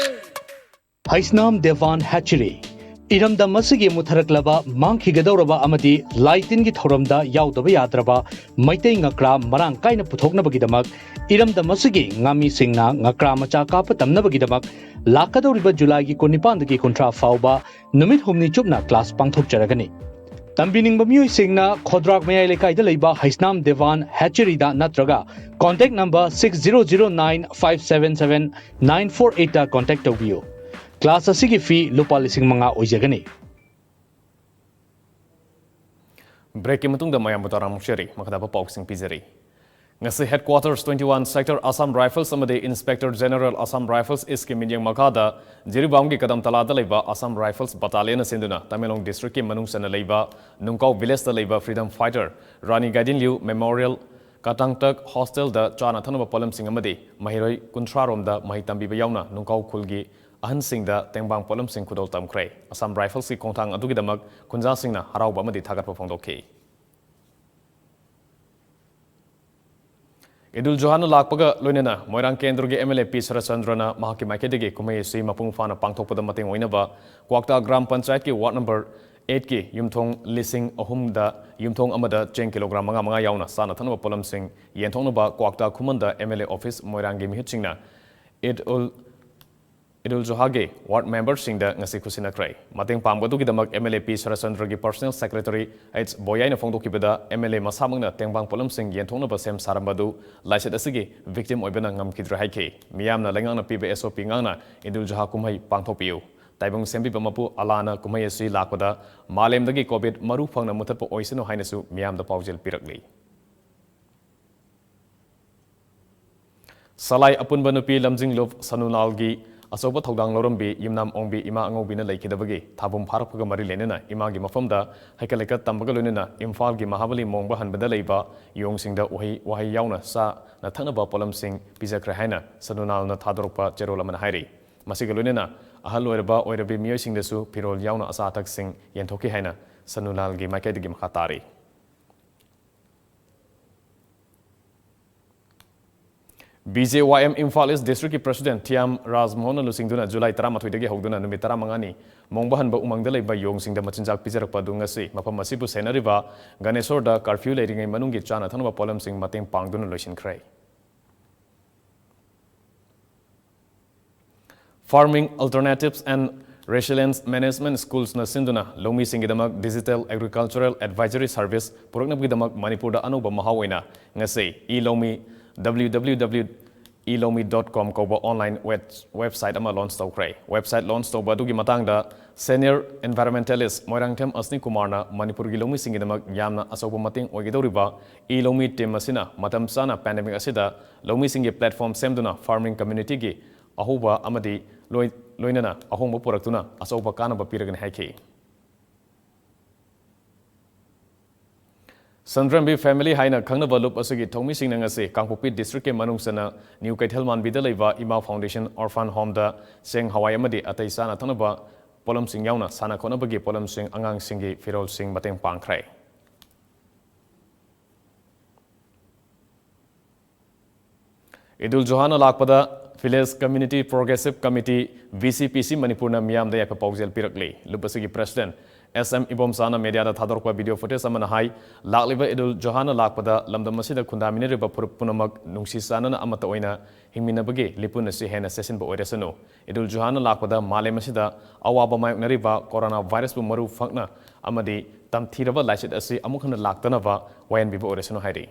ꯍꯩꯁꯅꯥꯝ ꯗꯦꯋꯥꯟ ꯍꯦꯆꯔꯤ꯫ ꯏꯔꯝꯗꯝ ꯑꯁꯤꯒꯤ ꯃꯨꯠꯊꯔꯛꯂꯕ, ꯃꯥꯡꯈꯤꯒꯗꯧꯔꯕ ꯑꯃꯗꯤ ꯂꯥꯏ ꯇꯤꯟꯒꯤ ꯊꯧꯔꯝꯗ ꯌꯥꯎꯗꯕ ꯌꯥꯗ꯭ꯔꯕ ꯃꯩꯇꯩ ꯉꯀ꯭ꯔꯥ ꯃꯔꯥꯡ ꯀꯥꯏꯅ ꯄꯨꯊꯣꯛꯅꯕꯒꯤꯗꯃꯛ ꯏꯔꯝꯗꯝ ꯑꯁꯤꯒꯤ ꯉꯥꯃꯤꯁꯤꯡꯅ ꯉꯀ꯭ꯔꯥ ꯃꯆꯥ ꯀꯥꯞꯄ ꯇꯝꯅꯕꯒꯤꯗꯃꯛ ꯂꯥꯛꯀꯗꯧꯔꯤꯕ ꯖꯨꯂꯥꯏꯒꯤ ꯀꯨꯟꯅꯤꯄꯥꯟꯗꯒꯤ ꯀꯨꯟꯊ꯭ꯔꯥ ꯐꯥꯎꯕ ꯅꯨꯃꯤꯠ ꯍꯨꯝꯅꯤ ꯆꯨꯞꯅ ꯀ꯭ꯂꯥꯁ ꯄꯥꯡꯊꯣꯛꯆꯔꯒꯅꯤ꯫ ꯇꯝꯕꯤꯅꯤꯡꯕ ꯃꯤꯑꯣꯏꯁꯤꯡꯅ ꯈꯣꯗ꯭ꯔꯥꯛ ꯃꯌꯥꯏ ꯂꯩꯀꯥꯏꯗ ꯂꯩꯕ ꯍꯩꯁꯅꯥꯝ ꯗꯦꯋꯥꯟ ꯍꯦꯆꯔꯤꯗ ꯅꯠꯇ꯭ꯔꯒ contact number six zero zero nine five seven seven nine four eight ꯇ contact ꯇꯧꯕꯤꯌꯨ꯫ ꯀ꯭ꯂꯥꯁ ꯑꯁꯤꯒꯤ ꯐꯤ ꯂꯨꯄꯥ ꯂꯤꯁꯤꯡ ꯃꯉꯥ ꯑꯣꯏꯖꯒꯅꯤ꯫ ꯕ꯭ꯔꯦꯛꯀꯤ ꯃꯇꯨꯡꯗ ꯃꯌꯥꯝꯕꯨ ꯇꯔꯥꯃꯨꯛ ꯆꯦꯔꯤ꯫ ꯃꯈꯥ ꯇꯥꯕ ꯄꯥꯎꯁꯤꯡ ꯄꯤꯖꯔꯤ꯫ ꯉꯁꯤ Headquarters twenty one Sector Assam Rifles ꯑꯃꯗꯤ Inspector General Assam Rifles Eastꯀꯤ ꯃꯤꯠꯌꯦꯡ ꯃꯈꯥꯗ ꯖꯤꯔꯤꯕꯥꯝꯒꯤ ꯀꯗꯝ ꯇꯂꯥꯗ ꯂꯩꯕ Assam Rifles Battalionꯅ ꯁꯤꯟꯗꯨꯅ ꯇꯃꯦꯡꯂꯣꯡ districtꯀꯤ ꯃꯅꯨꯡ ꯆꯟꯅ ꯂꯩꯕ ꯅꯨꯡꯀꯥꯎ villageꯇ ꯂꯩꯕ freedom fighter ꯔꯥꯅꯤ ꯒꯥꯏꯗꯤꯟꯂꯤꯌꯨ Memorial ꯀꯇꯥꯡꯇꯛ hostelꯗ ꯆꯥꯅ ꯊꯛꯅꯕ ꯄꯣꯠꯂꯝꯁꯤꯡ ꯑꯃꯗꯤ ꯃꯍꯩꯔꯣꯏ ꯀꯨꯟꯊ꯭ꯔꯥ ꯔꯣꯝꯗ ꯃꯍꯩ ꯇꯝꯕꯤꯕ ꯌꯥꯎꯅ ꯅꯨꯡꯀꯥꯎ ꯈꯨꯜꯒꯤ ꯑꯍꯟꯁꯤꯡꯗ ꯇꯦꯡꯕꯥꯡ ꯄꯣꯠꯂꯝꯁꯤꯡ ꯈꯨꯗꯣꯜ ꯇꯝꯈ꯭ꯔꯦ꯫ Assam Riflesꯀꯤ ꯈꯣꯡꯊꯥꯡ ꯑꯗꯨꯒꯤꯗꯃꯛ ꯈꯨꯟꯖꯥꯁꯤꯡꯅ ꯍꯔꯥꯎꯕ ꯑꯃꯗꯤ ꯊꯥꯒꯠꯄ ꯐꯣꯡꯗꯣꯛꯈꯤ꯫ ꯏꯗꯨꯜ ꯖꯨꯍꯥꯅ ꯂꯥꯛꯄꯒ ꯂꯣꯏꯅꯅ ꯃꯣꯏꯔꯥꯡ ꯀꯦꯟꯗ꯭ꯔꯒꯤ MLA ꯄꯤ ꯁꯔꯠꯆꯟꯗ꯭ꯔꯅ ꯃꯍꯥꯛꯀꯤ ꯃꯥꯏꯀꯩꯗꯒꯤ ꯀꯨꯝꯍꯩ ꯑꯁꯤ ꯃꯄꯨꯡ ꯐꯥꯅ ꯄꯥꯡꯊꯣꯛꯄꯗ ꯃꯇꯦꯡ ꯑꯣꯏꯅꯕ ꯀ꯭ꯋꯥꯛꯇꯥ ꯒ꯭ꯔꯥꯝ ꯄꯟꯆꯥꯌꯠꯀꯤ ward number eightꯀꯤ ꯌꯨꯝꯊꯣꯡ ꯂꯤꯁꯤꯡ ꯑꯍꯨꯝꯗ ꯌꯨꯝꯊꯣꯡ ꯑꯃꯗ ꯆꯦꯡ ꯀꯤꯂꯣꯒ꯭ꯔꯥꯝ ꯃꯉꯥ ꯃꯉꯥ ꯌꯥꯎꯅ ꯆꯥꯅ ꯊꯛꯅꯕ ꯄꯣꯠꯂꯝꯁꯤꯡ ꯌꯦꯟꯊꯣꯛꯅꯕ ꯀ꯭ꯋꯥꯛꯇꯥ ꯈꯨꯃꯟꯗ MLA office ꯃꯣꯏꯔꯥꯡꯒꯤ ꯃꯤꯍꯨꯠꯁꯤꯡꯅ ꯏꯗ ꯎꯜ ꯏꯗꯨꯜ ꯖꯨꯍꯥꯒꯤ ward memberꯁꯤꯡꯗ ꯉꯁꯤ ꯈꯨꯠꯁꯤꯟꯅꯈ꯭ꯔꯦ꯫ ꯃꯇꯦꯡ ꯄꯥꯡꯕꯗꯨꯒꯤꯗꯃꯛ MLA ꯄꯤ ꯁꯔꯠꯆꯟꯗ꯭ꯔꯒꯤ personal secretary ꯑꯩꯆ ꯕꯣꯌꯥꯏꯅ ꯐꯣꯡꯗꯣꯛꯈꯤꯕꯗ, MLA ꯃꯁꯥꯃꯛꯅ ꯇꯦꯡꯕꯥꯡ ꯄꯣꯠꯂꯝꯁꯤꯡ ꯌꯦꯟꯊꯣꯛꯅꯕ ꯁꯦꯝ ꯁꯥꯔꯝꯕ ꯑꯗꯨ ꯂꯥꯏꯆꯠ ꯑꯁꯤꯒꯤ victim ꯑꯣꯏꯕꯅ ꯉꯝꯈꯤꯗ꯭ꯔꯦ ꯍꯥꯏꯈꯤ꯫ ꯃꯤꯌꯥꯝꯅ ꯂꯩꯉꯥꯛꯅ ꯄꯤꯕ SOP ꯉꯥꯛꯅ ꯏꯗꯨꯜ ꯖꯨꯍꯥ ꯀꯨꯝꯍꯩ ꯄꯥꯡꯊꯣꯛꯄꯤꯌꯨ꯫ ꯇꯥꯏꯕꯪ ꯁꯦꯝꯕꯤꯕ ꯃꯄꯨ ꯑꯜꯂꯥꯅ ꯀꯨꯝꯍꯩ ꯑꯁꯤ ꯂꯥꯛꯄꯗ ꯃꯥꯂꯦꯝꯗꯒꯤ COVID ꯃꯔꯨ ꯐꯪꯅ ꯃꯨꯊꯠꯄ ꯑꯣꯏꯁꯅꯨ ꯍꯥꯏꯅꯁꯨ ꯃꯤꯌꯥꯝꯗ ꯄꯥꯎꯖꯦꯜ ꯄꯤꯔꯛꯂꯤ꯫ ꯁꯂꯥꯏ ꯑꯄꯨꯟꯕ ꯅꯨꯄꯤ ꯂꯝꯖꯤꯡꯂꯨꯞ ꯁꯅꯨꯂꯥꯜꯒꯤ ꯑꯆꯧꯕ ꯊꯧꯗꯥꯡ ꯂꯧꯔꯝꯕꯤ ꯌꯨꯝꯅꯥꯝ ꯑꯣꯡꯕꯤ ꯏꯃꯥ ꯑꯉꯧꯕꯤꯅ ꯂꯩꯈꯤꯗꯕꯒꯤ ꯊꯥꯕꯨꯝ ꯐꯥꯔꯛꯄꯒ ꯃꯔꯤ ꯂꯩꯅꯅ ꯏꯃꯥꯒꯤ ꯃꯐꯝꯗ ꯍꯩꯀꯠ ꯂꯩꯀꯠ ꯇꯝꯕꯒ ꯂꯣꯏꯅꯅ ꯏꯝꯐꯥꯜꯒꯤ ꯃꯍꯥꯕꯂꯤ ꯃꯣꯡꯕ ꯍꯟꯕꯗ ꯂꯩꯕ ꯌꯣꯡꯁꯤꯡꯗ ꯎꯍꯩ ꯋꯥꯍꯩ ꯌꯥꯎꯅ ꯆꯥꯅ ꯊꯛꯅꯕ ꯄꯣꯠꯂꯝꯁꯤꯡ ꯄꯤꯖꯈ꯭ꯔꯦ ꯍꯥꯏꯅ ꯁꯅꯨꯂꯥꯜꯅ ꯊꯥꯗꯣꯔꯛꯄ ꯆꯦꯔꯣꯜ ꯑꯃꯅ ꯍꯥꯏꯔꯤ꯫ ꯃꯁꯤꯒ ꯂꯣꯏꯅꯅ ꯑꯍꯜ ꯑꯣꯏꯔꯕ ꯑꯣꯏꯔꯕꯤ ꯃꯤꯑꯣꯏꯁꯤꯡꯗꯁꯨ ꯐꯤꯔꯣꯜ ꯌꯥꯎꯅ ꯑꯆꯥ ꯑꯊꯛꯁꯤꯡ ꯌꯦꯟꯊꯣꯛꯈꯤ ꯍꯥꯏꯅ ꯁꯅꯨꯂꯥꯜꯒꯤ ꯃꯥꯏꯀꯩꯗꯒꯤ ꯃꯈꯥ ꯇꯥꯔꯤ꯫ BJYM ꯏꯝꯐꯥꯜ ꯏꯁ districtꯀꯤ president ꯊꯤꯌꯥꯝ ꯔꯥꯖꯃꯣꯍꯟꯅ ꯂꯨꯆꯤꯡꯗꯨꯅ ꯖꯨꯂꯥꯏ ꯇꯔꯥꯃꯥꯊꯣꯏꯗꯒꯤ ꯍꯧꯗꯨꯅ ꯅꯨꯃꯤꯠ ꯇꯔꯥꯃꯉꯥꯅꯤ ꯃꯣꯡꯕ ꯍꯟꯕ ꯎꯃꯪꯗ ꯂꯩꯕ ꯌꯣꯡꯁꯤꯡꯗ ꯃꯆꯤꯟꯖꯥꯛ ꯄꯤꯖꯔꯛꯄ ꯑꯗꯨ ꯉꯁꯤ ꯃꯐꯝ ꯑꯁꯤꯕꯨ ꯁꯦꯟꯅꯔꯤꯕ ꯒꯅꯦꯁꯣꯔꯗ curfew ꯂꯩꯔꯤꯉꯩ ꯃꯅꯨꯡꯒꯤ ꯆꯥꯅ ꯊꯛꯅꯕ ꯄꯣꯠꯂꯝꯁꯤꯡ ꯃꯇꯦꯡ ꯄꯥꯡꯗꯨꯅ ꯂꯣꯏꯁꯤꯟꯈ꯭ꯔꯦ꯫ Farming Alternatives and Resilience Management Schoolsꯅ ꯁꯤꯟꯗꯨꯅ ꯂꯧꯃꯤꯁꯤꯡꯒꯤꯗꯃꯛ digital agricultural advisory service ꯄꯨꯔꯛꯅꯕꯒꯤꯗꯃꯛ ꯃꯅꯤꯄꯨꯔꯗ ꯑꯅꯧꯕ ꯃꯍꯥꯎ ꯑꯣꯏꯅ ꯉꯁꯤ ꯏ ꯂꯧꯃꯤ www e lomi dot com ꯀꯧꯕ online web-, website ꯑꯃ launch ꯇꯧꯈ꯭ꯔꯦ꯫ Website launch ꯇꯧꯕ ꯑꯗꯨꯒꯤ ꯃꯇꯥꯡꯗ senior environmentalist ꯃꯣꯏꯔꯥꯡꯊꯦꯝ ꯑꯁꯅꯤ ꯀꯨꯃꯥꯔꯅ ꯃꯅꯤꯄꯨꯔꯒꯤ ꯂꯧꯃꯤꯁꯤꯡꯒꯤꯗꯃꯛ ꯌꯥꯝꯅ ꯑꯆꯧꯕ ꯃꯇꯦꯡ ꯑꯣꯏꯒꯗꯧꯔꯤꯕ e lomi team ꯑꯁꯤꯅ ꯃꯇꯝ ꯆꯥꯅ pandemic ꯑꯁꯤꯗ ꯂꯧꯃꯤꯁꯤꯡꯒꯤ platform ꯁꯦꯝꯗꯨꯅ farming communityꯒꯤ ꯑꯍꯧꯕ ꯑꯃꯗꯤ ꯂꯣꯏ-, ꯂꯣꯏꯅꯅ ꯑꯍꯣꯡꯕ ꯄꯨꯔꯛꯇꯨꯅ ꯑꯆꯧꯕ ꯀꯥꯟꯅꯕ ꯄꯤꯔꯒꯅꯤ ꯍꯥꯏꯈꯤ꯫ ꯁꯟꯗ꯭ꯔꯦꯝꯕꯤ family ꯍꯥꯏꯅ ꯈꯪꯅꯕ ꯂꯨꯞ ꯑꯁꯤꯒꯤ ꯊꯧꯃꯤꯁꯤꯡꯅ ꯉꯁꯤ ꯀꯥꯡꯄꯣꯛꯄꯤ districtꯀꯤ ꯃꯅꯨꯡ ꯆꯟꯅ ꯅ꯭ꯌꯨ ꯀꯩꯊꯦꯜ ꯃꯥꯟꯕꯤꯗ ꯂꯩꯕ ꯏꯃꯥ foundation orphan homeꯗ ꯆꯦꯡ, ꯍꯋꯥꯏ ꯑꯃꯗꯤ ꯑꯇꯩ ꯆꯥꯅ ꯊꯛꯅꯕ ꯄꯣꯠꯂꯝꯁꯤꯡ ꯌꯥꯎꯅ ꯁꯥꯟꯅ ꯈꯣꯠꯅꯕꯒꯤ ꯄꯣꯠꯂꯝꯁꯤꯡ, ꯑꯉꯥꯡꯁꯤꯡꯒꯤ ꯐꯤꯔꯣꯜꯁꯤꯡ ꯃꯇꯦꯡ ꯄꯥꯡꯈ꯭ꯔꯦ꯫ ꯏꯗꯨꯜ ꯖꯨꯍꯥꯅ ꯂꯥꯛꯄꯗ Village Community Progressive Committee, V C P C ꯃꯅꯤꯄꯨꯔꯅ ꯃꯤꯌꯥꯝꯗ ꯌꯥꯏꯐ ꯄꯥꯎꯖꯦꯜ ꯄꯤꯔꯛꯂꯤ꯫ ꯂꯨꯞ ꯑꯁꯤꯒꯤ president S M ꯏꯕꯣꯝꯆꯥꯅ mediaꯗ ꯊꯥꯗꯣꯔꯛꯄ video footage ꯑꯃꯅ ꯍꯥꯏ, ꯂꯥꯛꯂꯤꯕ ꯏꯗꯨꯜ ꯖꯨꯍꯥꯅ ꯂꯥꯛꯄꯗ ꯂꯝꯗꯝ ꯑꯁꯤꯗ ꯈꯨꯟꯗꯥꯃꯤꯟꯅꯔꯤꯕ ꯐꯨꯔꯨꯞ ꯄꯨꯝꯅꯃꯛ ꯅꯨꯡꯁꯤ ꯆꯥꯟꯅꯅ ꯑꯃꯠꯇ ꯑꯣꯏꯅ ꯍꯤꯡꯃꯤꯟꯅꯕꯒꯤ ꯂꯤꯄꯨꯟ ꯑꯁꯤ ꯍꯦꯟꯅ ꯆꯦꯠꯁꯤꯟꯕ ꯑꯣꯏꯔꯁꯅꯨ꯫ ꯏꯗꯨꯜ ꯖꯨꯍꯥꯅ ꯂꯥꯛꯄꯗ ꯃꯥꯂꯦꯝ ꯑꯁꯤꯗ ꯑꯋꯥꯕ ꯃꯥꯌꯣꯛꯅꯔꯤꯕ corona virusꯄꯨ ꯃꯔꯨ ꯐꯛꯅ ꯑꯃꯗꯤ ꯇꯝꯊꯤꯔꯕ ꯂꯥꯏꯆꯠ ꯑꯁꯤ ꯑꯃꯨꯛ ꯍꯟꯅ ꯂꯥꯛꯇꯅꯕ ꯋꯥꯌꯦꯟꯕꯤꯕ ꯑꯣꯏꯔꯁꯅꯨ ꯍꯥꯏꯔꯤ꯫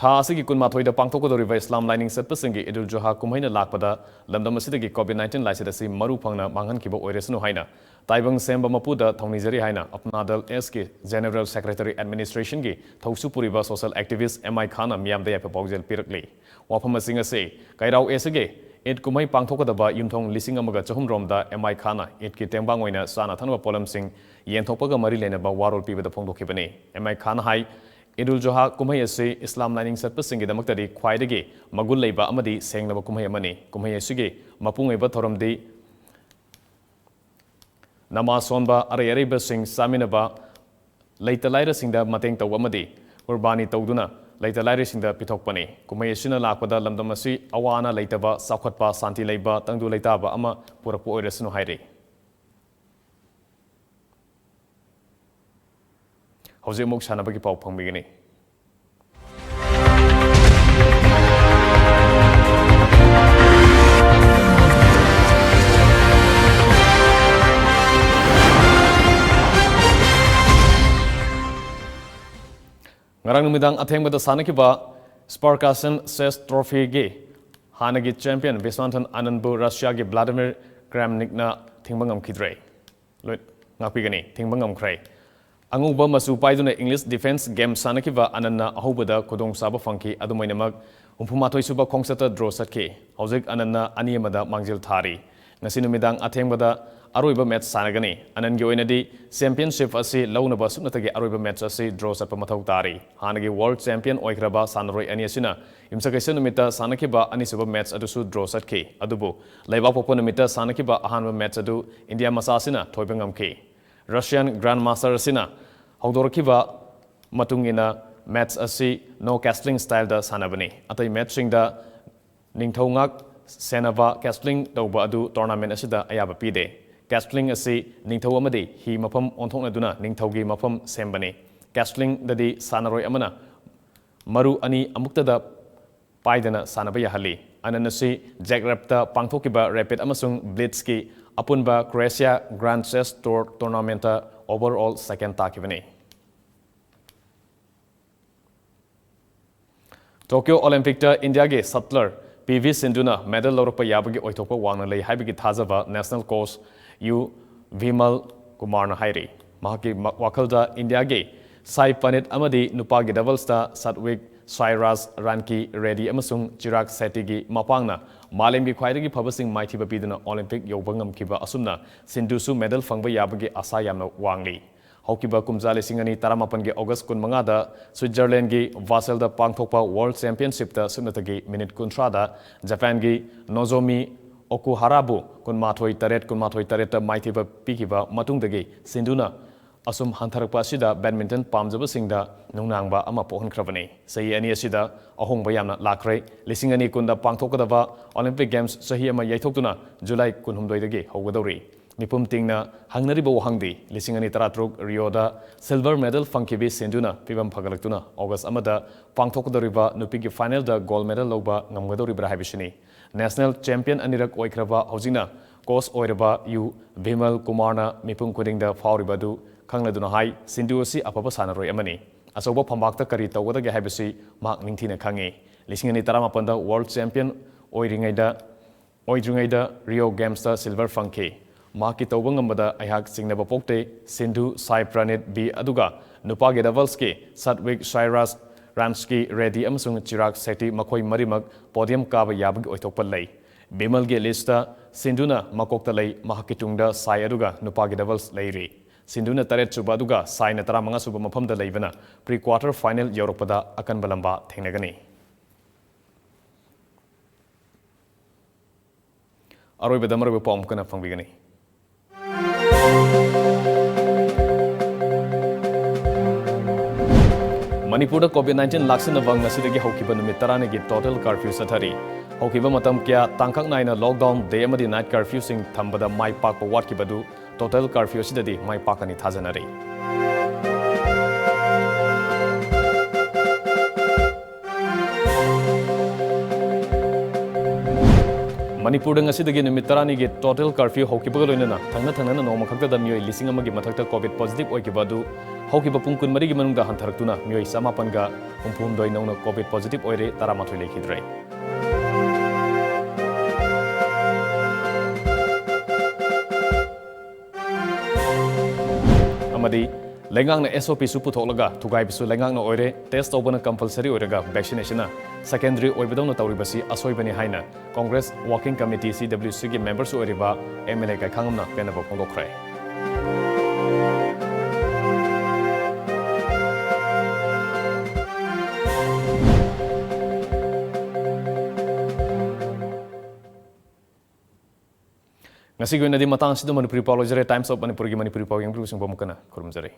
ꯊꯥ ꯑꯁꯤꯒꯤ ꯀꯨꯟꯃꯥꯊꯣꯏꯗ ꯄꯥꯡꯊꯣꯛꯀꯗꯧꯔꯤꯕ ꯏꯁꯂꯥꯝ ꯂꯥꯏꯅꯤꯡ ꯆꯠꯄꯁꯤꯡꯒꯤ ꯏꯗꯨꯜ ꯖꯨꯍꯥ ꯀꯨꯝꯍꯩꯅ ꯂꯥꯛꯄꯗ ꯂꯝꯗꯝ ꯑꯁꯤꯗꯒꯤ COVID nineteen ꯂꯥꯏꯆꯠ ꯑꯁꯤ ꯃꯔꯨ ꯐꯪꯅ ꯃꯥꯡꯍꯟꯈꯤꯕ ꯑꯣꯏꯔꯁꯅꯨ ꯍꯥꯏꯅ ꯇꯥꯏꯕꯪ ꯁꯦꯝꯕ ꯃꯄꯨꯗ ꯊꯧꯅꯤꯖꯔꯤ ꯍꯥꯏꯅ ꯑꯞꯅꯥ ꯗꯜ Sꯀꯤ General Secretary Administrationꯒꯤ ꯊꯧꯁꯨ ꯄꯨꯔꯤꯕ social activist M I ꯈꯥꯟꯅ ꯃꯤꯌꯥꯝꯗ ꯌꯥꯏꯐ ꯄꯥꯎꯖꯦꯜ ꯄꯤꯔꯛꯂꯤ꯫ ꯋꯥꯐꯝ ꯑꯁꯤꯡ ꯑꯁꯤ ꯀꯩꯔꯥꯎ ꯑꯦꯁꯒꯤ ꯏꯗ ꯀꯨꯝꯍꯩ ꯄꯥꯡꯊꯣꯛꯀꯗꯕ ꯌꯨꯝꯊꯣꯡ ꯂꯤꯁꯤꯡ ꯑꯃꯒ ꯆꯍꯨꯝ ꯔꯣꯝꯗ M I ꯈꯥꯟꯅ ꯏꯗꯀꯤ ꯇꯦꯡꯕꯥꯡ ꯑꯣꯏꯅ ꯆꯥꯅ ꯊꯛꯅꯕ ꯄꯣꯠꯂꯝꯁꯤꯡ ꯌꯦꯟꯊꯣꯛꯄꯒ ꯃꯔꯤ ꯂꯩꯅꯕ ꯋꯥꯔꯣꯜ ꯄꯤꯕꯗ ꯐꯣꯡꯗꯣꯛꯈꯤꯕꯅꯤ꯫ M I ꯈꯥꯟꯅ ꯍꯥꯏ, ꯏꯗꯨꯜ ꯖꯨꯍꯥ ꯀꯨꯝꯍꯩ ꯑꯁꯤ ꯏꯁꯂꯥꯝ ꯂꯥꯏꯅꯤꯡ ꯆꯠꯄꯁꯤꯡꯒꯤꯗꯃꯛꯇꯗꯤ ꯈ꯭ꯋꯥꯏꯗꯒꯤ ꯃꯒꯨꯟ ꯂꯩꯕ ꯑꯃꯗꯤ ꯁꯦꯡꯂꯕ ꯀꯨꯝꯍꯩ ꯑꯃꯅꯤ꯫ ꯀꯨꯝꯍꯩ ꯑꯁꯤꯒꯤ ꯃꯄꯨꯡ ꯑꯣꯏꯕ ꯊꯧꯔꯝꯗꯤ ꯅꯃꯥꯖ ꯁꯣꯟꯕ, ꯑꯔꯩ ꯑꯔꯩꯕꯁꯤꯡ ꯆꯥꯃꯤꯟꯅꯕ, ꯂꯩꯇ ꯂꯥꯏꯔꯁꯤꯡꯗ ꯃꯇꯦꯡ ꯇꯧꯕ ꯑꯃꯗꯤ ꯀꯨꯔꯕꯥꯅꯤ ꯇꯧꯗꯨꯅ ꯂꯩꯇ ꯂꯥꯏꯔꯁꯤꯡꯗ ꯄꯤꯊꯣꯛꯄꯅꯤ꯫ ꯀꯨꯝꯍꯩ ꯑꯁꯤꯅ ꯂꯥꯛꯄꯗ ꯂꯝꯗꯝ ꯑꯁꯤ ꯑꯋꯥ ꯑꯅꯥ ꯂꯩꯇꯕ, ꯆꯥꯎꯈꯠꯄ, ꯁꯥꯟꯇꯤ ꯂꯩꯕ, ꯇꯪꯗꯨ ꯂꯩꯇꯥꯕ ꯑꯃ ꯄꯨꯔꯛꯄ ꯑꯣꯏꯔꯁꯅꯨ ꯍꯥꯏꯔꯤ꯫ ꯍꯧꯖꯤꯛ ꯑꯃꯨꯛ ꯁꯥꯟꯅꯕꯒꯤ ꯄꯥꯎ ꯐꯪꯕꯤꯒꯅꯤ꯫ ꯉꯔꯥꯡ ꯅꯨꯃꯤꯗꯥꯡ ꯑꯊꯦꯡꯕꯗ ꯁꯥꯟꯅꯈꯤꯕ Sparkassen Chess Trophyꯒꯤ ꯍꯥꯟꯅꯒꯤ champion ꯕꯤꯁ꯭ꯋꯥꯅꯥꯊꯟ ꯑꯥꯅꯟꯗꯕꯨ ꯔꯁꯤꯌꯥꯒꯤ ꯚ꯭ꯂꯥꯗꯤꯃꯤꯔ ꯀ꯭ꯔꯦꯝꯅꯤꯛꯅ ꯊꯤꯡꯕ ꯉꯝꯈꯤꯗ꯭ꯔꯦ꯫ ꯂꯣꯏ-, ꯉꯥꯛꯄꯤꯒꯅꯤ, ꯊꯤꯡꯕ ꯉꯝꯈ꯭ꯔꯦ꯫ ꯑꯉꯧꯕ ꯃꯆꯨ ꯄꯥꯏꯗꯨꯅ English defence game ꯁꯥꯟꯅꯈꯤꯕ ꯑꯥꯅꯟꯗꯅ ꯑꯍꯧꯕꯗ ꯈꯨꯗꯣꯡꯆꯥꯕ ꯐꯪꯈꯤ꯫ ꯑꯗꯨꯝ ꯑꯣꯏꯅꯃꯛ, ꯍꯨꯝꯐꯨ ꯃꯥꯊꯣꯏ ꯁꯨꯕ ꯈꯣꯡꯆꯠꯇ draw ꯆꯠꯈꯤ꯫ ꯍꯧꯖꯤꯛ ꯑꯥꯅꯟꯗꯅ ꯑꯅꯤ ꯑꯃꯗ ꯃꯥꯡꯖꯤꯜ ꯊꯥꯔꯤ꯫ ꯉꯁꯤ ꯅꯨꯃꯤꯗꯥꯡ ꯑꯊꯦꯡꯕꯗ ꯑꯔꯣꯏꯕ match ꯁꯥꯟꯅꯒꯅꯤ꯫ ꯑꯥꯅꯟꯗꯒꯤ ꯑꯣꯏꯅꯗꯤ championship ꯑꯁꯤ ꯂꯧꯅꯕ ꯁꯨꯞꯅꯇꯒꯤ ꯑꯔꯣꯏꯕ match ꯑꯁꯤ draw ꯆꯠꯄ ꯃꯊꯧ ꯇꯥꯔꯤ꯫ ꯍꯥꯟꯅꯒꯤ world champion ꯑꯣꯏꯈ꯭ꯔꯕ ꯁꯥꯟꯅꯔꯣꯏ ꯑꯅꯤ ꯑꯁꯤꯅ ꯌꯨꯝꯁꯀꯩꯁ ꯅꯨꯃꯤꯠꯇ ꯁꯥꯟꯅꯈꯤꯕ ꯑꯅꯤꯁꯨꯕ match ꯑꯗꯨꯁꯨ draw ꯆꯠꯈꯤ꯫ ꯑꯗꯨꯕꯨ ꯂꯩꯕꯥꯛꯄꯣꯛꯄ ꯅꯨꯃꯤꯠꯇ ꯁꯥꯟꯅꯈꯤꯕ ꯑꯍꯥꯟꯕ match ꯑꯗꯨ ꯏꯟꯗꯤꯌꯥ ꯃꯆꯥ ꯑꯁꯤꯅ ꯊꯣꯏꯕ ꯉꯝꯈꯤ꯫ Russian Grandmaster ꯑꯁꯤꯅ ꯍꯧꯗꯣꯔꯛꯈꯤꯕ ꯃꯇꯨꯡ ꯏꯟꯅ match ꯑꯁꯤ no castling styleꯗ ꯁꯥꯟꯅꯕꯅꯤ꯫ ꯑꯇꯩ matchꯁꯤꯡꯗ ꯅꯤꯡꯊꯧ ꯉꯥꯛ ꯁꯦꯟꯅꯕ castling ꯇꯧꯕ ꯑꯗꯨ tournament ꯑꯁꯤꯗ ꯑꯌꯥꯕ ꯄꯤꯗꯦ꯫ Castling ꯑꯁꯤ ꯅꯤꯡꯊꯧ ꯑꯃꯗꯤ ꯍꯤ ꯃꯐꯝ ꯑꯣꯟꯊꯣꯛꯅꯗꯨꯅ ꯅꯤꯡꯊꯧꯒꯤ ꯃꯐꯝ ꯁꯦꯝꯕꯅꯤ꯫ Castlingꯗꯗꯤ ꯁꯥꯟꯅꯔꯣꯏ ꯑꯃꯅ ꯃꯔꯨ ꯑꯅꯤ ꯑꯃꯨꯛꯇꯗ ꯄꯥꯏꯗꯅ ꯁꯥꯟꯅꯕ ꯌꯥꯍꯜꯂꯤ꯫ ꯑꯥꯅꯟꯗ ꯑꯁꯤ Zagrebꯇ ꯄꯥꯡꯊꯣꯛꯈꯤꯕ Rapid ꯑꯃꯁꯨꯡ Blitzꯀꯤ ꯑꯄꯨꯟꯕ Croatia Grand Chess Tour tournamentꯇ overall second ꯇꯥꯈꯤꯕꯅꯤ꯫ Tokyo Olympicꯇ ꯏꯟꯗꯤꯌꯥꯒꯤ shuttler ꯄꯤ ꯚꯤ ꯁꯤꯟꯙꯨꯅ medal ꯂꯧꯔꯛꯄ ꯌꯥꯕꯒꯤ ꯑꯣꯏꯊꯣꯛꯄ ꯋꯥꯡꯅ ꯂꯩ ꯍꯥꯏꯕꯒꯤ ꯊꯥꯖꯕ national coach ꯌꯨ ꯚꯤꯃꯜ ꯀꯨꯃꯥꯔꯅ ꯍꯥꯏꯔꯤ꯫ ꯃꯍꯥꯛꯀꯤ ꯃ-, ꯋꯥꯈꯜꯗ ꯏꯟꯗꯤꯌꯥꯒꯤ ꯁꯥꯏ ꯄꯅꯤꯠ ꯑꯃꯗꯤ ꯅꯨꯄꯥꯒꯤ doublesꯇ ꯁꯥꯠꯋꯤꯛ ꯁꯥꯏꯔꯥꯖ ꯔꯥꯟꯀꯤ ꯔꯦꯗꯤ ꯑꯃꯁꯨꯡ ꯆꯤꯔꯥꯒ ꯁꯦꯇꯤꯒꯤ ꯃꯄꯥꯡꯅ ꯃꯥꯂꯦꯝꯒꯤ ꯈ꯭ꯋꯥꯏꯗꯒꯤ ꯐꯕꯁꯤꯡ ꯃꯥꯏꯊꯤꯕ ꯄꯤꯗꯨꯅ Olympic ꯌꯧꯕ ꯉꯝꯈꯤꯕ ꯑꯁꯨꯝꯅ ꯁꯤꯟꯙꯨꯁꯨ medal ꯐꯪꯕ ꯌꯥꯕꯒꯤ ꯑꯁꯥ ꯌꯥꯝꯅ ꯋꯥꯡꯂꯤ꯫ ꯍꯧꯈꯤꯕ ꯀꯨꯝꯖꯥ ꯂꯤꯁꯤꯡ ꯑꯅꯤ ꯇꯔꯥꯃꯥꯄꯟꯒꯤ August ꯀꯨꯟꯃꯉꯥꯗ Switzerlandꯒꯤ Baselꯗ ꯄꯥꯡꯊꯣꯛꯄ World Championshipꯇ ꯁꯨꯞꯅꯇꯒꯤ minute ꯀꯨꯟꯊ꯭ꯔꯥꯗ ꯖꯄꯥꯟꯒꯤ ꯅꯣꯖꯣꯃꯤ ꯑꯣꯀꯨꯍꯥꯔꯥꯕꯨ ꯀꯨꯟꯃꯥꯊꯣꯏ ꯇꯔꯦꯠ, ꯀꯨꯟꯃꯥꯊꯣꯏ ꯇꯔꯦꯠꯇ ꯃꯥꯏꯊꯤꯕ ꯄꯤꯈꯤꯕ ꯃꯇꯨꯡꯗꯒꯤ ꯁꯤꯟꯙꯨꯅ ꯑꯁꯨꯝ ꯍꯟꯊꯔꯛꯄ ꯑꯁꯤꯗ badminton ꯄꯥꯝꯖꯕꯁꯤꯡꯗ ꯅꯨꯡꯅꯥꯡꯕ ꯑꯃ ꯄꯣꯛꯍꯟꯈ꯭ꯔꯕꯅꯤ꯫ ꯆꯍꯤ ꯑꯅꯤ ꯑꯁꯤꯗ ꯑꯍꯣꯡꯕ ꯌꯥꯝꯅ ꯂꯥꯛꯈ꯭ꯔꯦ꯫ ꯂꯤꯁꯤꯡ ꯑꯅꯤ ꯀꯨꯟꯗ ꯄꯥꯡꯊꯣꯛꯀꯗꯕ Olympic Games ꯆꯍꯤ ꯑꯃ ꯌꯩꯊꯣꯛꯇꯨꯅ July ꯀꯨꯟꯍꯨꯝꯗꯣꯏꯗꯒꯤ ꯍꯧꯒꯗꯧꯔꯤ꯫ ꯃꯤꯄꯨꯝ ꯇꯤꯡꯅ ꯍꯪꯅꯔꯤꯕ ꯋꯥꯍꯪꯗꯤ, ꯂꯤꯁꯤꯡ ꯑꯅꯤ ꯇꯔꯥꯇꯔꯨꯛ Rioꯗ silver medal ꯐꯪꯈꯤꯕꯤ ꯁꯤꯟꯙꯨꯅ ꯐꯤꯕꯝ ꯐꯒꯠꯂꯛꯇꯨꯅ August ꯑꯃꯗ ꯄꯥꯡꯊꯣꯛꯀꯗꯧꯔꯤꯕ ꯅꯨꯄꯤꯒꯤ finalꯗ gold medal ꯂꯧꯕ ꯉꯝꯒꯗꯧꯔꯤꯕ꯭ꯔꯥ ꯍꯥꯏꯕꯁꯤꯅꯤ꯫ National champion ꯑꯅꯤꯔꯛ ꯑꯣꯏꯈ꯭ꯔꯕ, ꯍꯧꯖꯤꯛꯅ coach ꯑꯣꯏꯔꯕ ꯌꯨ ꯚꯤꯃꯜ ꯀꯨꯃꯥꯔꯅ ꯃꯤꯄꯨꯝ ꯈꯨꯗꯤꯡꯗ ꯐꯥꯎꯔꯤꯕ ꯑꯗꯨ ꯈꯪꯂꯗꯨꯅ ꯍꯥꯏ, ꯁꯤꯟꯙꯨ ꯑꯁꯤ ꯑꯐꯕ ꯁꯥꯟꯅꯔꯣꯏ ꯑꯃꯅꯤ꯫ ꯑꯆꯧꯕ ꯐꯝꯕꯥꯛꯇ ꯀꯔꯤ ꯇꯧꯒꯗꯒꯦ ꯍꯥꯏꯕꯁꯤ ꯃꯍꯥꯛ ꯅꯤꯡꯊꯤꯅ ꯈꯪꯏ꯫ ꯂꯤꯁꯤꯡ ꯑꯅꯤ ꯇꯔꯥꯃꯥꯄꯟꯗ World Champion ꯑꯣꯏꯔꯤꯉꯩꯗ, ꯑꯣꯏꯗ꯭ꯔꯤꯉꯩꯗ Rio Gamesꯇ silver ꯐꯪꯈꯤ꯫ ꯃꯍꯥꯛꯀꯤ ꯇꯧꯕ ꯉꯝꯕꯗ ꯑꯩꯍꯥꯛ ꯆꯤꯡꯅꯕ ꯄꯣꯛꯇꯦ꯫ ꯁꯤꯟꯙꯨ, ꯁꯥꯏ ꯄ꯭ꯔꯅꯤꯠ ꯕꯤ ꯑꯗꯨꯒ ꯅꯨꯄꯥꯒꯤ doublesꯀꯤ ꯁꯥꯠꯋꯤꯛ ꯁꯥꯏꯔꯥꯖ, ꯔꯥꯟꯁꯀꯤ ꯔꯦꯗꯤ ꯑꯃꯁꯨꯡ ꯆꯤꯔꯥꯒ ꯁꯦꯇꯤ ꯃꯈꯣꯏ ꯃꯔꯤꯃꯛ podium ꯀꯥꯕ ꯌꯥꯕꯒꯤ ꯑꯣꯏꯊꯣꯛꯄ ꯂꯩ꯫ ꯕꯤꯃꯜꯒꯤ listꯇ ꯁꯤꯟꯙꯨꯅ ꯃꯀꯣꯛꯇ ꯂꯩ, ꯃꯍꯥꯛꯀꯤ ꯇꯨꯡꯗ ꯁꯥꯏ ꯑꯗꯨꯒ ꯅꯨꯄꯥꯒꯤ doubles ꯂꯩꯔꯤ꯫ ꯁꯤꯟꯙꯨꯅ ꯇꯔꯦꯠ ꯁꯨꯕ ꯑꯗꯨꯒ ꯁꯥꯏꯅ ꯇꯔꯥꯃꯉꯥ ꯁꯨꯕ ꯃꯐꯝꯗ ꯂꯩꯕꯅ pre quarter final ꯌꯧꯔꯛꯄꯗ ꯑꯀꯟꯕ ꯂꯝꯕꯥ ꯊꯦꯡꯅꯒꯅꯤ꯫ ꯑꯔꯣꯏꯕꯗ ꯃꯔꯨꯑꯣꯏꯕ ꯄꯥꯎ ꯑꯃꯨꯛ ꯍꯟꯅ ꯐꯪꯕꯤꯒꯅꯤ꯫ ꯃꯅꯤꯄꯨꯔꯗ COVID nineteen ꯂꯥꯛꯁꯤꯟꯅꯕ ꯉꯁꯤꯗꯒꯤ ꯍꯧꯈꯤꯕ ꯅꯨꯃꯤꯠ ꯇꯔꯥꯅꯤꯒꯤ total curfew ꯆꯠꯊꯔꯤ꯫ ꯍꯧꯈꯤꯕ ꯃꯇꯝ ꯀꯌꯥ ꯇꯥꯡꯀꯛ ꯅꯥꯏꯅ lockdown, day ꯑꯃꯗꯤ night curfewꯁꯤꯡ ꯊꯝꯕꯗ ꯃꯥꯏ ꯄꯥꯛꯄ ꯋꯥꯠꯈꯤꯕ ꯑꯗꯨ total curfew ꯑꯁꯤꯗꯗꯤ ꯃꯥꯏ ꯄꯥꯛꯀꯅꯤ ꯊꯥꯖꯅꯔꯤ꯫ ꯃꯅꯤꯄꯨꯔꯗ ꯉꯁꯤꯗꯒꯤ ꯅꯨꯃꯤꯠ ꯇꯔꯥꯅꯤꯒꯤ total curfew ꯍꯧꯈꯤꯕꯒ ꯂꯣꯏꯅꯅ ꯊꯪꯅ ꯊꯪꯅꯅ ꯅꯣꯡꯃ ꯈꯛꯇꯗ ꯃꯤꯑꯣꯏ ꯂꯤꯁꯤꯡ ꯑꯃꯒꯤ ꯃꯊꯛꯇ COVID positive ꯑꯣꯏꯈꯤꯕ ꯑꯗꯨ ꯍꯧꯈꯤꯕ ꯄꯨꯡ ꯀꯨꯟꯃꯔꯤꯒꯤ ꯃꯅꯨꯡꯗ ꯍꯟꯊꯔꯛꯇꯨꯅ ꯃꯤꯑꯣꯏ ꯆꯃꯥꯄꯟꯒ ꯍꯨꯝꯐꯨꯍꯨꯝꯗꯣꯏ ꯅꯧꯅ COVID positive ꯑꯣꯏꯔꯦ, ꯇꯔꯥꯃꯥꯊꯣꯏ ꯂꯩꯈꯤꯗ꯭ꯔꯦ꯫ ꯑꯃꯗꯤ ꯂꯩꯉꯥꯛꯅ SOPꯁꯨ ꯄꯨꯊꯣꯛꯂꯒ ꯊꯨꯒꯥꯏꯕꯁꯨ ꯂꯩꯉꯥꯛꯅ ꯑꯣꯏꯔꯦ, test ꯇꯧꯕꯅ compulsory ꯑꯣꯏꯔꯒ vaccinationꯅ secondary ꯑꯣꯏꯕꯗꯧꯅ ꯇꯧꯔꯤꯕꯁꯤ ꯑꯁꯣꯏꯕꯅꯤ ꯍꯥꯏꯅ Congress Working Committee, CWCꯒꯤ memberꯁꯨ ꯑꯣꯏꯔꯤꯕ MLA ꯀꯩꯈꯥꯉꯝꯅ ꯄꯦꯟꯅꯕ ꯐꯣꯡꯗꯣꯛꯈ꯭ꯔꯦ꯫ ꯉꯁꯤꯒꯤ ꯑꯣꯏꯅꯗꯤ ꯃꯇꯥꯡ ꯑꯁꯤꯗ ꯃꯅꯤꯄꯨꯔꯤ ꯄꯥꯎ ꯂꯣꯏꯖꯔꯦ꯫ Times of Manipurꯒꯤ ꯃꯅꯤꯄꯨꯔꯤ ꯄꯥꯎ ꯌꯦꯡꯕꯤꯔꯤꯕꯁꯤꯡꯕꯨ ꯑꯃꯨꯛ ꯍꯟꯅ ꯈꯨꯔꯨꯝꯖꯔꯤ꯫